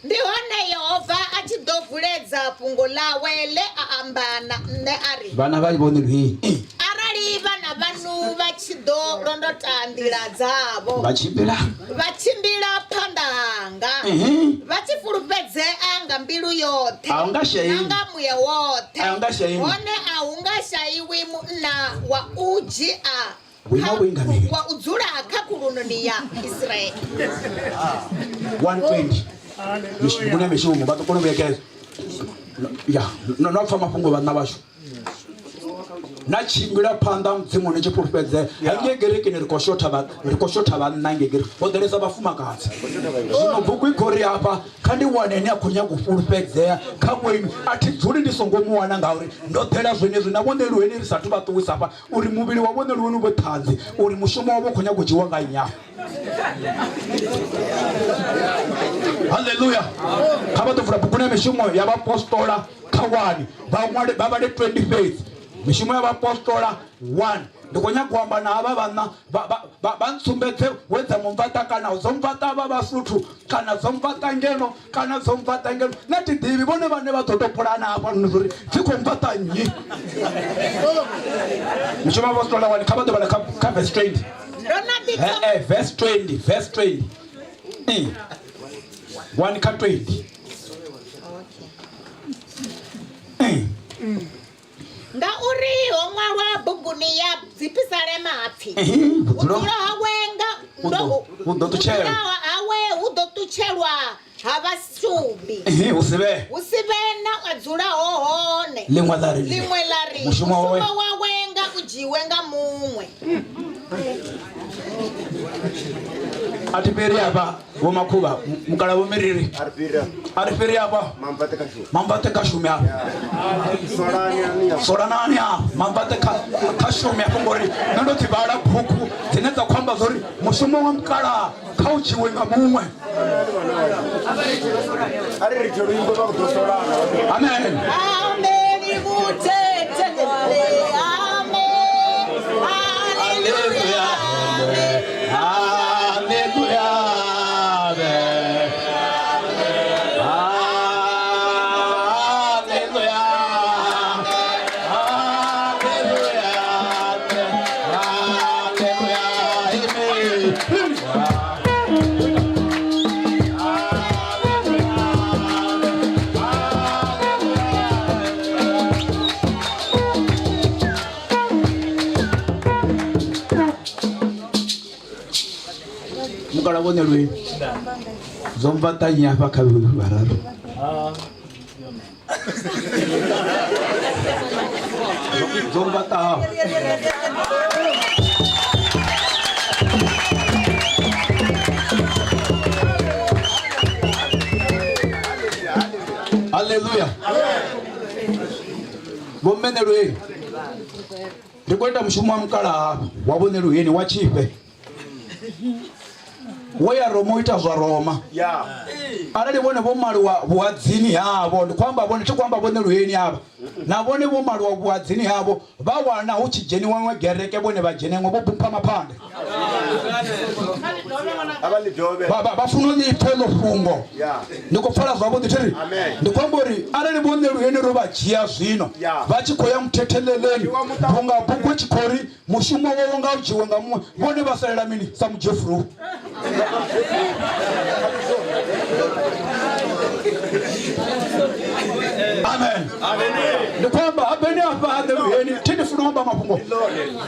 Ndi hone Yehova a tshi ḓo vuledza fhungo ḽawe ḽe a amba na nṋe a ri, Vhana vha vhone lwini arali vhana vhanu vha tshi ḓo londota nḓila dzavho, vha tshimbila vha tshimbila phanḓa hanga, vha tshi fulufhedzea nga mbilu yoṱhe A hu nga shaiwi. na nga muya woṱhe, A hu nga shaiwi. hone a hu nga shaiwi munna wa u dzhia vhuima vhuingameli wa u dzula kha khulunoni ya Israele. 120 Buguni ya mishumo vha ḓo kona u vhuyekedza ya no no pfa mafhungo vhanna vhashu na tshimbila phanḓa mudzimu ni tshi fhulufhedzea. Hangei kerekeni ri khou shotha vha ri khou shotha vhanna ngei kereke ho ḓalesa vhafumakadzi. Zwino bugu i khou ri hafha kha ndi wane ane a khou nyaga u fhulufhedzea kha vhoinwi, a thi dzuli ndi songo mu wana ngauri ndo ḓela zwenezwi na vhone luheni ri sathu vha ṱuwisa hafha uri muvhili wa vhone luheni u vhe ṱhanzi uri mushumo wavho u khou nyaga u dzhiwa nga nnyi afha. Haleluya. Kha vha ḓo vula buguni ya mishumo ya vhapostola kha 1 vha ṅwale vha vhale 20 fhedzi. Mishumo ya vhapostola 1. Ndi khou nyaga u amba na havha vhanna vha ntsumbedze we dza mumvaṱa kana dzo mvaṱa vha vhasuthu kana dzo mvaṱa ngeno kana dzo mvaṱa ngeno. Nṋe thi ḓivhi vhone vhane vha ḓo tou pulana hafha noni uri dzi khou mvaṱa nnyi. Mishumo ya vhapostola 1 kha vha ḓo vhala kha verse 20. Ndo no ḓi Verse 20, verse 20. 1 kha 20. Ngauri ho ṅwalwa buguni ya dzipisalema hapfi, vhudzulo hawe nga hu ḓo ṱutshelwa. Vhudzulo hawe hu ḓo ṱutshelwa ha vhasubi, Hu si vhe hu si vhe na a dzulaho hone. Ḽiṅwe ḽa ri, Ḽiṅwe ḽa ri, mushumo wawe wawe nga u dzhiwe nga muṅwe. A thi fhiri hafha vho makhuvha mukala vho miriri a ri fhiri hafha mamvaṱe kha shumi hafha solanani hafha mamvaṱe kha shumi hafha ngori nṋe ndo ḓi vhala bugu dzine dza khou amba zwori mushumo wa mukala kha u dzhiwe nga muṅwe. Amen. Amen. Amen. Hallelujah. Hallelujah. Hallelujah. Hallelujah. Mukala vhone lweni dzo mvaṱanyi hafha kha vhararu dzo mvaṱaho. Haleluya. Vho mmene lweni ri khou ita mushumo wa mukala hafha wa vhone luheni wa tshifhe wo ya Roma u ita zwa Roma. Arali vhone vho maliwa vhuhadzini havho, ndi khou amba vhone, thi khou amba vhone luheni havha, na vhone vho maliwa vhuhadzini havho vha wana hu tshi dzheniwa ṅwe gereke vhone vha dzhene ṅwe vho bupha maphande. Vha funa u ḽi pfa heḽo fhungo. Ndi khou pfala zwavhuḓi thi ri ndi khou amba uri arali vhone luheni ro vha dzhia zwino vha tshi khou ya muthetheleleni vhunga bugu tshi khou ri mushumo wawo nga u dzhiwe nga muṅwe, vhone vha salela mini sa mujefuru. Amen. Ndi khou amba habeni hafha ha luheni thi ndi funa u amba mafhungo.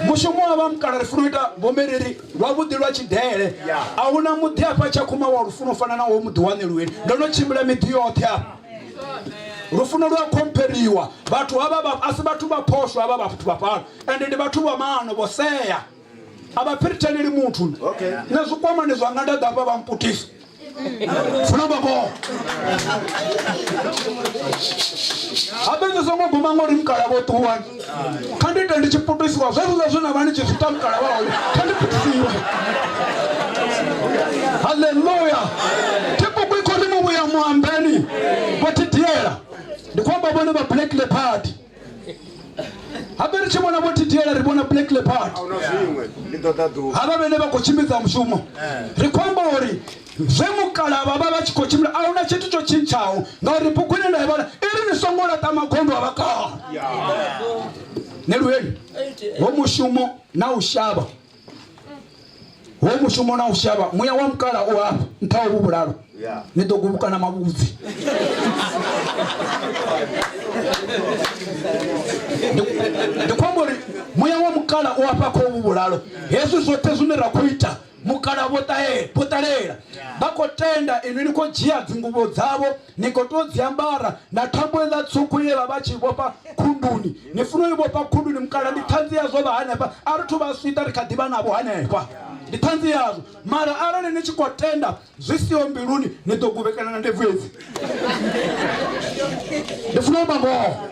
Mushumo wa vha mukala ri funa u ita vhomereri lwavhuḓi lwa tshidele. A huna muḓi hafha Tshakhuma wa lufuno u fana na wo muḓi wa Ṋeluheni. Ndo no tshimbila miḓi yoṱhe hafha. Lufuno lu a khompheriwa. Vhathu havha a si vhathu vha phosho, havha vhathu vha fhano. Ende ndi vhathu vha maano vho sea. A vha phiritheleli muthu. Nṋe zwikwamani zwanga nda ḓa hafha vha mputisa. Funa vha ngoho. Habe ndi songo guma ngori mukala vho ṱuwa. Kha ndi ite ndi tshi putisiwa zwezwiḽa zwe na vha ni tshi zwi ita mukala vha hone. Kha ndi putisiwe. Haleluya. Thibugu i khou ri muvhuya muambeni vho thidiela. Ndi khou amba vhone vha Black Leopard. Habe ri tshi vhona vho thithiela ri vhona Black Leopard. Havha vhene vha khou tshimbidza mushumo. Ri khou amba uri zwe mukalavha vha vha tshi khou tshimbila a huna tshithu tsho tshintshaho ngauri bugu ine nda i vhala i ri ni songo laṱa magondo a vhakale. Neluheli ho mushumo na u shavha ho mushumo na u shavha muya wa mukala u hafha nṱha hovhu vhulalo ni ḓo guvhukana mavhudzi ndi khou amba uri muya wa mukala u hafha kha hovhu vhulalo hezwi zwoṱhe zwine ra khou ita mukala vho ṱalela vha khou tenda inwi ni khou dzhia dzinguvho dzavho ni khou tou dzi ambara na thambo iḽa tswuku ye vha vha tshi vhofha khunduni ni funa u i vhofha khunduni mukala ndi ṱhanzi yazwo vha hanefha a ri thu vha swiṱa ri kha ḓivha navho hanefha ndi ṱhanzi yazwo mara arali ni tshi khou tenda zwi siho mbiluni ni ḓo guvhekana na ndebvu hedzi ndi funa u amba ngoho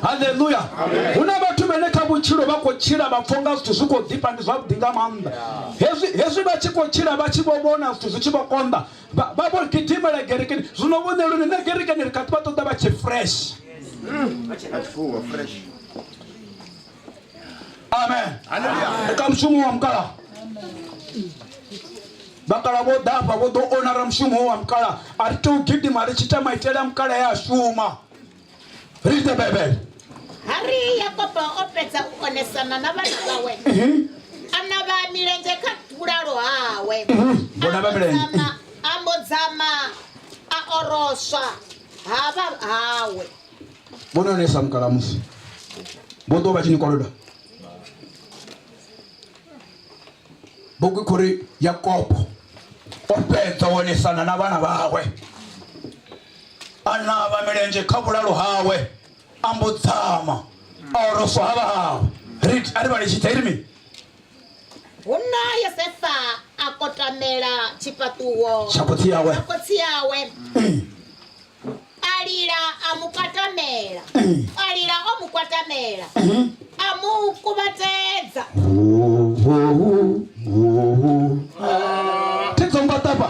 haleluya hu na vhathu vhane kha vhutshilo vha khou tshila vha pfha unga zwithu zwi khou ḓifha ndi zwavhuḓi nga maanḓa hezwi hezwi vha tshi khou tshila vha tshi vho vhona zwithu zwi tshi vho konḓa vha vho gidimela gerekeni zwino vho ṋeluni na gerekeni ri kha ḓi vha ṱoḓa vha tshi fresh amen ri ka mushumo wa mukala vhakala vho ḓa afha vho ḓo onara mushumo wa mukala a ri tea u gidima ri tshi ita maitele a mukala ya a shuma ri ite bebele Ha ri Yakobo o fhedza u onesana na vhana vhawe, a navha milenzhe kha vhulalo hawe, Vho navha milenzhe. A mbo dzama a oroswa ha vha hawe. Vho no onesa mukala musi vho ḓo vha tshi ni koloda bugu i khou ri Yakobo o fhedza u onesana na vhana vhawe a navha milenzhe kha vhulalo hawe a mbo dzama a oroswa ha vha hawe ri a ri vhale tshitha iri mini Huno Yosefa a kotamela tshifhaṱuwo Tsha khotsi awe. tsha khotsi awe a lila a mu kwatamela a lila o mu kwatamela a mu kuvhatedza Thi dzongo ṱafha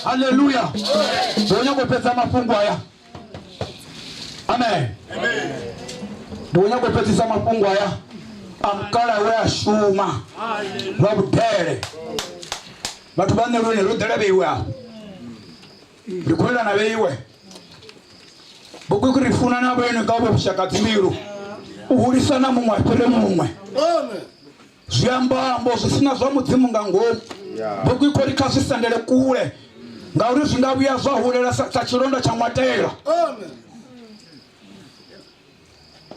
Haleluya. Ndo nyago fhedza mafhungo aya. Amen. Ndi nyago fhedzisa mafhungo aya a mukala we a shuma lwa vhudele. Vhathu vha ṋelweni ro ḓela vheiwe afho. Ndi khou yelana vheiwe. Bugu i ri funa na vhene nga vho vhushaka dzimbilu. U hulisa na muṅwe a fhire muṅwe. Zwiambambo zwi sina zwa mudzimu nga ngomu. Bugu i khou ri kha zwi sendele kule ngauri zwi nga vhuya zwa hulela sa tshilonda tsha ṅwatela.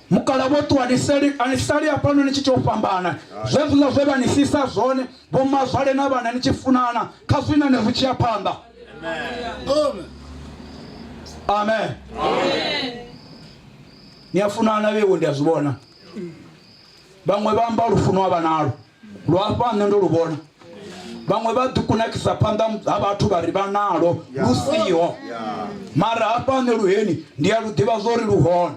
Mukala vho ṱuwa ni sali ani sali hafhano ni tshi tea u fhambana zwezwiḽa zwe vha ni sisa zwone vho mazwale na vhana ni tshi funana kha zwinane zwi tshi ya phanḓa. Amen. Ni a funana vheiwe ndi a zwi vhona. Vhaṅwe vha amba lufuno a vha nalo lwa afha nṋe ndo lu vhona. Vhaṅwe vha ḓi kunakisa phanḓa ha vhathu vha ri vha nalo lu siho, mara hafha nṋe luheni ndi a lu ḓivha zwo ri lu hone.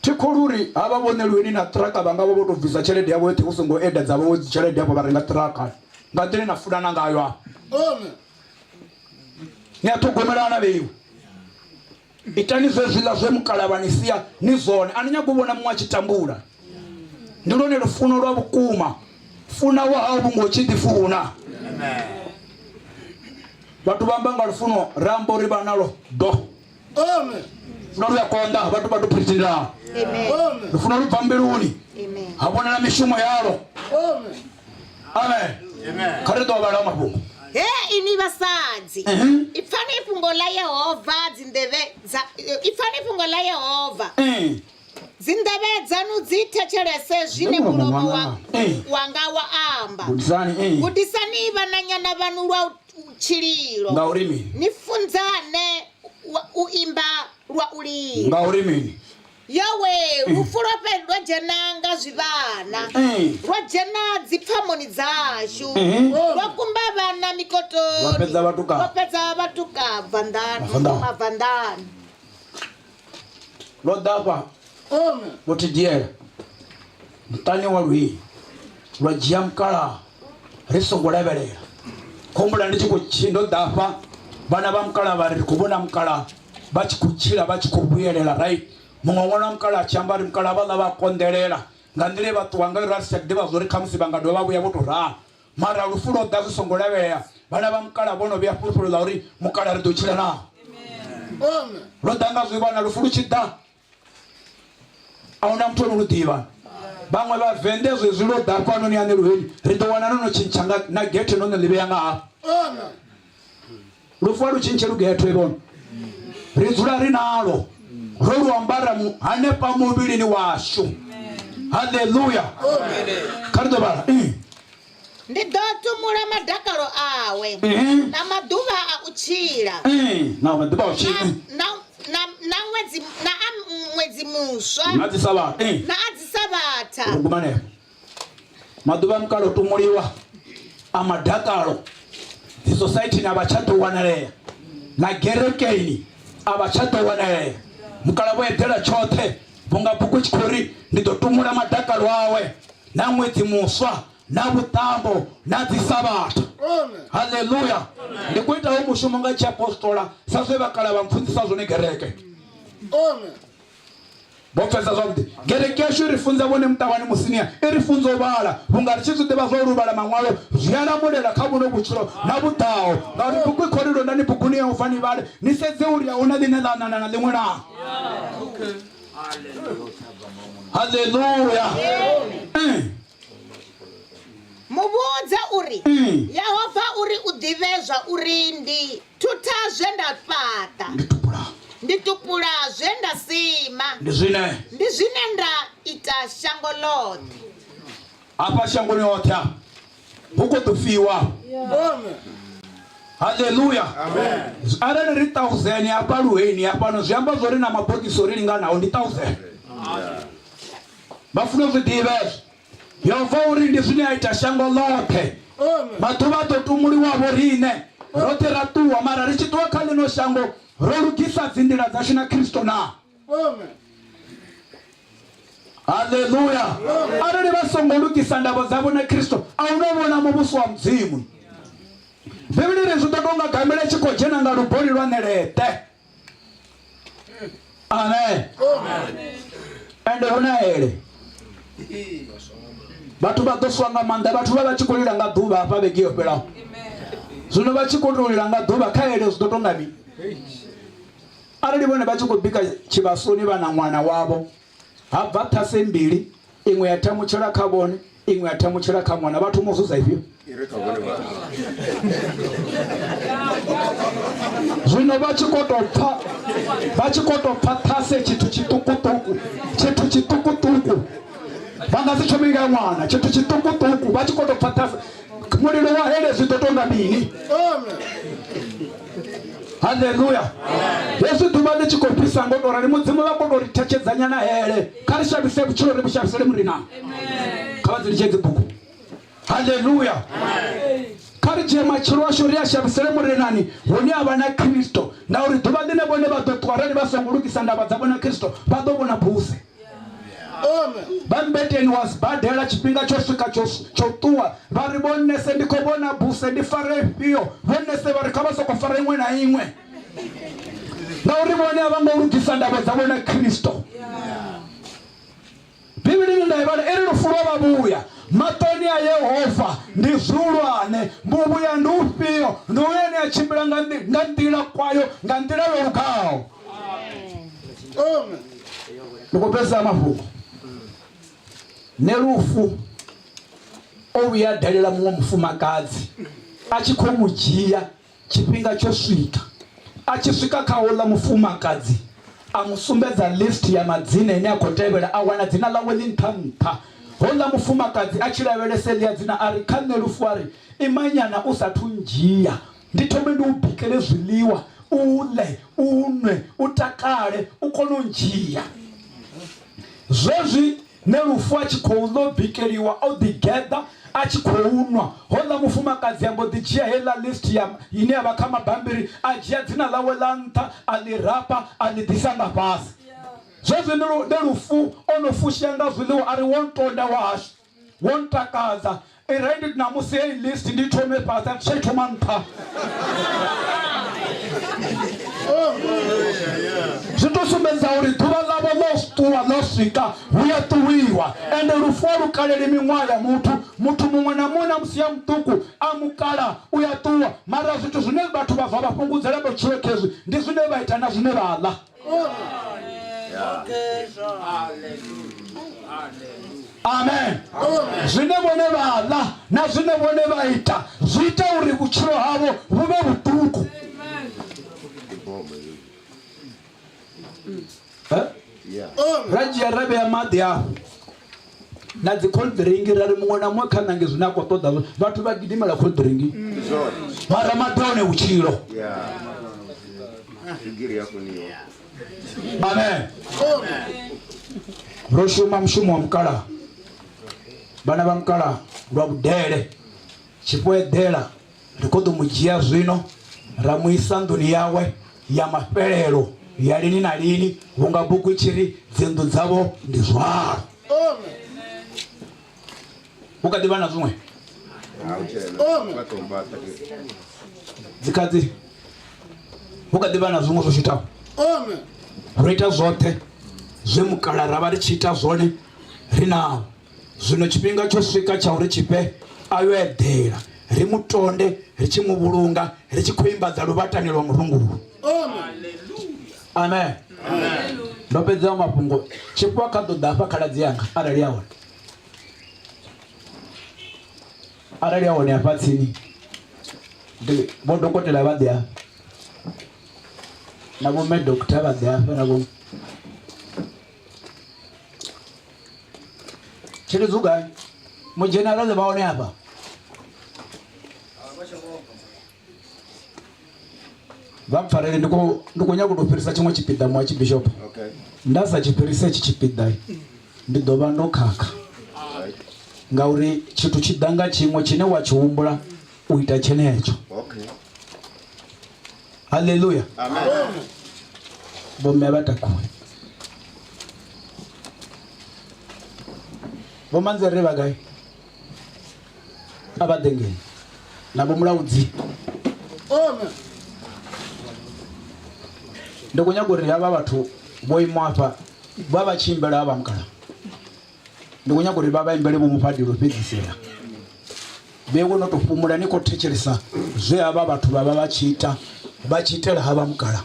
Thi kholu uri havha vhone luheni na ṱiraka vha nga vha vho tou bvisa tshelede yavho yoṱhe hu songo eda dza vho tshelede yavho vha renga ṱiraka nga nḓila na funana ngayo afha. Ni a ṱhogomelana vheiwe. Itani zwezwiḽa zwe mukala vha ni sia ni zwone. A ni nyagi u vhona muṅwe a tshi tambula. Ndi lwone lufuno lwa vhukuma. Funa wa hau vhunga u tshi ḓi funa. Vhathu vha amba nga lufuno ra amba uri vha nalo do. Lufuno lu a konḓa vhathu vha tou pretenda. Lufuno lu bva mbiluni ha vhonala mishumo yalo. Amen. Kha ri ḓo vhala mafhungo. He inwi vhasadzi, ipfani fhungo ḽa Yehova dzinḓevhe dza ipfani fhungo ḽa Yehova. Dzinḓevhe dzanu dzi thetshelese zwine mulomo wa wanga wa amba. Gudisani. Gudisani vhananyana vhanu lwa tshililo. Ngauri mini? Ni funzane u imba lwa u lila. Ngauri mini? Yowe, lufu lwo lwo dzhena nga zwivhana, lwo dzhena dzipfamoni dzashu, lwo kumba vhana mikotoni, Lwa fhedza vhatuka. lwo fhedza vhatuka bvanḓani, Mavhanḓani. mavhanḓani. Lwo ḓa afha vho thidiela muṱani wa lwii lwa dzhia mukalaha ri songo lavhelela. Khombula ndi tshi khou tshi ndo ḓa afha vhana vha mukalaha vha ri ri khou vhona mukalaha vha tshi khou tshila vha tshi khou vhuyelela right. Muṅwe ṅwana wa mukalaha a tshi amba ri mukalaha vhaḽa vha konḓelela nga nḓila ye vha ṱuwa ngayo ra si tsha ḓivha zwori khamusi vha nga dovha vha vhuya vho tou ralo. Mara lufu lwo ḓa zwi songo lavhelea, vhana vha mukalaha vho no vhea fhulufhelo ḽa uri mukalaha ri ḓo tshila naa. Lwo ḓa nga zwivhana, lufu lu tshi ḓa a huna muthu ono lu ḓivha. Vhaṅwe vhavenḓa zwezwi lwo ḓa fhanoni aṋe luheni ri ḓo wana no no tshintsha nga na gethe no no ḽi vhea nga hafha. Lufu a lu tshintshe lugethe vhona, ri dzula ri nalo ro lu ambara hanefha muvhilini washu. Haleluya. Kha ri ḓo vhala. Ndi ḓo tumula madakalo awe na maḓuvha a u tshila Na maḓuvha a u tshila na na na ṅwedzi na a ṅwedzi muswa na dzisavhatha. Na a dzisavhatha. Gumanefho maḓuvha a mukalo o tumuliwa a madakalo dzi society a vha tsha ḓo wanalea na gerekeni a vha tsha ḓo wanalea. Mukala vho eḓela tshoṱhe vhunga bugu i tshi khou ri ndi ḓo tumula madakalo awe na ṅwedzi muswa na vhuṱambo na dzisavhatha. Haleluya. Ndi khou itaho mushumo nga tshiapostola sa zwe vhakala vha mpfunzisa zwone gereke. Vho pfesa zwavhuḓi. Gereke yashu i ri funza vhone muṱavhani musinia, i ri funza u vhala vhunga ri tshi zwi ḓivha zwa uri u vhala maṅwalo zwi a lamulela kha vhuno vhutshilo na vhuḓaho. Ngauri bugu i khou ri londani buguni ya Yehova ni vhale ni sedze uri a huna ḽine ḽa anana na ḽiṅwe naa. Haleluya. Mu vhudze uri Yehova uri u ḓivhe zwa uri ndi thutha zwe nda fhaṱa, ndi tupula zwe nda sima, Ndi zwine ndi zwine nda ita shango ḽoṱhe. Hafha shangoni hoṱhe afha hu khou ḓo fiwa. Haleluya. Arali ri 1000 hafha luheni hafhano zwi amba zwori na mabogisi ori linganaho ndi 1000. Vha funa u zwi ḓivha hezwo. Yehova uri ndi zwine a ita shango ḽoṱhe. Maḓuvha a ḓo tumuliwa vho riṋe roṱhe ra ṱuwa, mara ri tshi ṱuwa kha ḽino shango ro lugisa dzinḓila dzashu na Kristo naa. Haleluya. Arali vha songo lugisa ndavho dzavho na Kristo a hu no vhona muvhuso wa Mudzimu. Bivhili ri zwi ḓo tou nga gamela tshi khou dzhena nga luboli lwa ṋeleṱe. Amen. Ende hu na hele vhathu vha ḓo swa nga maanḓa. Vhathu vha vha tshi khou lila nga ḓuvha hafha vhege yo fhelaho. Zwino vha tshi khou tou lila nga ḓuvha kha hele zwi ḓo tou nga mini? Arali vhone vha tshi khou bika tshivhasoni vha na ṅwana wavho, ha bva ṱhase mbili, iṅwe ya thamutshela kha vhone, iṅwe ya thamutshela kha ṅwana, vha thoma u zuza ifhio? Zwino vha tshi khou tou pfa, vha tshi khou tou pfa ṱhase tshithu tshiṱukuṱuku, tshithu tshiṱukuṱuku, vha nga si thome nga ṅwana, tshithu tshiṱukuṱuku, vha tshi khou tou pfa ṱhase, mulilo wa hele zwi ḓo tou nga mini? Haleluya. Hezwi ḓuvha ḽi tshi khou fhisa ngo tou rali, Mudzimu vha khou tou ri thetshedzanyana hele. Kha ri shavhise vhutshilo ri vhu shavhisele Murena. Kha vha dzi litshe dzi bugu. Haleluya. Kha ri dzhie matshilo ashu ri a shavhisele Murenani hune a vha na Kristo, ngauri ḓuvha ḽine vhone vha ḓo ṱuwa arali vha songo lugisa ndavha dzavho na Kristo vha ḓo vhona buse. Vha mmbeteni wa sibadela tshifhinga tsho swika tsho ṱuwa, vha ri vho nese ndi khou vhona buse ndi fare ifhio? Vho nese vha ri kha vha sokou fara iṅwe na iṅwe, ngauri vhone a vha ngo lugisa ndavha dzavho na Kristo. Bivhilini nda i vhala i ri lufu lwa vha vhuya maṱoni a Yehova ndi zwihulwane, muvhuya ndi ufhio? Ndi uyo ane a tshimbila nga nḓila kwayo, nga nḓila yo lugaho. Ndi khou fhedzisa mafhungo. Nṋe lufu o vhuya a dalela muṅwe mufumakadzi a tshi khou mu dzhia tshifhinga tsho swika a tshi swika kha houḽa mufumakadzi a mu sumbedza list ya madzina ine a khou tevhela a wana dzina ḽawe ḽi nṱha nṱha houḽa mufumakadzi a tshi lavhelesa heḽia dzina a ri kha nṋe lufu a ri imanyana u sathu ndzhia ndi thome ndi u bikele zwiḽiwa u ḽe u nwe u takale u kone u ndzhia zwezwi Nṋe Lufu a tshi khou ḽo bikeliwa o ḓi geḓa a tshi khou nwa. Houḽa mufumakadzi a mbo ḓi dzhia heiḽa list ya ine ya vha kha mabambiri a dzhia dzina ḽawe ḽa nṱha a ḽi rapa a ḽi ḓisa nga fhasi. Zwezwi Nṋe Lufu o no fushea nga zwiḽiwa a ri, Wo ntonda wahashu, wo ntakadza. I re ndi ṋamusi heyi list ndi thome fhasi a thi tsha i thoma nṱha. Zwi to sumbedza uri ḓuvha ḽavho ḽo ṱuwa ḽo swika hu ya ṱuwiwa ende lufu a lu kaleli miṅwaha ya muthu muthu muṅwe na muṅwe na musi ya muṱuku a mukala u ya ṱuwa mara zwithu zwine vhathu vha zwa vha fhungudzela vhutshilo khezwi ndi zwine vha ita na zwine vha ḽa. Amen. Zwine vhone vha ḽa na zwine vhone vha ita zwi ita uri vhutshilo havho vhu vhe vhuṱuku. Ra dzhia ra vhea maḓi afho na dzi cold drink ra ri muṅwe na muṅwe kha nange zwine a khou ṱoḓa vhathu vha gidimela cold drink mara maḓi one vhutshilo. Amen. Ro shuma mushumo wa mukalaha vhana vha mukalaha lwa vhudele tshifho eḓela ri khou ḓo mu dzhia zwino ra mu isa nḓuni yawe ya mafhelelo ya lini na lini vhunga bugu i tshi ri dzinnḓu dzavho ndi zwalo hu kha ḓi vha na zwiṅwe dzikhadzi hu kha ḓi vha na zwiṅwe zwo shuthaho ro ita zwoṱhe zwe mukala ra vha ri tshi ita zwone ri navho zwino tshifhinga tsho swika tsha uri tshifhe a yo eḓela ri mu tonde ri tshi mu vhulunga ri tshi khou imbadza luvhatani lwa murungulu amen ndo fhedza mafhungo tshifhiwa kha ḓo ḓa hafha khaladzi yanga arali ya hone arali ya hone hafha tsini ndi vho dokotela vha ḓi hafha na vho mme doctor vha ḓi hafha na vho Tshilidzi gai mudzhenerale vha hone hafha vha mpfarele ndi khou ndi khou nyaga u tou fhirisa tshiṅwe tshipiḓa muwa tshibishop nda sa tshi fhirise hetshi tshipiḓa ndi ḓo vha ndo khakha ngauri tshithu tshi ḓa nga tshiṅwe tshine wa tshi humbula u ita tshenetsho haleluya vhomme vha takuwe vho manzere vha gai a vha ḓe ngei na vho mulaudzi ndi khou nyaga uri havha vhathu vho ima afha vha vha tshi imbela havha mukala ndi khou nyaga uri vha vha imbele vho mufhadi lwo fhedzisela vhewe no tou fhumula ni khou thetshelesa zwe havha vhathu vha vha vha tshi ita vha tshi itela havha mukala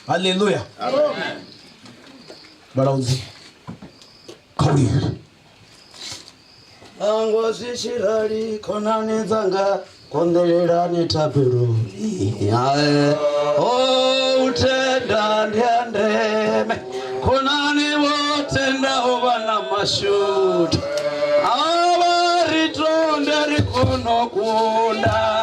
haleluya vhalaudzi khaulile Nangwa zwi tshi rali khonani dzanga konḓelelani thabeloni ae o u tenda ndi a ndeme khonani vho tendaho vha na mashudu a vha ri tonde ri kono kunda.